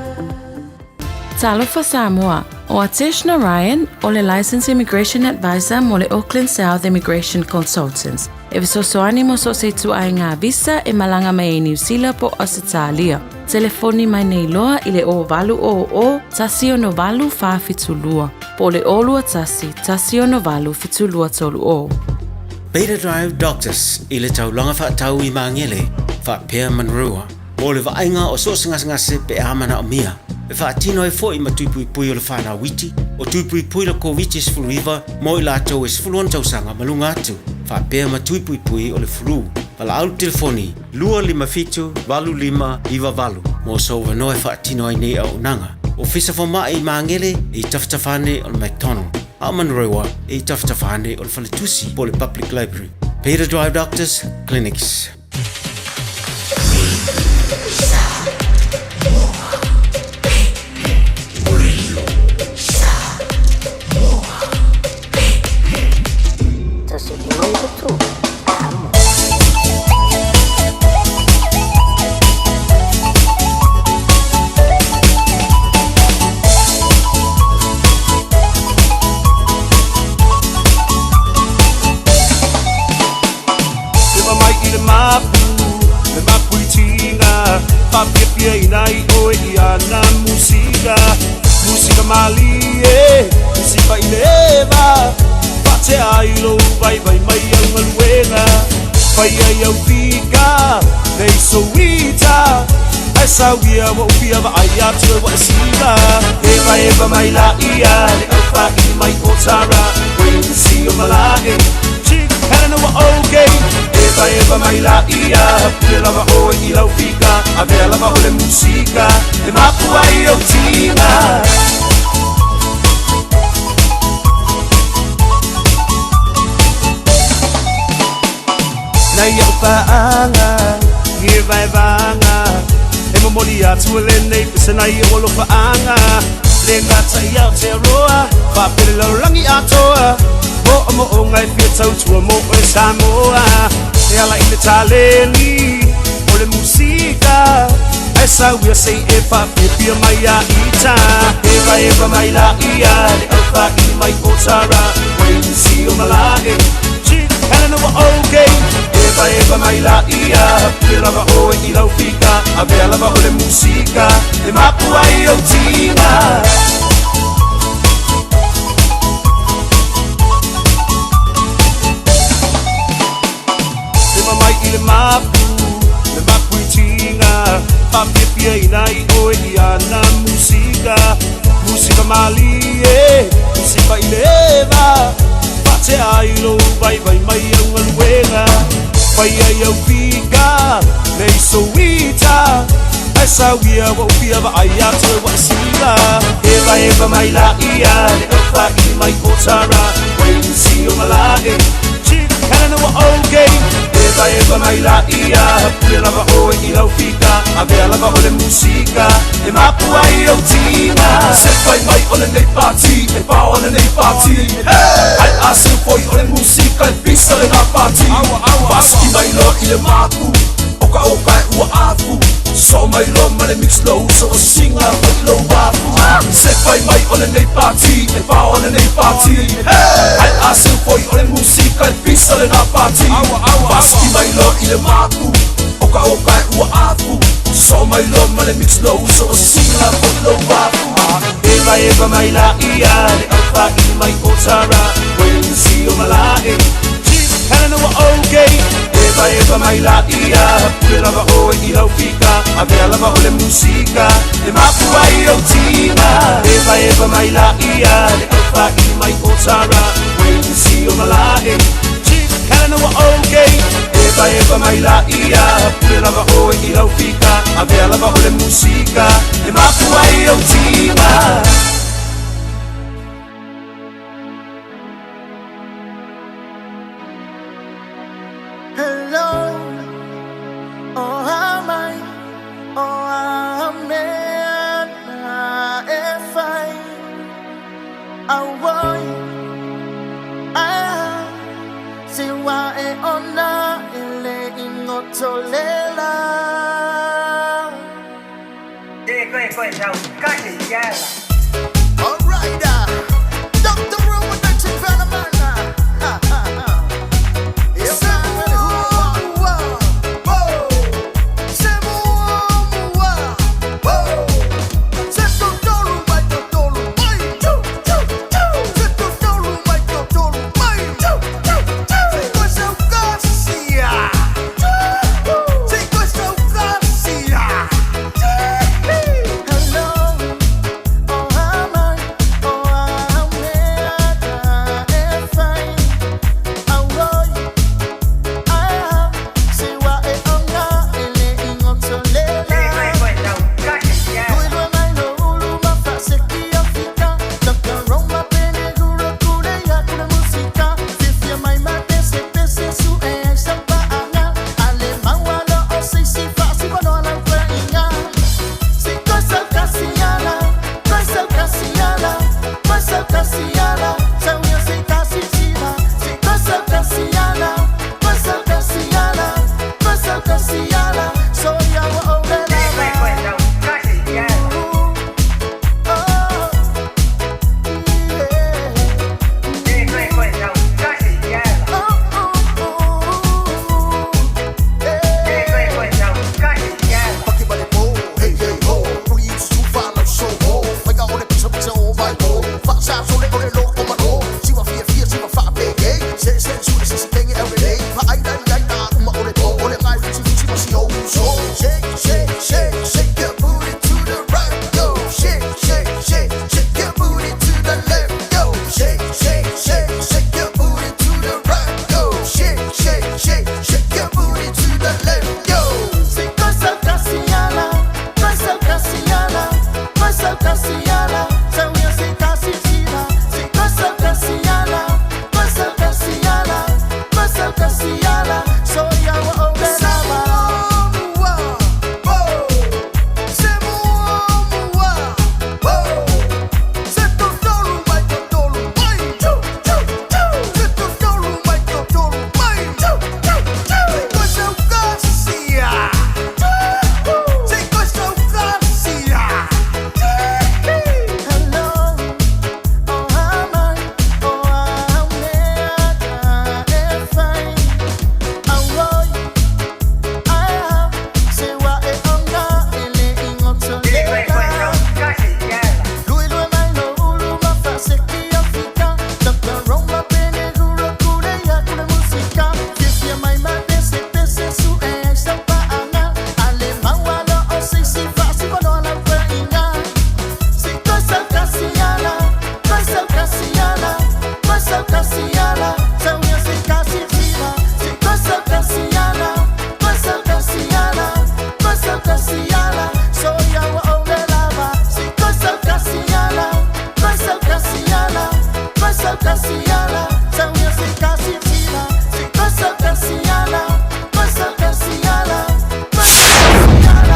Talofa Samoa, ʻO Atesh Narayan, ʻo le Licensed Immigration Advisor mo le Auckland South Immigration Consultants, e fesoasoani mo so o se ituaiga visa e malaga mai ai Niu Sila po o Ausetalia. Telefoni mai nei loa i le 0800 168 472 po o le 021 168 7230. Beta Drive Doctors i le taulaga faatau i Magele, faapea Manurewa, mo le vaaiga o so o se gasegase pe a manaomia, e faatino ai foi ma tui puipui o le fanau iti, o tui puipui le Koviti-19 mo i latou e 16 tausaga ma luga atu, faapea ma tui puipui o le flu. Valaau le telefoni 257 8598 mo sou avanoa e faatino ai nei auaunaga. Ofisa Fomai i Magele e i tafatafa ane o le McDonald, a o Manurewa e i tafatafa ane o le Faletusi po o le Public Library. Beta Drive Doctors Clinics. Eva mai i le mapu, le mapu i tiga Whaapiapia ina i oe i ana musika Musika malie, musika i le eva Whaatea ai lou vaivai mai au galuega Fai ai au fika, nei souita Ae sau ia ua ou fia vaai atu e ua e sila Eva eva mai la ia le au whaili mai o Tara Koe o malae Chick Helena ua okay Eva eva mai la ia Pule lava oe i lau fika Avea lava o le musika E mapu ai ou tiga Nei au paaga Ni e vaevaega E momoli atu e lenei pese nai ou alofaaga Le gata i Aotearoa Faapele lalolagi atoa Moomooga e fia tautua mo oe Samoa E ala i le taleni O le musika Ae sau ia se i e faapiapia mai ia ita Eva eva mai la ia Le au faaili mai o Tara Koe o malae Chick Helena ua okay Eva eva mai la ia Pule lava oe i lau fika Avea lava o le musika E mapu ai ou tiga Eva mai i le mapu Le mapu i tiga Faapiapia ina i oe i ana musika Musika malie Musika i le eva Faatea ai lou vaivai mai au galuega Fai ai au fika Nei souita Ae sau ia ua ou fia vaai atu e ua e sila Eva eva mai la ia Le au faaili mai o Tara Koe o malae Chick Helena ua okay Eva eva mai la ia Pule lava oe i lau fika Avea lava o le musika E mapu ai ou tiga Se fai mai o lenei pati E pao lenei pati Ai a se foi o le musika E pisa lena pati Pasiki mai loa i le mapu O ka o ka e ua afu So mai loa ma le mix low So o singa foi lou afu Se fai mai o lenei pati E pao lenei pati Ai a se foi o le musika E pisa lena pati Pasiki mai loa i le mapu O ka o ka e ua afu So mai loa ma le mix low So o singa foi lou afu Eva eva mai la ia Le au faaili mai o Tara Koe o malae eva mai la ia Pule lava oe i lau fika Avea lava o le musika E mapu ai au tina Eva eva mai la ia Le alfa i mai o tara Wait and see o malae Chief Helena wa okay Eva eva mai la ia Pule lava oe i lau fika Avea lava o le musika E mapu ai au tina Hello, oh amai, oh amen, e fai, awoi, ah, si wa e ona ele ingotolela. All right, Dr. Ruben, the Venomana. Ha ha ha.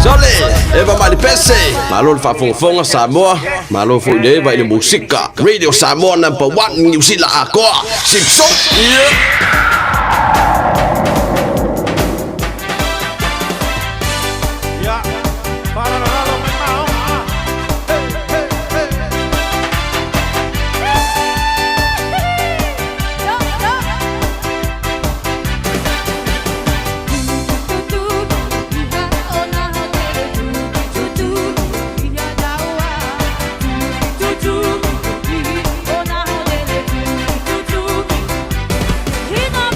Sole, Eva Malipese, malo le faafogafoga Samoa, malo foi le Eva i le musika. Radio Samoa number 1 New Zealand akoa. Simpson. Yeah. He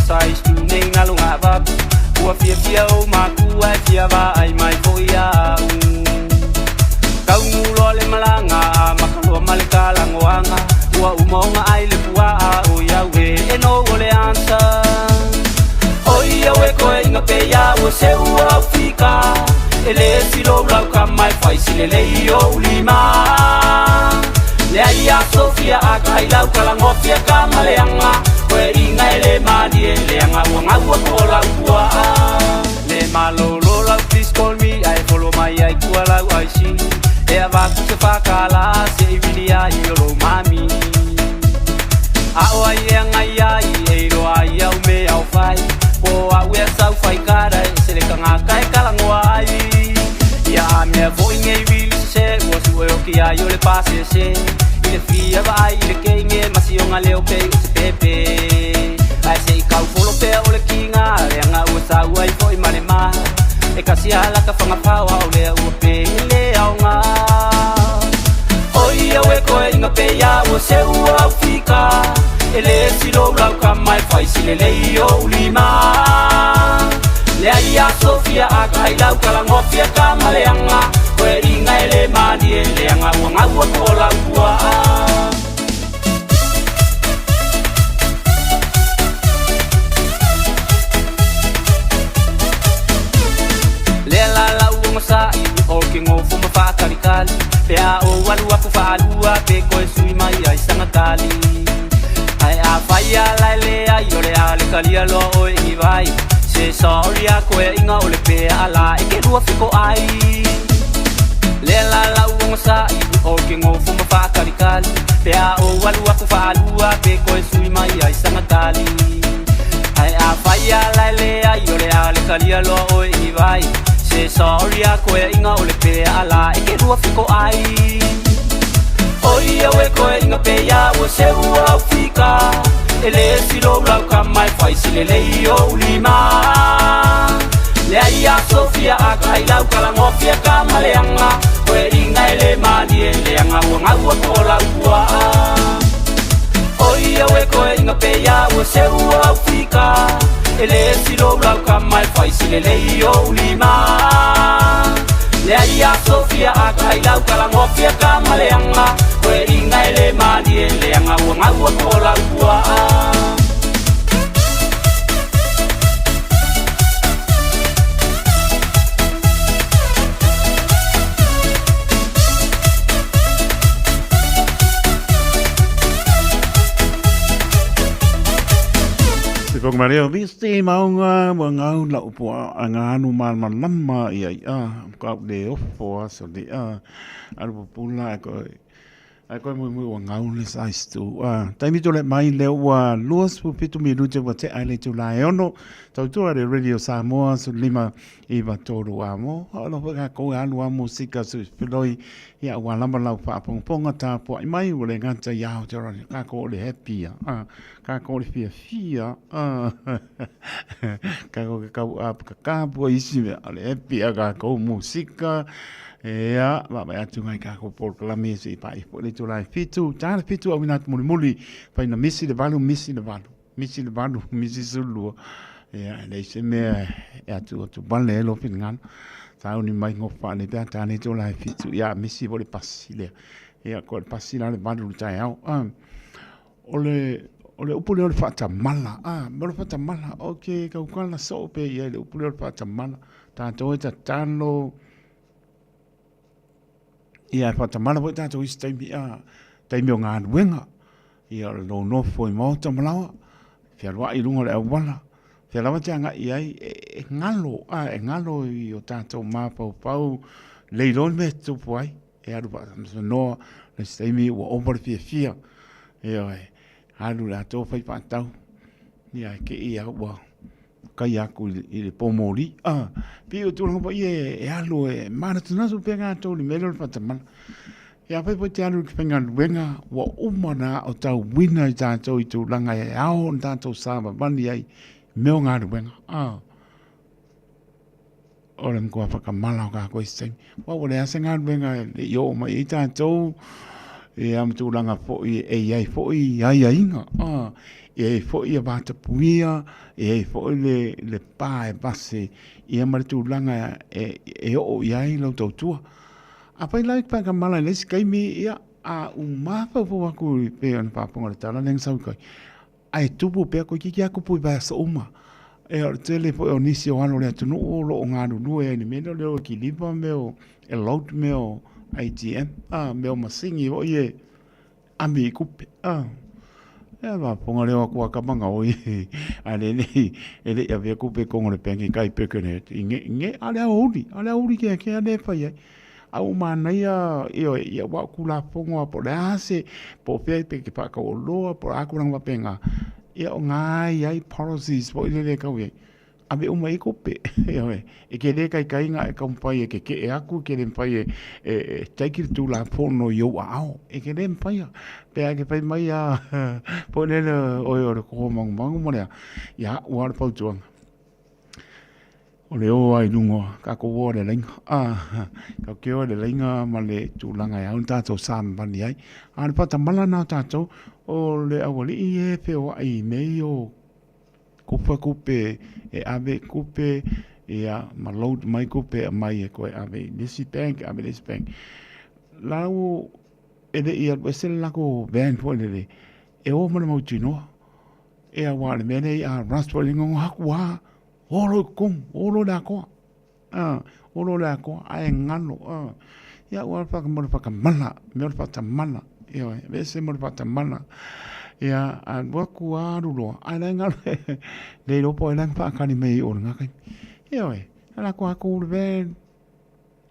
size tu nei ngalo ngā vapu Ua fia fia o makua e fia vaai mai foi au Kaunguloa le malaga makaloa ma le kalagoaga Ua uma ona ai le puaa o iau e e nou o le answer Oi au e koe inga pe ia ua seu au fika E le silou lau kama e fai silelei o ulima Le ai a Sofia a kai lau kalangofia ka maleanga Koe inga e le malie leanga ua ngaua ko lau puaa Le malolo lau please call me ai follow mai ai kua lau ai si E a vaku se whakala se i vili ai o lo mami A o ai e ngai ai e ro ai au me au whai Po au e sau whai kara e se le kanga kai kalangoa ai Ia a mea foi ngei vili se se ua sue o ki ai o le pase se I le fia vai i le keinge masi o ngā leo pei o se pepe Ai se i kau folo pea o le kinga leanga ua sau ai foi ma le maha E kasi ala ka whangawhawa o lea ua pe i le ao ngā Oi au e koe inga pe ia ua se ua au fika E le silou lau kama e fai silelei o ulima Le ai a Sofia a kai lau kalangofia ka maleanga Koe inga e le malie leanga ua ngaua ko lau puaa Le la la ua sa'i o ke ngofo ma whakalikali Pe a o alu aku whaalua pe koe sui mai ai sangatali Ai a whai a lai le ai o le a le kalia loa oe i vai Se sorry a koe inga o le pe a la e ke rua fiko ai Le la la ua sa'i o ke ngofo ma whakalikali Pe a o alu aku whaalua pe koe sui mai ai sangatali Ai a whai a lai le ai o le a le kalia loa oe i vai Se sorry a koe inga o le pe a la e ke rua fiko ai Oi au e koe inga pe ia ua se ua au fika E le silou lau kama e fai silelei o ulima Le ai a Sofia a kai lau kalangofia ka maleanga Koe inga e le malie leanga ua ngaua ko lau puaa Oi au e koe inga pe ia ua se ua au fika E le silou lau kama e fai silelei o ulima Le ai a Sofia a kai lau kalangofia ka maleanga Koe inga e le malie leanga ua ngaua ko lau puaa Se ponga maria viste maunga ua ngau la upo a ngā anu malamalama ia i a ka au le ofo a so le a alu pupula e koe ai koe mui mui ua ngau le size tu a taimi tole mai le ua 27 minute ua te ai le tu la e ono tautua le Radio Samoa su lima iwa tolu a mo alo ka ko alu a musika su filoi ia ua lama lau whaapongaponga tāpua i mai ua le ngata i Aotearoa ka ko le happy a ka ko le fia fia a ka ko ka kau a ka kapua isi mea o le happy a ka kou musika Ea, vaavaai atu ngai ka ko polokalame se i paʻi foi le itula e fitu, ta le fitu auina atu mulimuli, fai na misi le valu, misi le valu, misi le valu, misi sulu. Ea, e leai se mea e atu atu wale ai lou finagalo. Sauni mai ngofa le pea ta le itula e fitu, ia misi foi le pasi lea. Ia, ko le pasi la le valu le taeao. Ah, o le o le upu lea o le faatamala, ah, mo le faatamala, o ke kaukala soo pe ia i le upu lea o le faatamala. Tātou e tatalo, Ia, e whaatamala foi tātou isi taimi, a, taimi o galuega, ia o le nonofo i maota ma laoa, fealuai i luga o le auala, fea lava te agai ai, e, e ngalo, a, e ngalo i o tātou mafaufau, le iloa le mea e tupu ai, e alu whaasanoa, le isi taimi ua ova le fiafia, ia, e alu le atoa whai whaatau, ia, e ke ia ua, kai aku i le pōmōlī. Ah, pei o tulaga foi ia e alu e manatunatu pea gātou i le mea lea o le faatamala. Ia afai foi te alu i le faigaluega ua uma ona aotauina i tātou i tulaga e ao ona tātou savavali ai i mea o galuega. Ah, o le matua whakamala o kākou i se taimi. Ua ua leai se galuega e le i oo mai ai tātou, Ia ma tulaga foi e i ai foi aiaiga, e i ai foi ia vatapuia, e i ai foi le, le pa e vase, ia ma le tulaga e, e oo i ai lau tautua. Afai la e faatamala i le isi taimi, ia, a u mafaufau atu e pei ona faafofoga i le tala lea na sau i tai, ae tupu pea toeitiiti lava tupu i vaiaso uma. Ia o le tele foi o nisi o alo o le atunuu o lo o galulue ai i le mea lea o le o e kiliva mea o, e load mea o ATM, a, mea o masini foi ia e ami i tupe, a. Ia faafofoga lea o atu a tama gaoi ae le i e le i avea tupe i totonu o le bank i tai i Birkenhead i ge ge a o le aoauli, a o le aoauli keakea lea e fai ai. A ua manaia, ioe, ia aua o Tulafono lava po o le a se, po o fea pe e te faatauoloa po o a tulaga faapena, ia o lena e i ai policies foi lele e tau i ai, ave uma i ai tupe, ioe. E te le taitai ona e taumafai e tetee atu, e te le mafai e take le Tulafono i ou aao, e te le mafaia. Pe a e te fai mai lava foi lele oe o le koko manumanu ma le a, ia au lava le fautuaga, o le o lava i luga, tatou o i le laina, tatou te o i le laina ma le tulaga e ao ona tatou savavali ai. A o le faatamala lena o tatou, o le aualii ia e feoai i mea ia o kupa tupe e ave tupe ia ma load mai tupe e aumai e toe ave i le isi bank, ave i le isi bank. La ua e le i alu ese le latou van foi lele e o ma le mautinoa. Ia aua o le mea lea a rush foi lele, e atu lava o loa i totonu, o loa i le atoa, o loa i le atoa, ae galo. Ia aua mo le faatamala, mea o le faatamala, ioe, aveese ma le faatamala. Ia alu atu lava alu loa, ae la e galo, le iloa po o ai la na faatali mai ai i o i lena taimi. Ioe, alu atu lava tu le van,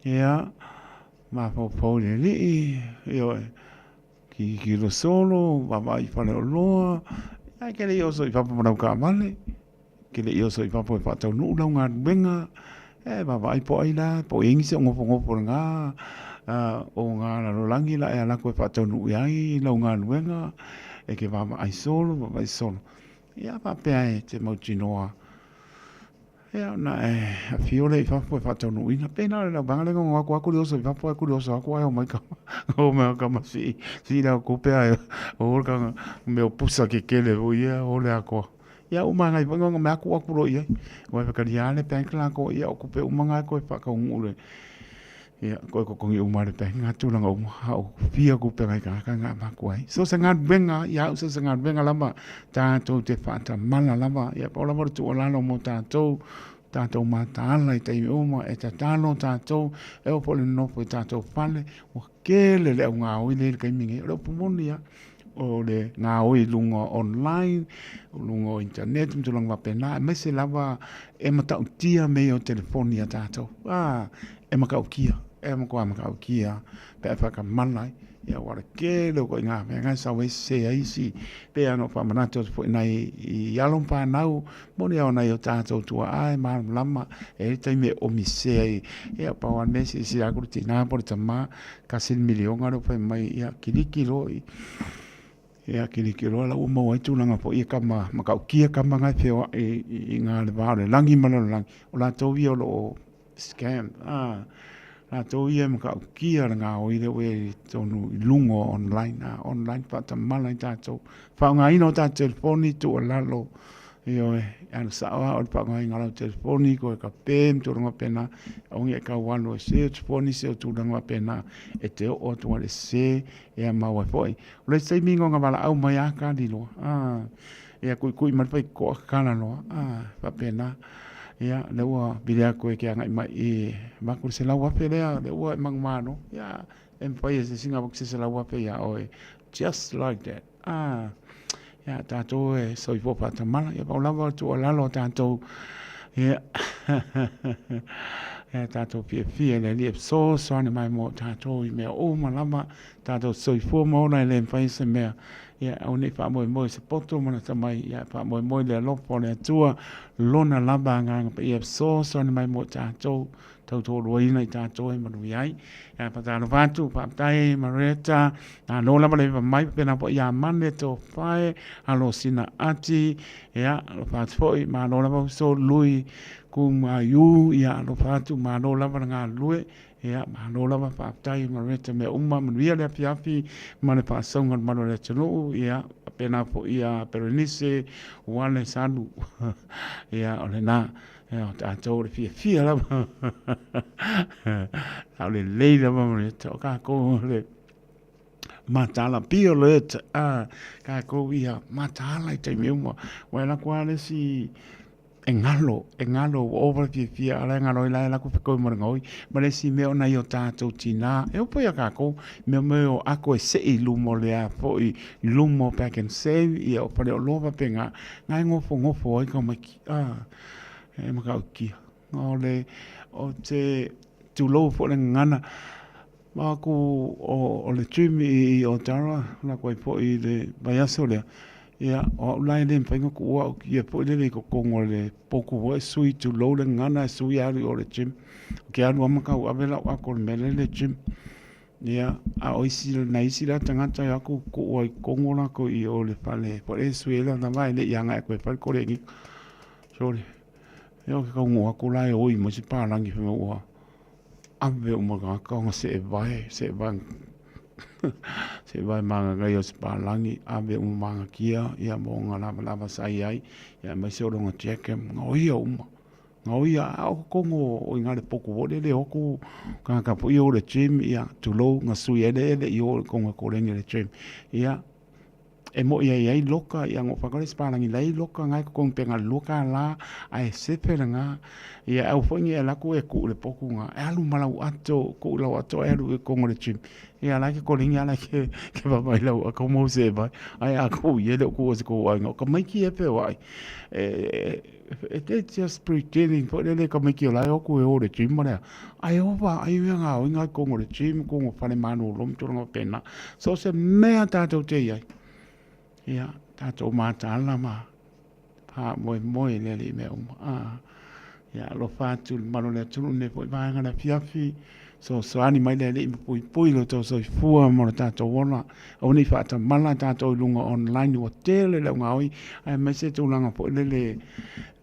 ia, mafaufau i le alii, ioe. Tilotilo solo, vaavaai i faleoloa, ae e te le i oso i fafo ma lau taavale, e te le i oso i fafo e faataunuu lau galuega, e vaavaai po o ai la, po o i ai nisi o nofonofo i lena o ga lalolagi la e alu atu e faataunuu i ai lau galuega, e te vaavaai solo, vaavaai solo, ia faapea e te mautinoa Ia ona e afio lea i fafo e faataunuuina. Pei na o le lauvaega lea na gogo atu atu le oso i fafo ae kuli oso atu ae omai ka omai ka ma sii sii lau tupe ae o le ka mea o pusa kekele foi ia o le atoa. Ia uma ngai foi nga mea atu atu loa i ai. Ua whakaria le bank la ko ia o kupe uma ngai koe whakaungu le ia koe kokongi uma le bank ngā tūranga uma ha o fia kupe ngai kāka ngā maku ai. So se galuega ia au so se galuega lava tātou te whaatamala lava ia pau lava le tuualalo mo tātou tātou mataala i taimi uma e tatalo tātou e oo foi le nonofo i tātou fale ua kele le au gaoi lea i le taimi nei o le upu moni lava o le gaoi i luga o online o luga o internet ma tulaga faapena aemaise lava e matautia mea ia o telefoni a tātou a e matautia e matua matautia pe a whakamana ai ia aua o le tele o ituaiga mea na e sau ai sese ai isi pei lava ona ou faamanatu atu foi i nai i alo ma fanau moni lava o nai o tatou tuaa e malamalama e i ai le taimi e omi sese ai ia pau lava le mea silasila atu le tina po o le tama tasi le miliona lea ua fai mai ia kiliki loa i ia kiliki loa la ua maua ai tulaga foi ia kama matautia kama na e feoai i le va o le lagi ma le lalolagi o latou ia o lo o Scam, ā, rātou ia e matautia le gaoi lea ua i ai i totonu i luga o online, ā, online faatamala ai tatou. Faaaogaina o tatou telefoni, tuualalo, ioe, e alu sao lava oe i le faaaogaina o lau telefoni, toe kape ma tulaga faapena, aua ne i e tau alu e search fua nisi o tulaga faapena e te oo atu ai i le sese, ia maua ai foi. O le isi taimi na ona valaau mai lava kali loa, ā, ia tuitui mai le faitotoa tatala loa, ā, faapena. Ia, lea ua vili atu e ke agai mai i avatu le $100,000 lea, lea ua e manumalo, ia, e mafai e se isi ona avatu se $100,000 ia oe, just like that. Ā, ia, tatou e soifua faatamala, ia pau lava o le tuualalo a tatou, ia, ia tatou fiafia i le Alii e fesoasoani mai mo tatou i mea uma lava, tatou soifua ma ola e le mafai se mea, ia aua ne i faamoemoe i se poto ma lata mai, ia faamoemoe i le alofa o le Atua, lona lava agaga paia e fesoasoani mai mo tatou, tautoaluaina i tatou e manuia ai. Ia faatalofa atu, faafetai Marietta, malo lava le hiva mai, faapena foi ia Mane Tofae, alo sina ati, ia alofa atu foi, malo lava uso Lui Kumaiu, ia alofa atu, malo lava le galulue. Ia, malo lava, faafetai Mareta mea uma, manuia le afiafi ma le faasauga o le malu o le atunuu, ia, faapena foi ia Berenice, Uale, Salu, ia, o lena, ia, o tatou o le fiafia lava, sa o lelei lava Mareta, o kākou o le mataala, be alert, a, kākou ia mataala i taimi uma, ua e laku lava le isi, E galo, e galo, ua ova le fiafia, a la e galo ai la e laku fekoi ma le gaoi. Ma le isi mea o nai o tātou tinā, e opo ia kākou, mea mai o ako e seʻi i luma o le a foi, i luma o Pak'nSave, ia o Faleoloa faapena, na e gofogofo ai ka maiki, a, e matautia. O le, o te tulou foi le gagana, ma aku o le gym i Otara, laku ai foi i le vaiaso lea, ia, o au la e le mafai ona tuua au ia foi lele i totonu o le potu foi e sui, tulou le gagana e sui alu i o le gym. Ou te alu lava ma tauave lau ato i le mea lea i le gym. Ia, a o isi, nai isi la tagata e o atu tuu ai i totonu latou i o i le fale foi lea e sui ai lana vaa e le i agai atu e fai le koleniga. Sole, ia ou te taunuu atu la e oi mai se palagi fai mai ua ave uma tagata ona seevae, seevae, seevae ma ia o se palagi, ave uma magatia ia ma ona lavalava sa i ai, ia aemaise o lona jacket, gaoia uma. Gaoia, a o totonu o i ina le potu foi lele e o atu tagata foi ia o le gym, ia tulou, gasui ai le ele i o i totonu e koleni i le gym. Ia, E moi ai ai loka, ia na ou fai atu lea i se palagi la e i ai loka na e totogi pe na o le $2 ae sefe lena. Ia aua foi ne i alu atu e tuu i le potu lena, e alu ma lau ato, tuu lau ato ae alu i totonu o le gym. Ia la e te koleni lava la e te vaavaai i lau ato ma ou sefe ai, ae a tuu i ai e le o tuua e se tou aiga, o tamaiti ia e feoai, e just pretending foi lele e tamaiti o la e o atu e o i le gym ma le a, Ae ova ai mea gaoiga i totonu o le gym, totonu o fale malolo ma tulaga faapena. So o se mea tatou te i ai, ia, tatou mataala ma faamoemoe i le Alii i mea uma. Ah, ia alofa atu i le mamalu o le atunuu i lenei foi vaega o le afiafi, fesoasoani mai le Alii ma puipui lo outou soifua ma lo tatou ola. Aua ne i faatamala tatou i luga online ua tele le augaoi aemaise tulaga foi lele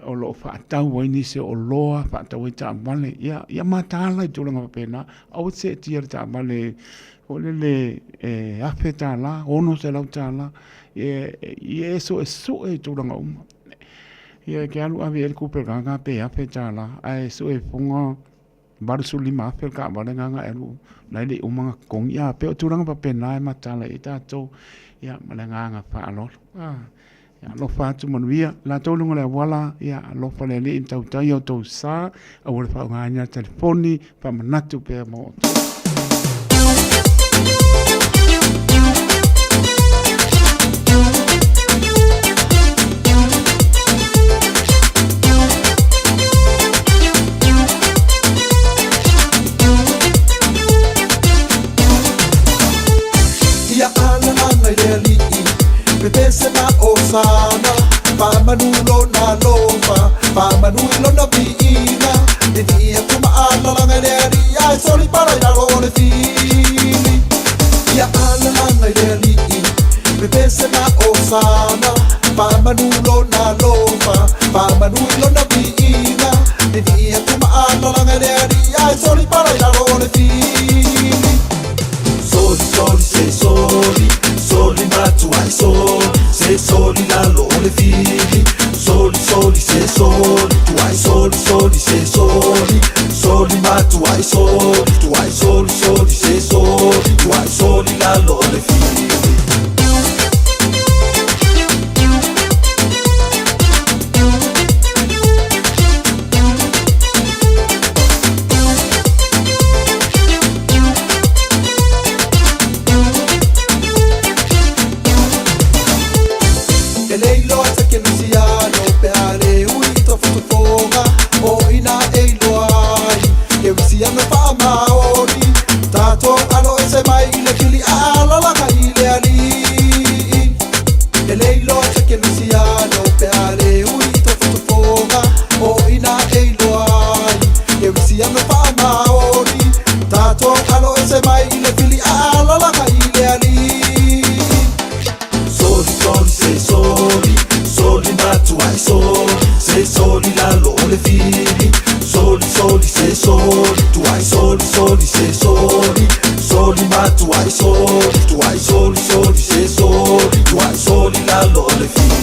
o lo o faatau ai nisi o oloa, faatau ai taavale. Ia, ia mataala i tulaga faapena. Aua te seetia le taavale foi lele e $1,000, $600. Ia e suesue i tulaga uma. Ia e te alu ave i ai le tupe a le tagata pe $1,000 ae sue ifoga $85,000 le taavale lena na e alu la e le i uma ona totogi. Ia, pei o tulaga faapena e mataala i ai tatou. Ia, ma le agaga faaaloalo. Ia alofa atu manuia latou i luga o le auala, ia alofa le Alii ma tautai outou sa, aua le faaaogaina le telefoni, faamanatu pea mo outou. Ia alalaga i le alii, pepese ma osana, faamanu lona alofa, faamanu i lona viiga, vivii atu ma alalaga i le alii, ae soli pala i lalo o le fili. Ia alalaga i le alii, pepese ma osana, faamanu lona alofa, faamanu i lona viiga, vivii atu ma alalaga i le alii, ae soli pala i lalo o le fili. Soli, soli, se soli, soli matuai soli, se soli lalo o le fili. Soli, soli, se soli, tuai soli, soli, se soli, soli matuai soli, tuai soli, soli, se soli, tuai soli lalo o le fili. E le iloa se kerisiano pe a le ui i tofotofoga o ina e iloa ai kerisiano faamaoni tatou alo ese mai i le fili a alalaga i le alii. E le iloa se kerisiano pe a le ui i tofotofoga o ina e iloa ai kerisiano faamaoni tatou alo ese mai i le fili a alalaga i le alii. Soli, soli, se soli, soli matuai soli, se soli lalo o le fili. Soli, soli, se soli, tuai soli, soli, se soli Tuai soli soli se soli Tuai soli lalo o le fili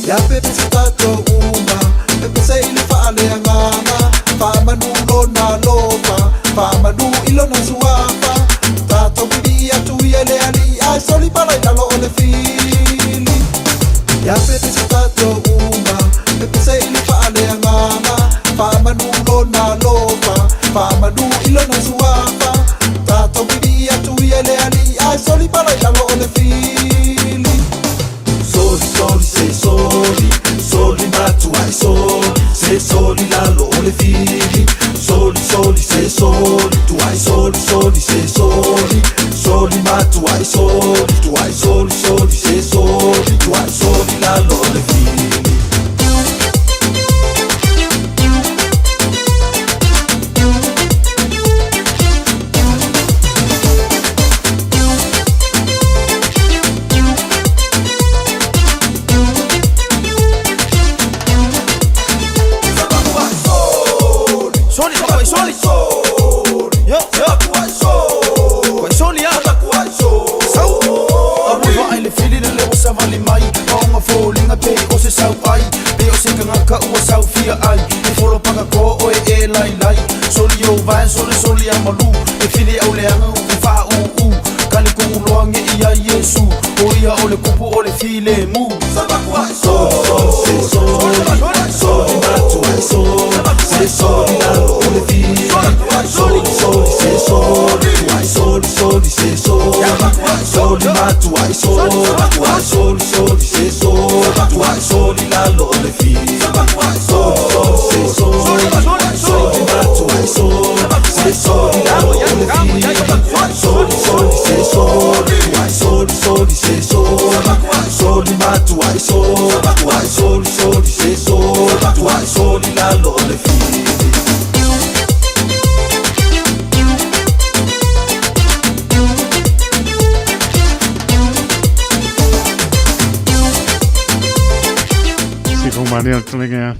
Ia pepese tatou uma, pepese i le faaleagaga, faamanu lona alofa, faamanu i lona suafa. Tatou pili atu ia i le Alii, ae soli pala i lalo o le fili. Ia pepese tatou uma, pepese i le faaleagaga, faamanu lona alofa, faamanu i lona suafa. Tatou pili atu ia i le Alii, ae soli pala i lalo o le fili. Soli soli se soli Soli matuai soli Se soli lalo o le fili Soli soli se soli Tuai soli soli se soli Soli matuai soli Tuai soli soli se soli Tuai soli lalo o le fili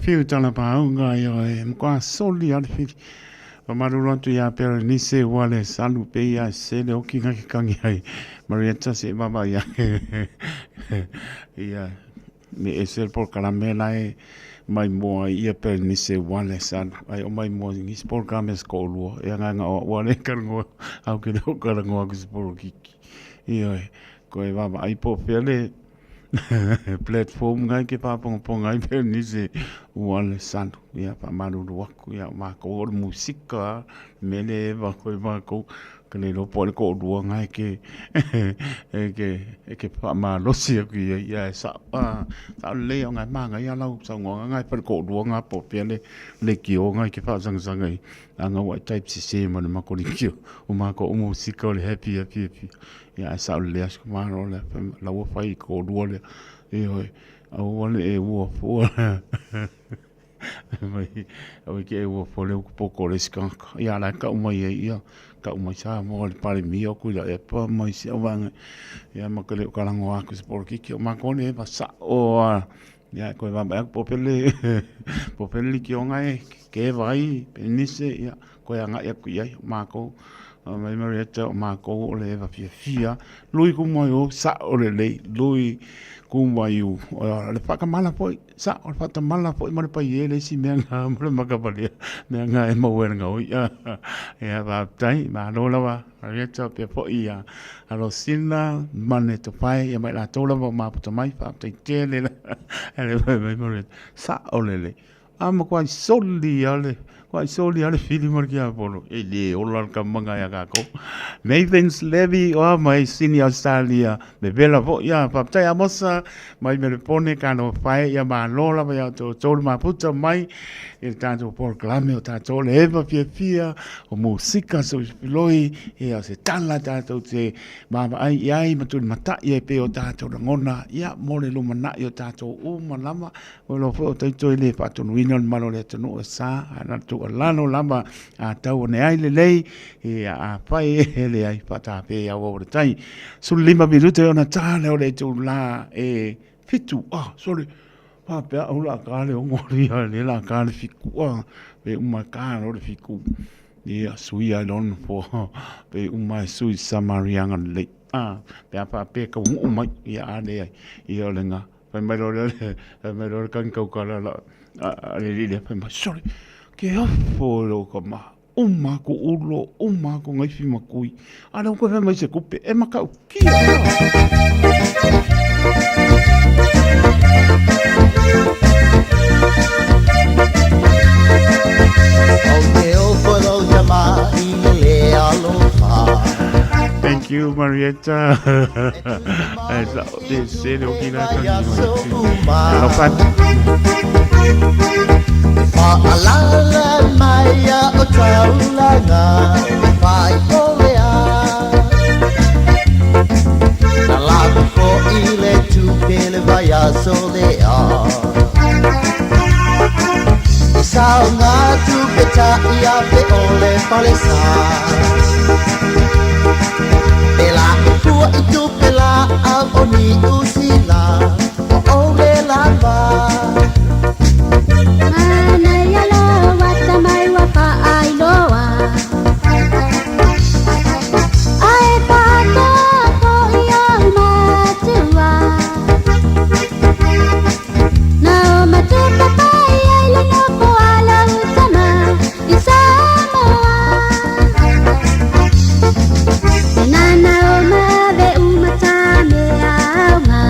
Fiu tala paunga i oe mkoa soli ale fili. Pamaruru atu ia Berenice ua le salu pe ia se le oki ngaki kangi ai. Marietta se baba ia. Ia me ese por karamela e mai moa ia Berenice ua le salu. Ai o mai moa ngis por kames ko lua. Ia nga nga ua le karangoa. Au ke le o karangoa ku se poro kiki. Ia ko e baba ai po fele platform ngai ke whāpongaponga ai pēr nise ua le salu. Ia whaamaruru aku ia mākou o le musika mele e wa koe mākou ka le lopo le ko rua ngai ke e ke e ke whaamalosi aku ia ia e sa a sa le o ngai manga ia lau sa ngonga ngai pa ko rua ngā po pia le le ki o ngai ke whaasangasanga i a ngā wai type si se ma le makoli ki o mākou o musika o le happy happy happy Ia ae sao lelei aso malo le la ua fai ko lua le e oi aua le e ua fua mai au ke e ua fua le uku poko le skaka ia la ka mai e ia ka mai sa mo le pare mi o ku la e pa mai se wanga ia ma ke le kalango aku se por kiki o ma ko le pa sa o a ia ko va ba po pele po pele ki o ngai ke vai penise ia ko ia ngai aku ia ma ko mai Marietta o mākou o le eva fiafia lui ku mai o sa o le lei lui ku mai o le whakamala foi sa o le whakamala foi ma le pai e le si mea ngā ma le makapalia mea ngā e mau e ngā oi ia whātai ma lo lawa Marietta pia foi ia a Rosina mane to pai ia mai la tō lava o māputa mai whātai tēle la le mai Marietta sa o le lei A ma kuai soli a le, kuai soli a le fili ma le kiapolo. E le ola le kamanga ia kākou. Nathan's Levy o a mai Sydney Australia. Me vela fo ia whaptai a mosa mai me le pone ka no whae ia ma lola mai au tō tōru maputa mai i le tātou porokalame o tātou le eva fia fia o musika so filoi e au se tala tātou te māma ai i ai ma tuli matai e pe o tātou rangona ia mo le lumana'i o tātou uma lama O lo foi o taito e le faatonuina o le malo o le atunuu e sa, ae na le tou tuualalo lava a tau ane ai lelei, ia afai e leai faatape i auau o le tai. 15 minute ona ta lea o le itula e 7, ah, sorry, faapea au la ka le 6 ia le la ka le 7, ah, pe uma ka lo le 7. Ia, suia i lona po, pe uma e sui Samarianga lelei. Ah, pe a faapea ka uu mai, ia a leai, ia o le ngā. Fai mai loa le, fai mai loa le kani kaukala la, a le alii lea, fai mai, sorry, ke ofo e lou ka maha, uma aku ulo, uma aku gaifi ma kui, a lea ua koe fai mai se kupe, e matautia. Thank you, Marietta. E sa o te sele o ki la tangi mai. Alofa atu. Whaalala mai a o taulanga whai o lea Na laku fo i le tupele vai a so lea I sao ngā tupe ta i a pe o le falesa Pe la fua i tupe la au o ni usila O o le lava Manaia loa tamai ua faailoa Ae faatoatoa i ou matua Na o matua papai ai le nofo a lou tama i Samoa E nana o mave uma tame aoga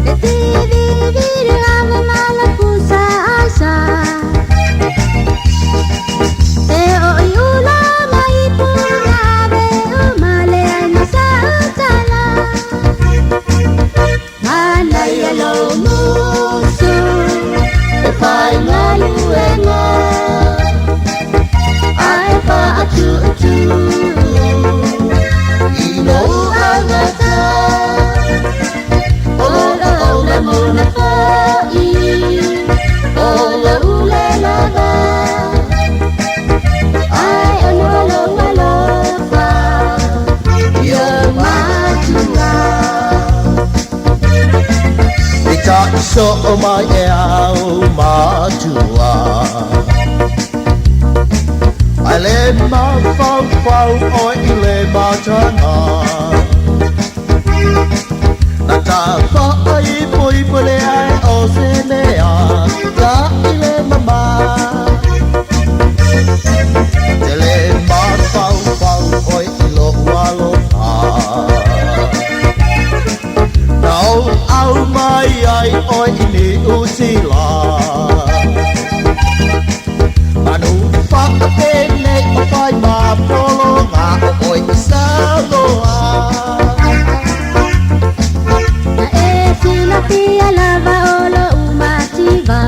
Le tiviviri lava ma la pusa aisa E o i ula mai puna ave uma le ai na sa utala Manaia lou musu e fai galuega Ae faatuatu i lou agata O lou lemona foi O lou le lava Ae ono lou alofa I o matua I ta so o mai e au matua Ai le mafaufau oe i le matanga Na ta faaipoipo le ai o se mea Ta i le mama Te le mafaufau oe i lou alofa Na ou au mai ai oe i Niu Sila Manu whakapene o whai mapolonga o oe i Samoa Na e silafia lava o lou mativa.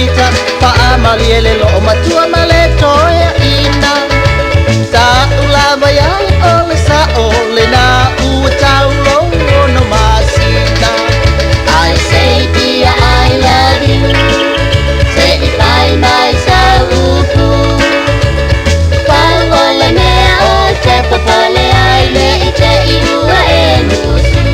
ita Faamalie le loomatua ma le toeaina Sa'u lava ia o le sa'o lenā ua taulo ono masina I say dear I love you Se i fai mai sa upu Pau o le mea o te popole ai Ne i te i ua e musu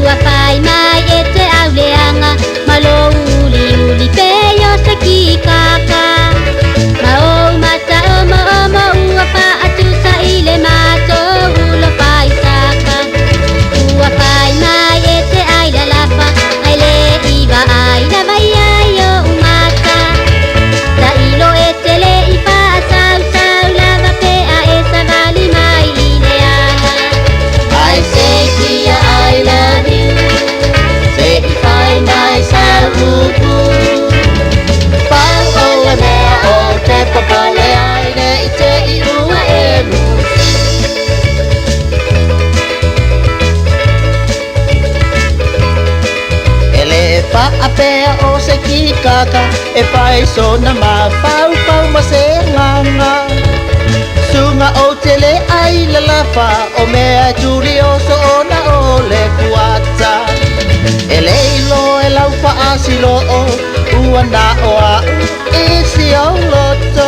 Ua fai mai e te auleanga Ma lo uli uli pe yo se ki kaka Ma o mata o mo o mo ua fa atu sa i le mato ulo fai saka Ua fai mai e te ai la lafa Ai le iwa ai la vai ai o umata Ta ilo e te le i fa sau sau lava pe a e sa vali mai i le ala I say dear I love you Se i fai mai sa upu Pau o le mea o te popole ai Ne i te i ua e musu E le faapea o se kikaka E fai sona mafaufau ma se gaga Suga ou te le ai lalafa O mea e tuli oso ona o le fuata E le iloa e lau faasiloo Ua na o a'u i si ou loto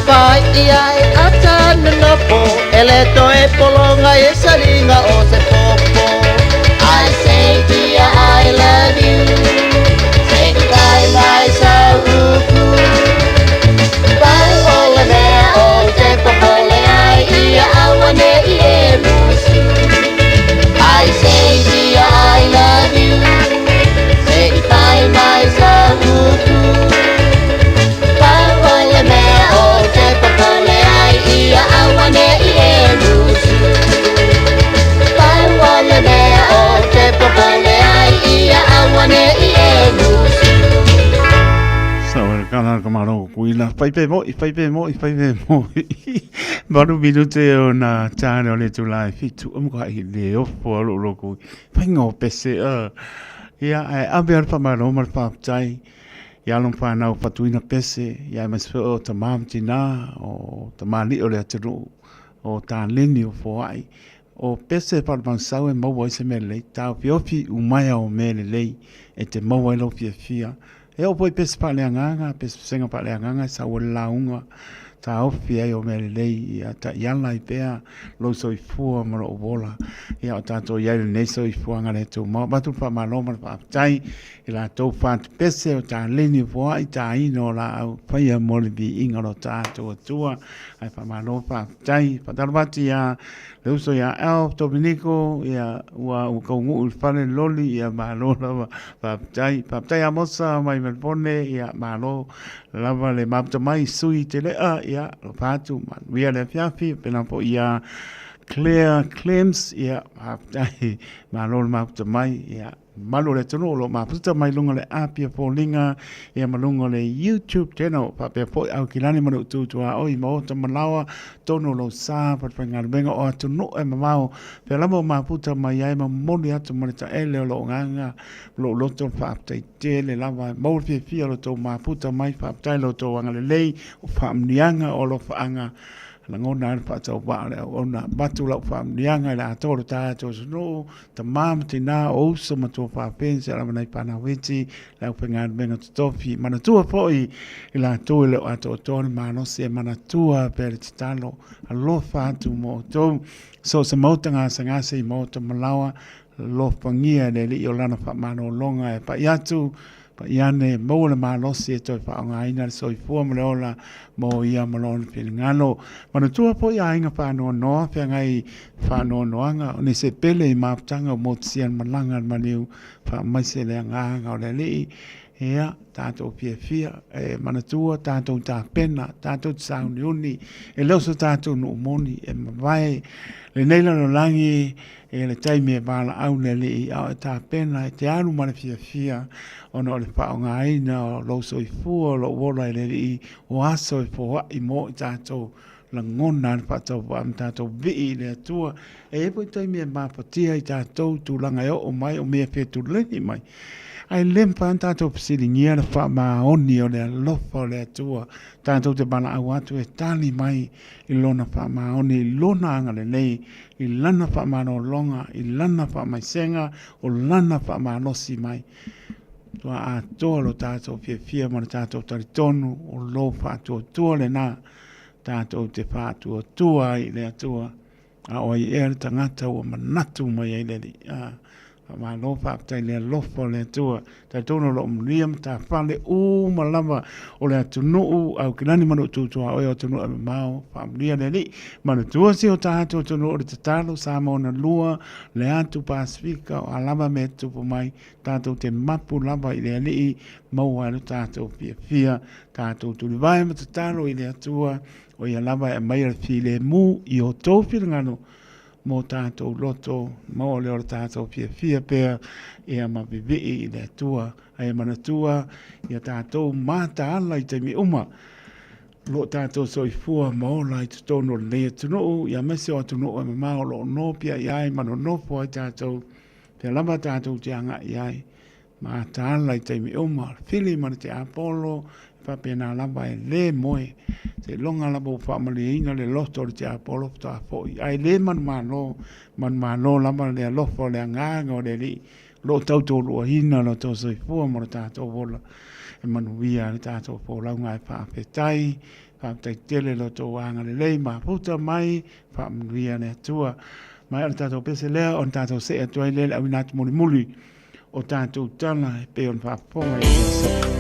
Fai ia e atananopo E le toe pologa i saliga o se popo I say dear I love you Se i fai mai sa upu Pau o le mea o te popole ai Ia auane'i e musu I say dear I love you Se i fai mai sa upu Pau o le mea o te popole ai Ia auane'i e musu Pau o le mea o te popole ai Ia auane'i e musu Sa o le kala ka malo kuila. Fai pe mo, fai pe mo, fai pe mo. Valu minute o na tāne o le tula e fitu. O muka i le ofo a lo loko. Fai ngō pese. Ia, e awe a le whamalo ma le whaapatai. Ia long whanau whatuina pese. Ia e mas o ta māmtina, o ta māli o le atunu, o tā leni o foai. O pese e whalamansau e maua ai se mea lelei, taofiofi umaea o mea lelei e te maua ai lou fiafia. E oo foi pese faaleagaga, pese pesega faaleagaga e sau ai le lauga taofi ai o mea lelei ia taiala ai pea lou soifua ma lou ola. Ia o tatou i ai lenei soifuaga le tumau. Avatu le faamalo ma le faafetai i latou fatu pese o taleni o foai taina o laau faia mo le viiga o lo tatou Atua. Ae faamalo faafetai. Faatalofa atu ia le uso ia Alf Dominico, ia ua ua kaunuu i le fale loli, ia malo lava faafetai. Faafetai Amosa mai Melbourne, ia malo lava le mafuta mai sui te lea, ia alofa atu manuia le afiafi, pena foi ia Claire Clems, ia faafetai malo le mafuta mai, ia Malu o le atunuu o lo o mafuta mai luga o le api o foliga ia ma luga o le YouTube channel faapea foi Aukilani ma le utu tuaoi maota malaoa tonu o lou sa falefaigaluega o atunuu e mamao pea lava o mafuta mai ai ma momoli atu ma le taele o loo agaga lou loto le faafetai tele lava e maua le fiafia o lo outou mafuta mai faafetai lo outou agalelei o faamanuiaga o alofaaga Lagona ai le faatauvaa o le auauna. Avatu lau faamanuiaga i le atoa o le tatou atunuu, tama ma tina, o uso ma tuafafine, se lava nai fanau iti, le aufaigaluega totofi. Manatua foi i latou e le o atoatoa le malosi e manatua pea le tatalo. Alofa atu mo outou. So o se maota gasegase i maota malaoa, alofagia e le Alii o lana faamalologa e pai atu Pai ane, maua le malosi e toe faaaogaina le soifua ma le ola mo ia ma lona finagalo. Manatua foi aiga faanoanoa, feagai faanoanoaga, o nisi e pele i mafutaga o motusia le malaga a le maliu, faamaise le agaga o le Alii. Ia, tatou fiafia, e manatua tatou tapena, tatou te sauniuni, e le o so tatou nuu moni, e mavae lenei lalolagi E le taimi e valaau le Alii a o e tapena e te alu ma le fiafia ona o le faaaogaina o lou soifua o lou ola e le Alii o aso e foai mo i tatou lagona le faatauvaa ma tatou vii i le Atua. E i ai foi taimi e mafatia i tatou tulaga e oo mai o mea fetuleni mai. Ae le mafai ona tatou fesiligia le faamaoni o le alofa o le Atua, tatou te valaau atu e tali mai i Lona faamaoni, i Lona agalelei, i Lana faamalologa, i Lana faamaisega, o Lana faamalosi mai. Ua atoa lo tatou fiafia ma lo tatou talitonu o lou faatuatua lena tatou te faatuatua ai i le Atua. A o ai ea le tagata ua manatu mai ai le Alii? A, faamalo faafetai i le alofa o le Atua. Talitonu o lo o manuia matafale uma lava o le atunuu, Aukilani ma lou tutuaoe o atunuu e mamao, faamanuia le Alii. Manatua si o tatou atunuu o le tatalo, Samoa na lua, le atu Pasefika, o a lava mea e tutupu mai, tatou te mapu lava i le Alii, maua ai lo tatou fiafia, tatou tulivae ma tatalo i le Atua, O ia lava e aumaia le filemu i o outou finagalo mo tatou loto, maua lea o le tatou fiafia pea ia ma vivii i le Atua. Ae manatua ia tatou mataala i taimi uma o lo o tatou soifua ma ola i totonu o lenei atunuu, ia aemaise o atunuu e mamao o lo o nopiai ai ma nonofo ai tatou, pea lava tatou te agai ai. Mataala i taimi uma, o le fili ma le tiapolo, e faapena lava e le moe. Seiloga lava ua faamalieina le loto o le tiapolo faatoa foi. Ae le manumalo, manumalo lava le alofa o le agaga o le Alii o lo o tautoaluaina lo outou soifua ma lo tatou ola e manuia ai le tatou folauga. Ae faafetai, faafetai tele lo outou agalelei mafuta mai, faamanuia le Atua. Ma o le tatou pese lea ona tatou see atu ai lea i le auina atu mulimuli o tatou tala e pei ona faafofoga i le aso.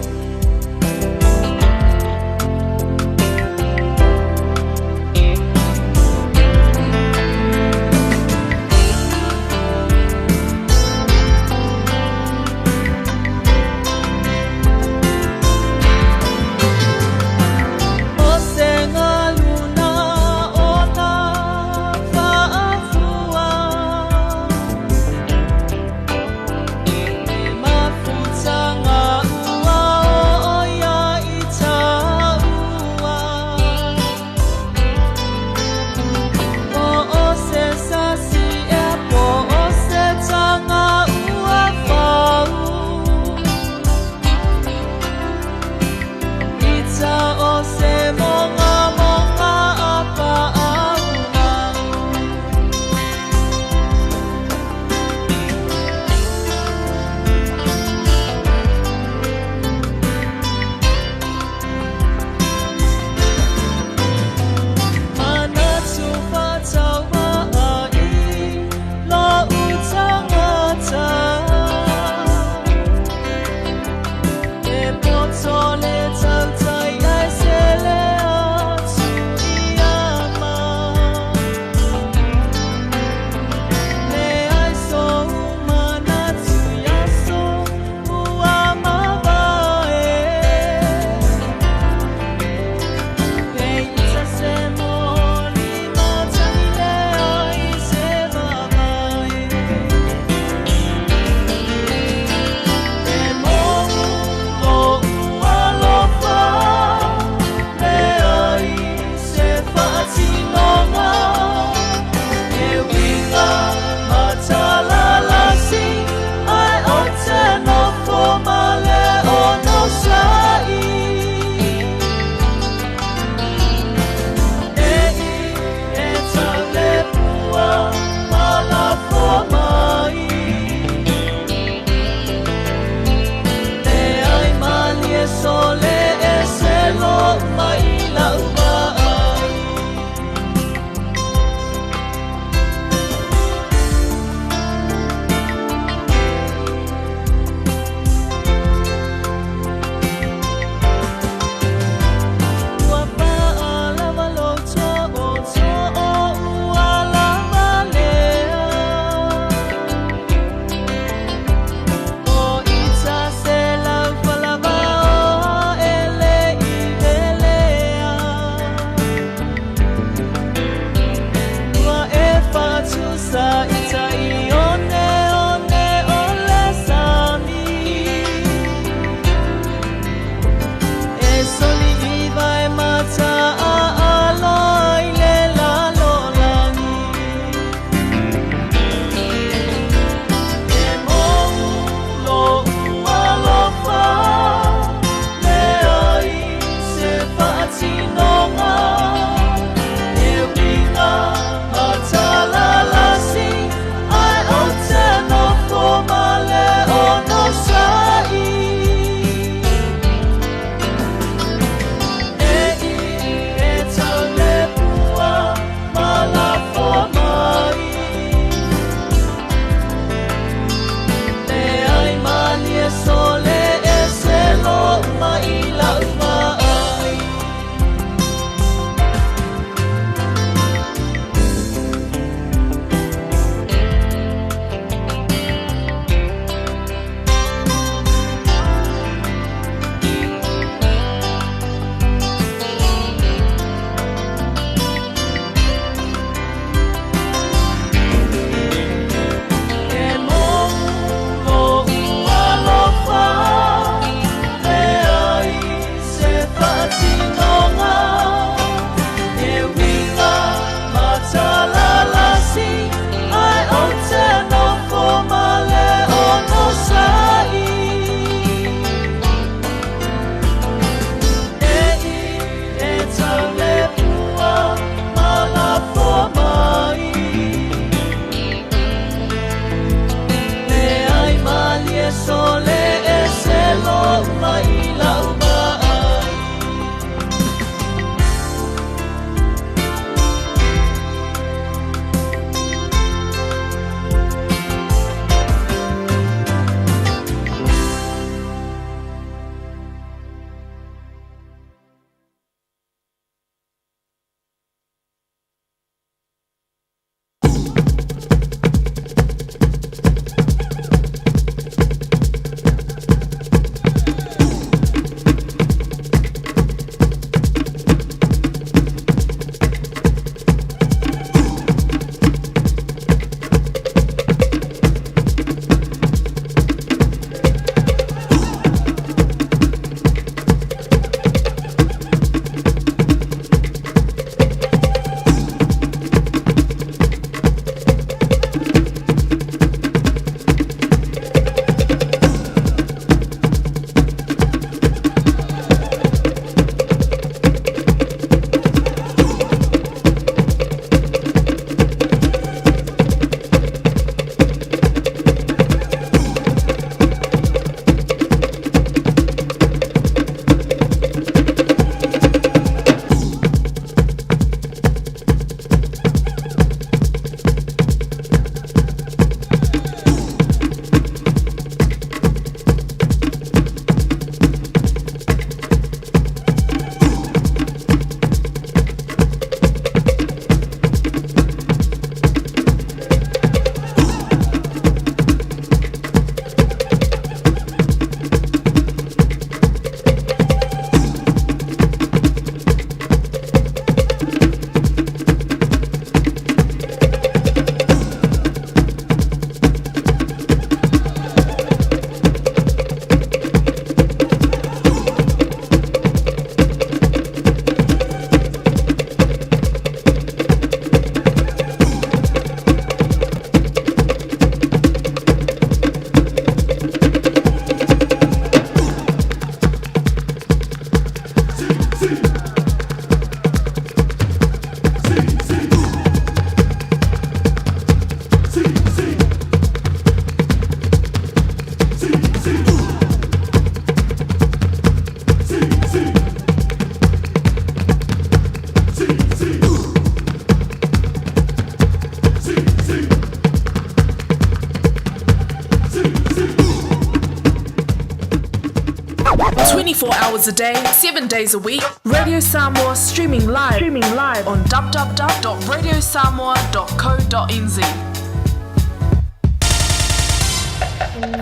24 hours a day, 7 days a week. Radio Samoa streaming live, streaming live on www.radiosamoa.co.nz.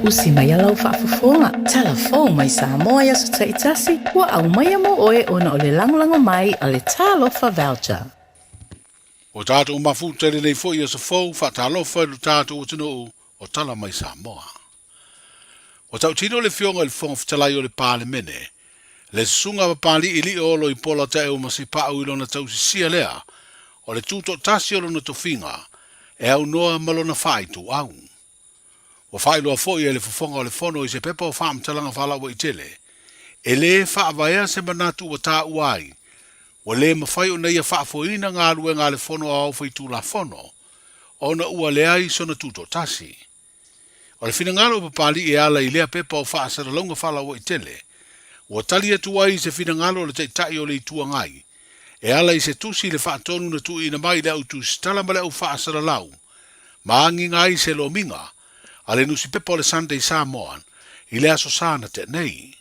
Usi mai a lau faafofoga, talafou mai Samoa i aso taitasi, ua aumaia mo oe ona o le lagolago mai a le Talofa Voucher. Ua tatou mafuta i lenei foi aso fou, faatalofa i lo tatou atunuu o tala mai Samoa. Ua tautino le Afioga i le Fofoga Fetalai o le Palemene, le Susuga a Papali'i Lio Olo i Pola Taeu ma Sipa'u i lona tausisia lea o le tutoatasi o lona tofiga e aunoa ma lona faaituau. Ua faailoa foi e le Fofoga o le Fono i se pepa o faamatalaga faalauaitele, e lē faavaea se manatu ua taua ai, ua lē mafai ona ia faafoeina galuega a le Fono Aoao Faitulafono, ona ua leai sona tutoatasi. O le finagalo o Papali'i e ala i lea pepa o faasalalauga faalauaitele, ua tali atu ai i se finagalo o le Taitai o le Itu Agai, e ala i se tusi i le faatonu na tuuina mai i le au tusitala ma le au faasalalau, ma agiga ai se lomiga a le nusipepa o le Sunday Samoan i le Aso Sa na tea nei.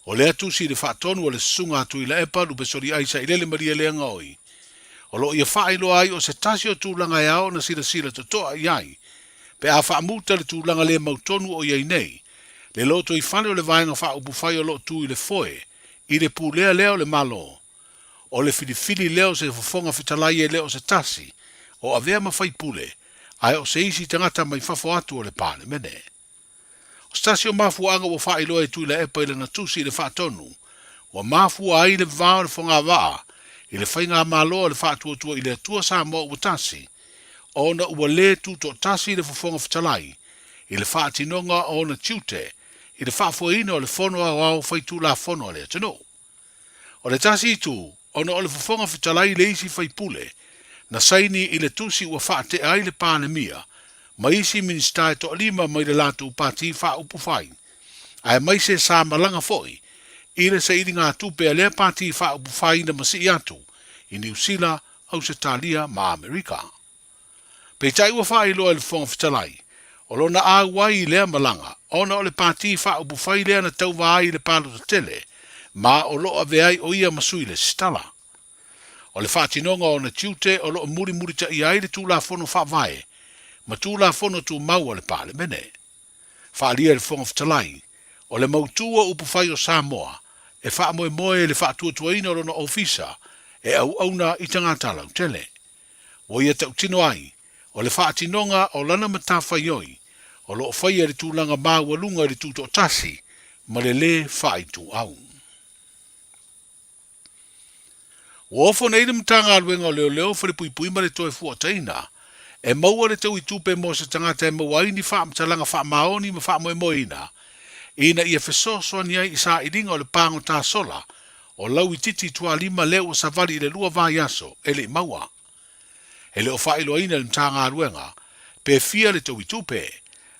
O lea tusi i le faatonu a le Susuga a Tuilaepa Lupesoliai Sailele Malielegaoi, o lo o ia faailoa ai o se tasi o tulaga e ao ona silasila totoa i ai pe a faamuta le tulaga le mautonu o i ai nei le lotoifale o le Vaega Faaupufai o lo o tu i le foe i le pulea lea o le Malo. O le filifili lea o se fofoga fetalai e le o se tasi o avea ma faipule, ae o se isi tagata mai fafo atu o le Palemene. O se tasi o mafuaaga ua faailoa e Tuilaepa i lana tusi i le faatonu, ua mafua ai le va o le fogavaa i le faigamalo a le Faatuatua i le Atua Samoa ua tasi, ona ua lē tutoatasi le fofoga fetalai i le faatinoga o ona tiute i le faafoeina o le Fono Aoao Faitulafono a le atunuu. O le tasi itu, ona o le Fofoga Fetalai le isi faipule na saini i le tusi ua faatea ai le Palemia ma isi Minisita e toalima mai le latou pati faaupufai, aemaise sa malaga foi i le sailigatupe a lea pati faaupufai na masii atu i Niu Sila, Ausetalia ma Amerika. Peitai ua faailoa e le Fofoga Fetalai, o lona auai i lea malaga, ona o le pati faaupufai lea na tauva ai i le palota tele, ma o lo o avea ai o ia ma sui lesitala. O le faatinoga o ona tiute o lo o mulimulitaia ai le Tulafono Faavae ma Tulafono Tumau a le Palemene. Faaalia e le Fofoga Fetalai, o le mautu o upufai o Samoa e faamoemoe i le faatuatuaina o lona ofisa e auauna i tagata lautele. Ua ia tautino ai, o le faatinoga o lana matafaioi o lo o faia i le tulaga maualuga i le tutoatasi ma le lē faaituau. Ua ofo nei le Matagaluega o Leoleo, Falepuipui ma le Toefuataina e maua le tauitupe mo se tagata e maua ai ni faamatalaga faamaoni ma faamoemoeina ina ia fesoasoani ai i sailiga o le pagota sola o Lauititi Tualima lea ua savali i le lua vaiaso e le i maua. E le o faailoaina e le Matagaluega pe fia le tauitupe,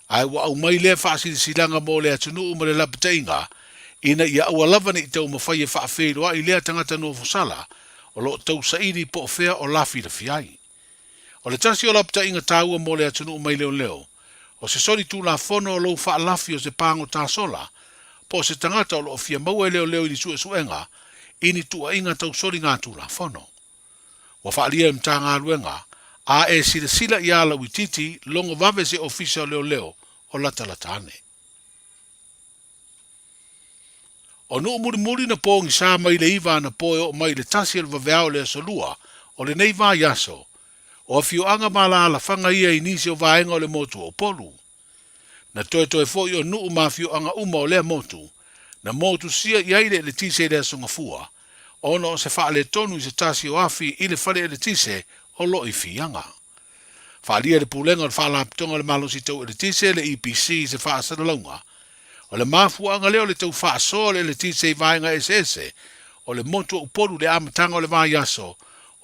ae ua aumai lea faasilasilaga mo le atunuu ma le lapataiga ina ia aua lava ne i taumafai e faafeiloai lea tagata nofosala o lo o tausaili po o fea o lafilafi ai. O le tasi o lapataiga taua mo le atunuu mai leoleo, o se soli tulafono o lou faalafi o se pagota sola, po o se tagata o lo o fia maua e leoleo i ni suesuega i ni tuuaiga tau soligatulafono. Ua faaalia e le Matagaluega, a e silasila iā Lauitiiti, logo vave se ofisa o leoleo o latalata ane. O nuu mulimuli na pogisa mai le iva anapo e oo mai i le tasi o le vaveao o le aso lua o lenei vaiaso, o afioaga ma alaalafaga ia i nisi o vaega o le motu o Upolu. Na toetoe foi o nuu ma afioaga uma o lea motu, na motusia i ai le eletise i le Aso Gafua, ona o se faaletonu i se tasi o afi i le fale eletise o lo o i Fiaga. Faaalia e le Pulega o le Faalapotopotoga o le Malosi Tau Eletise, le EPC, i se faasalalauga, o le mafuaaga lea o le tau faasoa o le eletise i vaega eseese o le motu o Upolu i le amataga o le vaiaso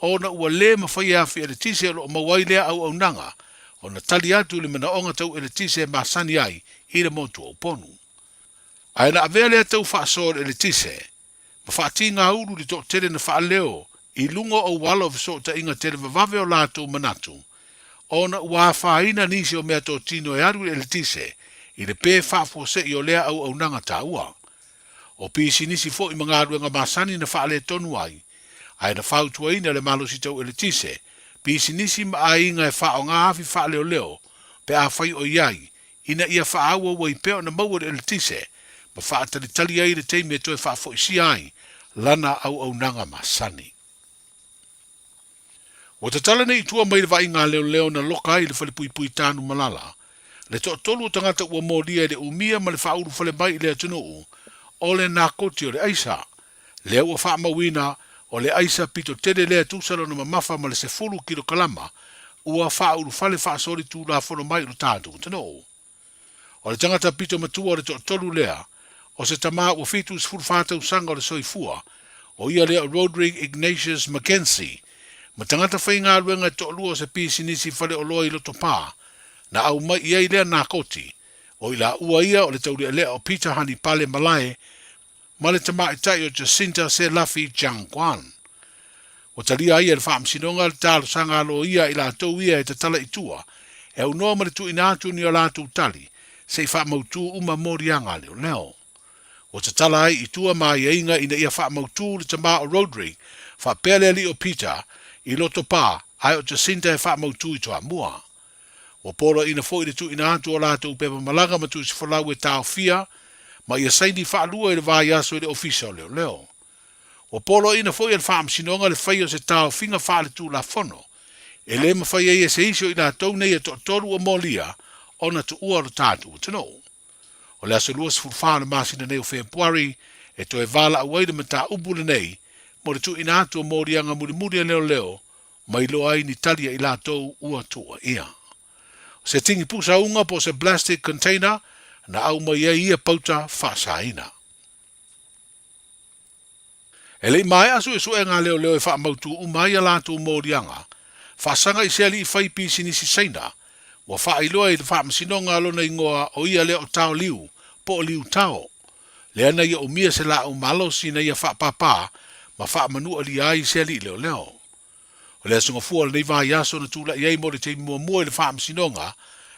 ona ua lē mafai e afi eletise o lo o maua ai lea auaunaga ona tali atu i le manaoga tau eletise e masani ai i le motu o Upolu. Ae na avea lea tau faasoa o le eletise ma faatigāulu i le toatele na faaleo i luga o auala o fesootaiga televavave o latou manatu, ona ua afaina nisi o meatotino e alu i le eletise i le pē faafuasei o lea auaunaga taua. O pisinisi fo'i ma galuega masani na faaletonu ai, ae na fautuaina le malosi tau eletise, pisinisi ma aiga e faaaogā afi faaleoleo pe afai o i ai, ina ia faaauau ai pea ona maua le eletise ma faatalitali ai i le taimi e toe faafoisia ai lana auaunaga masani. Ua tatala nei i tua mai le vaaiga a leoleo na loka ai i le falepuipui Tanumalala le toatolu o tagata ua molia i le umia ma le faaulufale mai i le atunuu o le nakoti o le aisa. Lea ua faamauina o le aisa pito tele lea e tusa lona mamafa ma le 10 kilokalama ua faaulufale faasolitulafono mai i lo tatou atunuu. O le tagata pito matua o le toatolu lea, o se tama ua 74 tausaga o le soifua, o ia lea o Roderick Ignatius McKenzie, ma tagata faigaluega e toalua o se pisinisi faleoloa i Lotopa, na aumai i ai lea nakoti, o i laua ia o le taulealea o Peter Hanipale Malae ma le tamaitai o Jacinta Selafi Jiang Guan. Ua talia ai e le Faamasinoga le talosaga a loia i latou ia e tatala i tua e aunoa ma le tuuina atu o ni a latou tali se i faamautū uma moliaga a leoleo. Ua tatala ai i tua ma aiaiga ina ia faamautū le tama o Roderick faapea le alii o Peter i Lotopa ae o Jacinta e faamautū i Toamua. Ua poloaiina foi le tuuina atu o latou pepa malaga ma tuusifolau e taofia ma ia saini faalua i le vaiaso i le Ofisa o Leoleo. Ua poloaiina foi e le Faamasinoga le faia o se taofiga faaletulafono e le mafai ai e se isi o i latou nei e toatolu ua molia ona tuua lo tatou atunuu. O le aso 24 o le masina nei o Fepuari e toe valaau ai le mataupu lenei mo le tuuina atu o moliaga mulimuli a leoleo ma iloa ai ni tali a i latou ua tuuaia. O se tini pusa uga po o se plastic container na aumai ai ia pauta faasaina. E le i maea suesuega a leoleo e faamautū uma ai a latou moliaga, faasaga i se alii fai pisinisi Saina, ua faailoa i le faamasinoga lona igoa o ia lea o Tao Liu po o Liu Tao. Lea na ia umia se laau malosi na ia faapāpā ma faamanualia ai se alii leoleo. O le aso gafua o lenei vaiaso na tula'i ai mo le taimi muamua i le faamasinoga,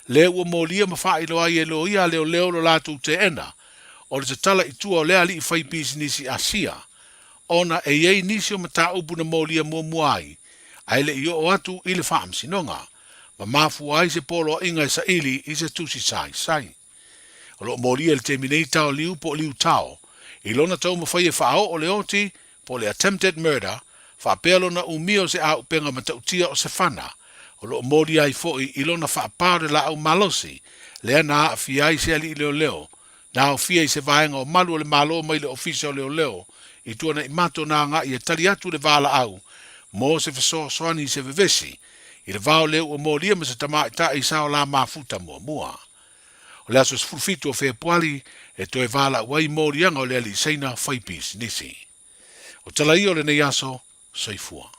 lea ua molia ma faailoa ai e loia a leoleo lo latou teena o le tatala i tua o lea alii fai pisinisi Asia, ona e i ai nisi o mataupu na molia muamua ai ae le i oo atu i le faamasinoga, ma mafua ai se poloaiga e saili i se tusi saisai. O lo o molia i le taimi nei Tao Liu po o Liu Tao i lona taumafai e faaoo le oti po o le attempted murder faapea lona umia o se aupega matautia o se fana, o lo o molia ai foi i lona faapā o le laau malosi lea na aafia ai se alii leoleo na aofia i se vaega o malu o le Malo mai le Ofisa o Leoleo i Tuanaimato na agai e tali atu le valaau mo se fesoasoani i se vevesi i le va o le ua molia ma se tamaitai sa o la mafuta muamua. O le aso 17 o Fepuari e toe valaau ai moliaga o le alii Saina fai pisinisi. O tala ia o lenei aso, soifua.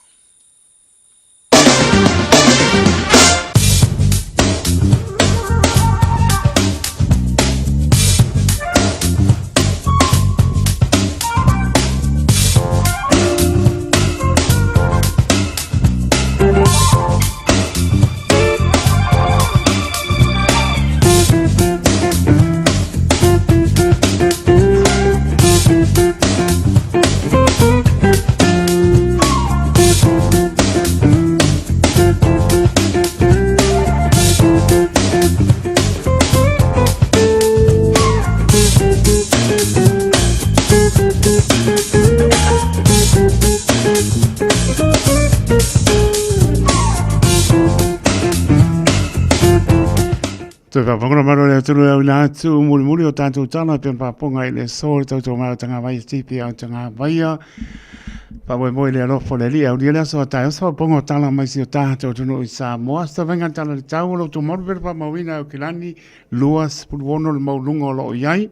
Toe whakapangona maro le atunu e au ina atu mulimuli o tātou tala pe paponga i le so le tautou mai o tanga vai tipi au tanga vaia. Faamoemoe i le alofa o le Alii, aulia le aso a taeao se faaopoopoga o tala mai si o tatou atunuu i Samoa. Se tavaega tala i le tau o lo outou malu pea le faamauina e Aukilani, 26 le maualuga o lo o i ai.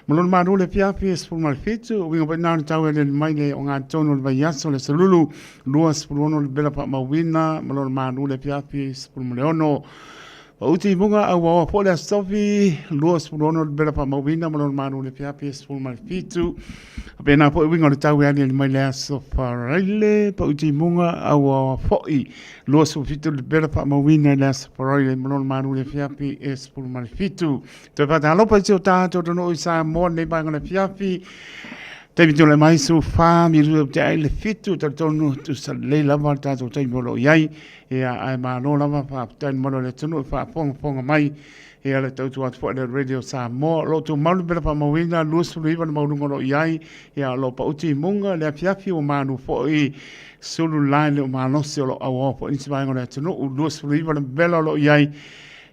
Ma lona malu le afiafi e 17, uiga foi na o le tau e aliali mai le ogatotonu o le vaiaso le aso Lulu, 26 le vela faamauina ma lona malu le afiafi e 16. Pa'uti i muga auaoa foi le Aso Tofi 26 le vela faamauina ma lona manu i le afiafi e 17. Faapena foi uiga o le tau e aliali mai le Aso Faraile. Pa'uti i muga auaoa foi 27 le vela faamauina i le Aso Faraile ma lona manu i le afiafi e 17. Toe faatalofa i si o tatou atunuu i Samoa lenei vaega o le afiafi. Taimi tulai mai su wha mi rua te ai le fitu talitonu tusa lelei lava le tatou taimi o lo o i ai. Ia ae malo lava faafetai le mamalu o le atunuu e faafogafoga mai ia le tautua atu foi a le Radio Samoa. O lo o tumau le pela faamauina 29 le maualuga o lo o i ai. Ia o lo o pauti i muga le afiafi ua manu foi sulu la le o malosi o lo o auaoa foi nisi vaega o le atunuu 29 le vela o lo o i ai.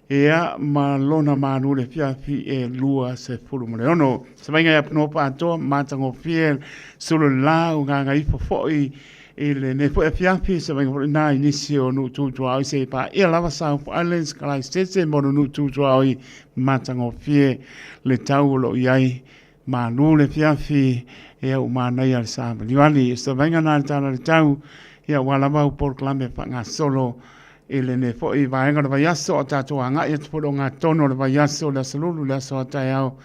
Ia ma lona manu le afiafi e 26. Se maiga ia Pnoa Paatoa matagofie sulu la o gagaifo foi i lenei foi afiafi se vaega foi lena i nisi o nuu tu tuaoi se i paia lava South Islands, Kalaisese ma ona nuu tu tuaoi matagofie le tau o lo o i ai malu le afiafi ia ua manaia le savalivali. O se vaega lena i le tala o le tau ia aua lava au polokalame faagasolo i lenei foi vaega o le vaiaso a o tatou agai atu foi i le ogatotonu o le vaiaso, le Aso Lulu, le aso a taeao.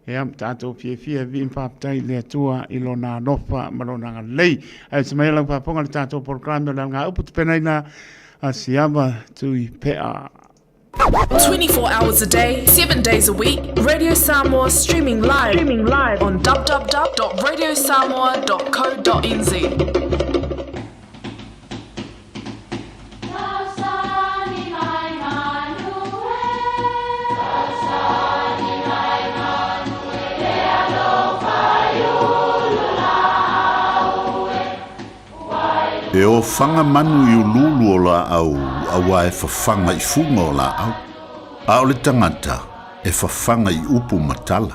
Ia, ma tatou fiafia e vii ma faafetai i le Atua i Lona alofa ma Lona agalelei. Ae se mai lau faafofoga i le tatou polokalame o le alagaupu tapenaina a Siava Tuipea. 24 hours a day, 7 days a week, Radio Samoa streaming live, streaming live on www.radiosamoa.co.nz. E ofaga manu i uluulu o laau auā e fafaga i fuga o laau, a o le tagata e fafaga i upu ma tala.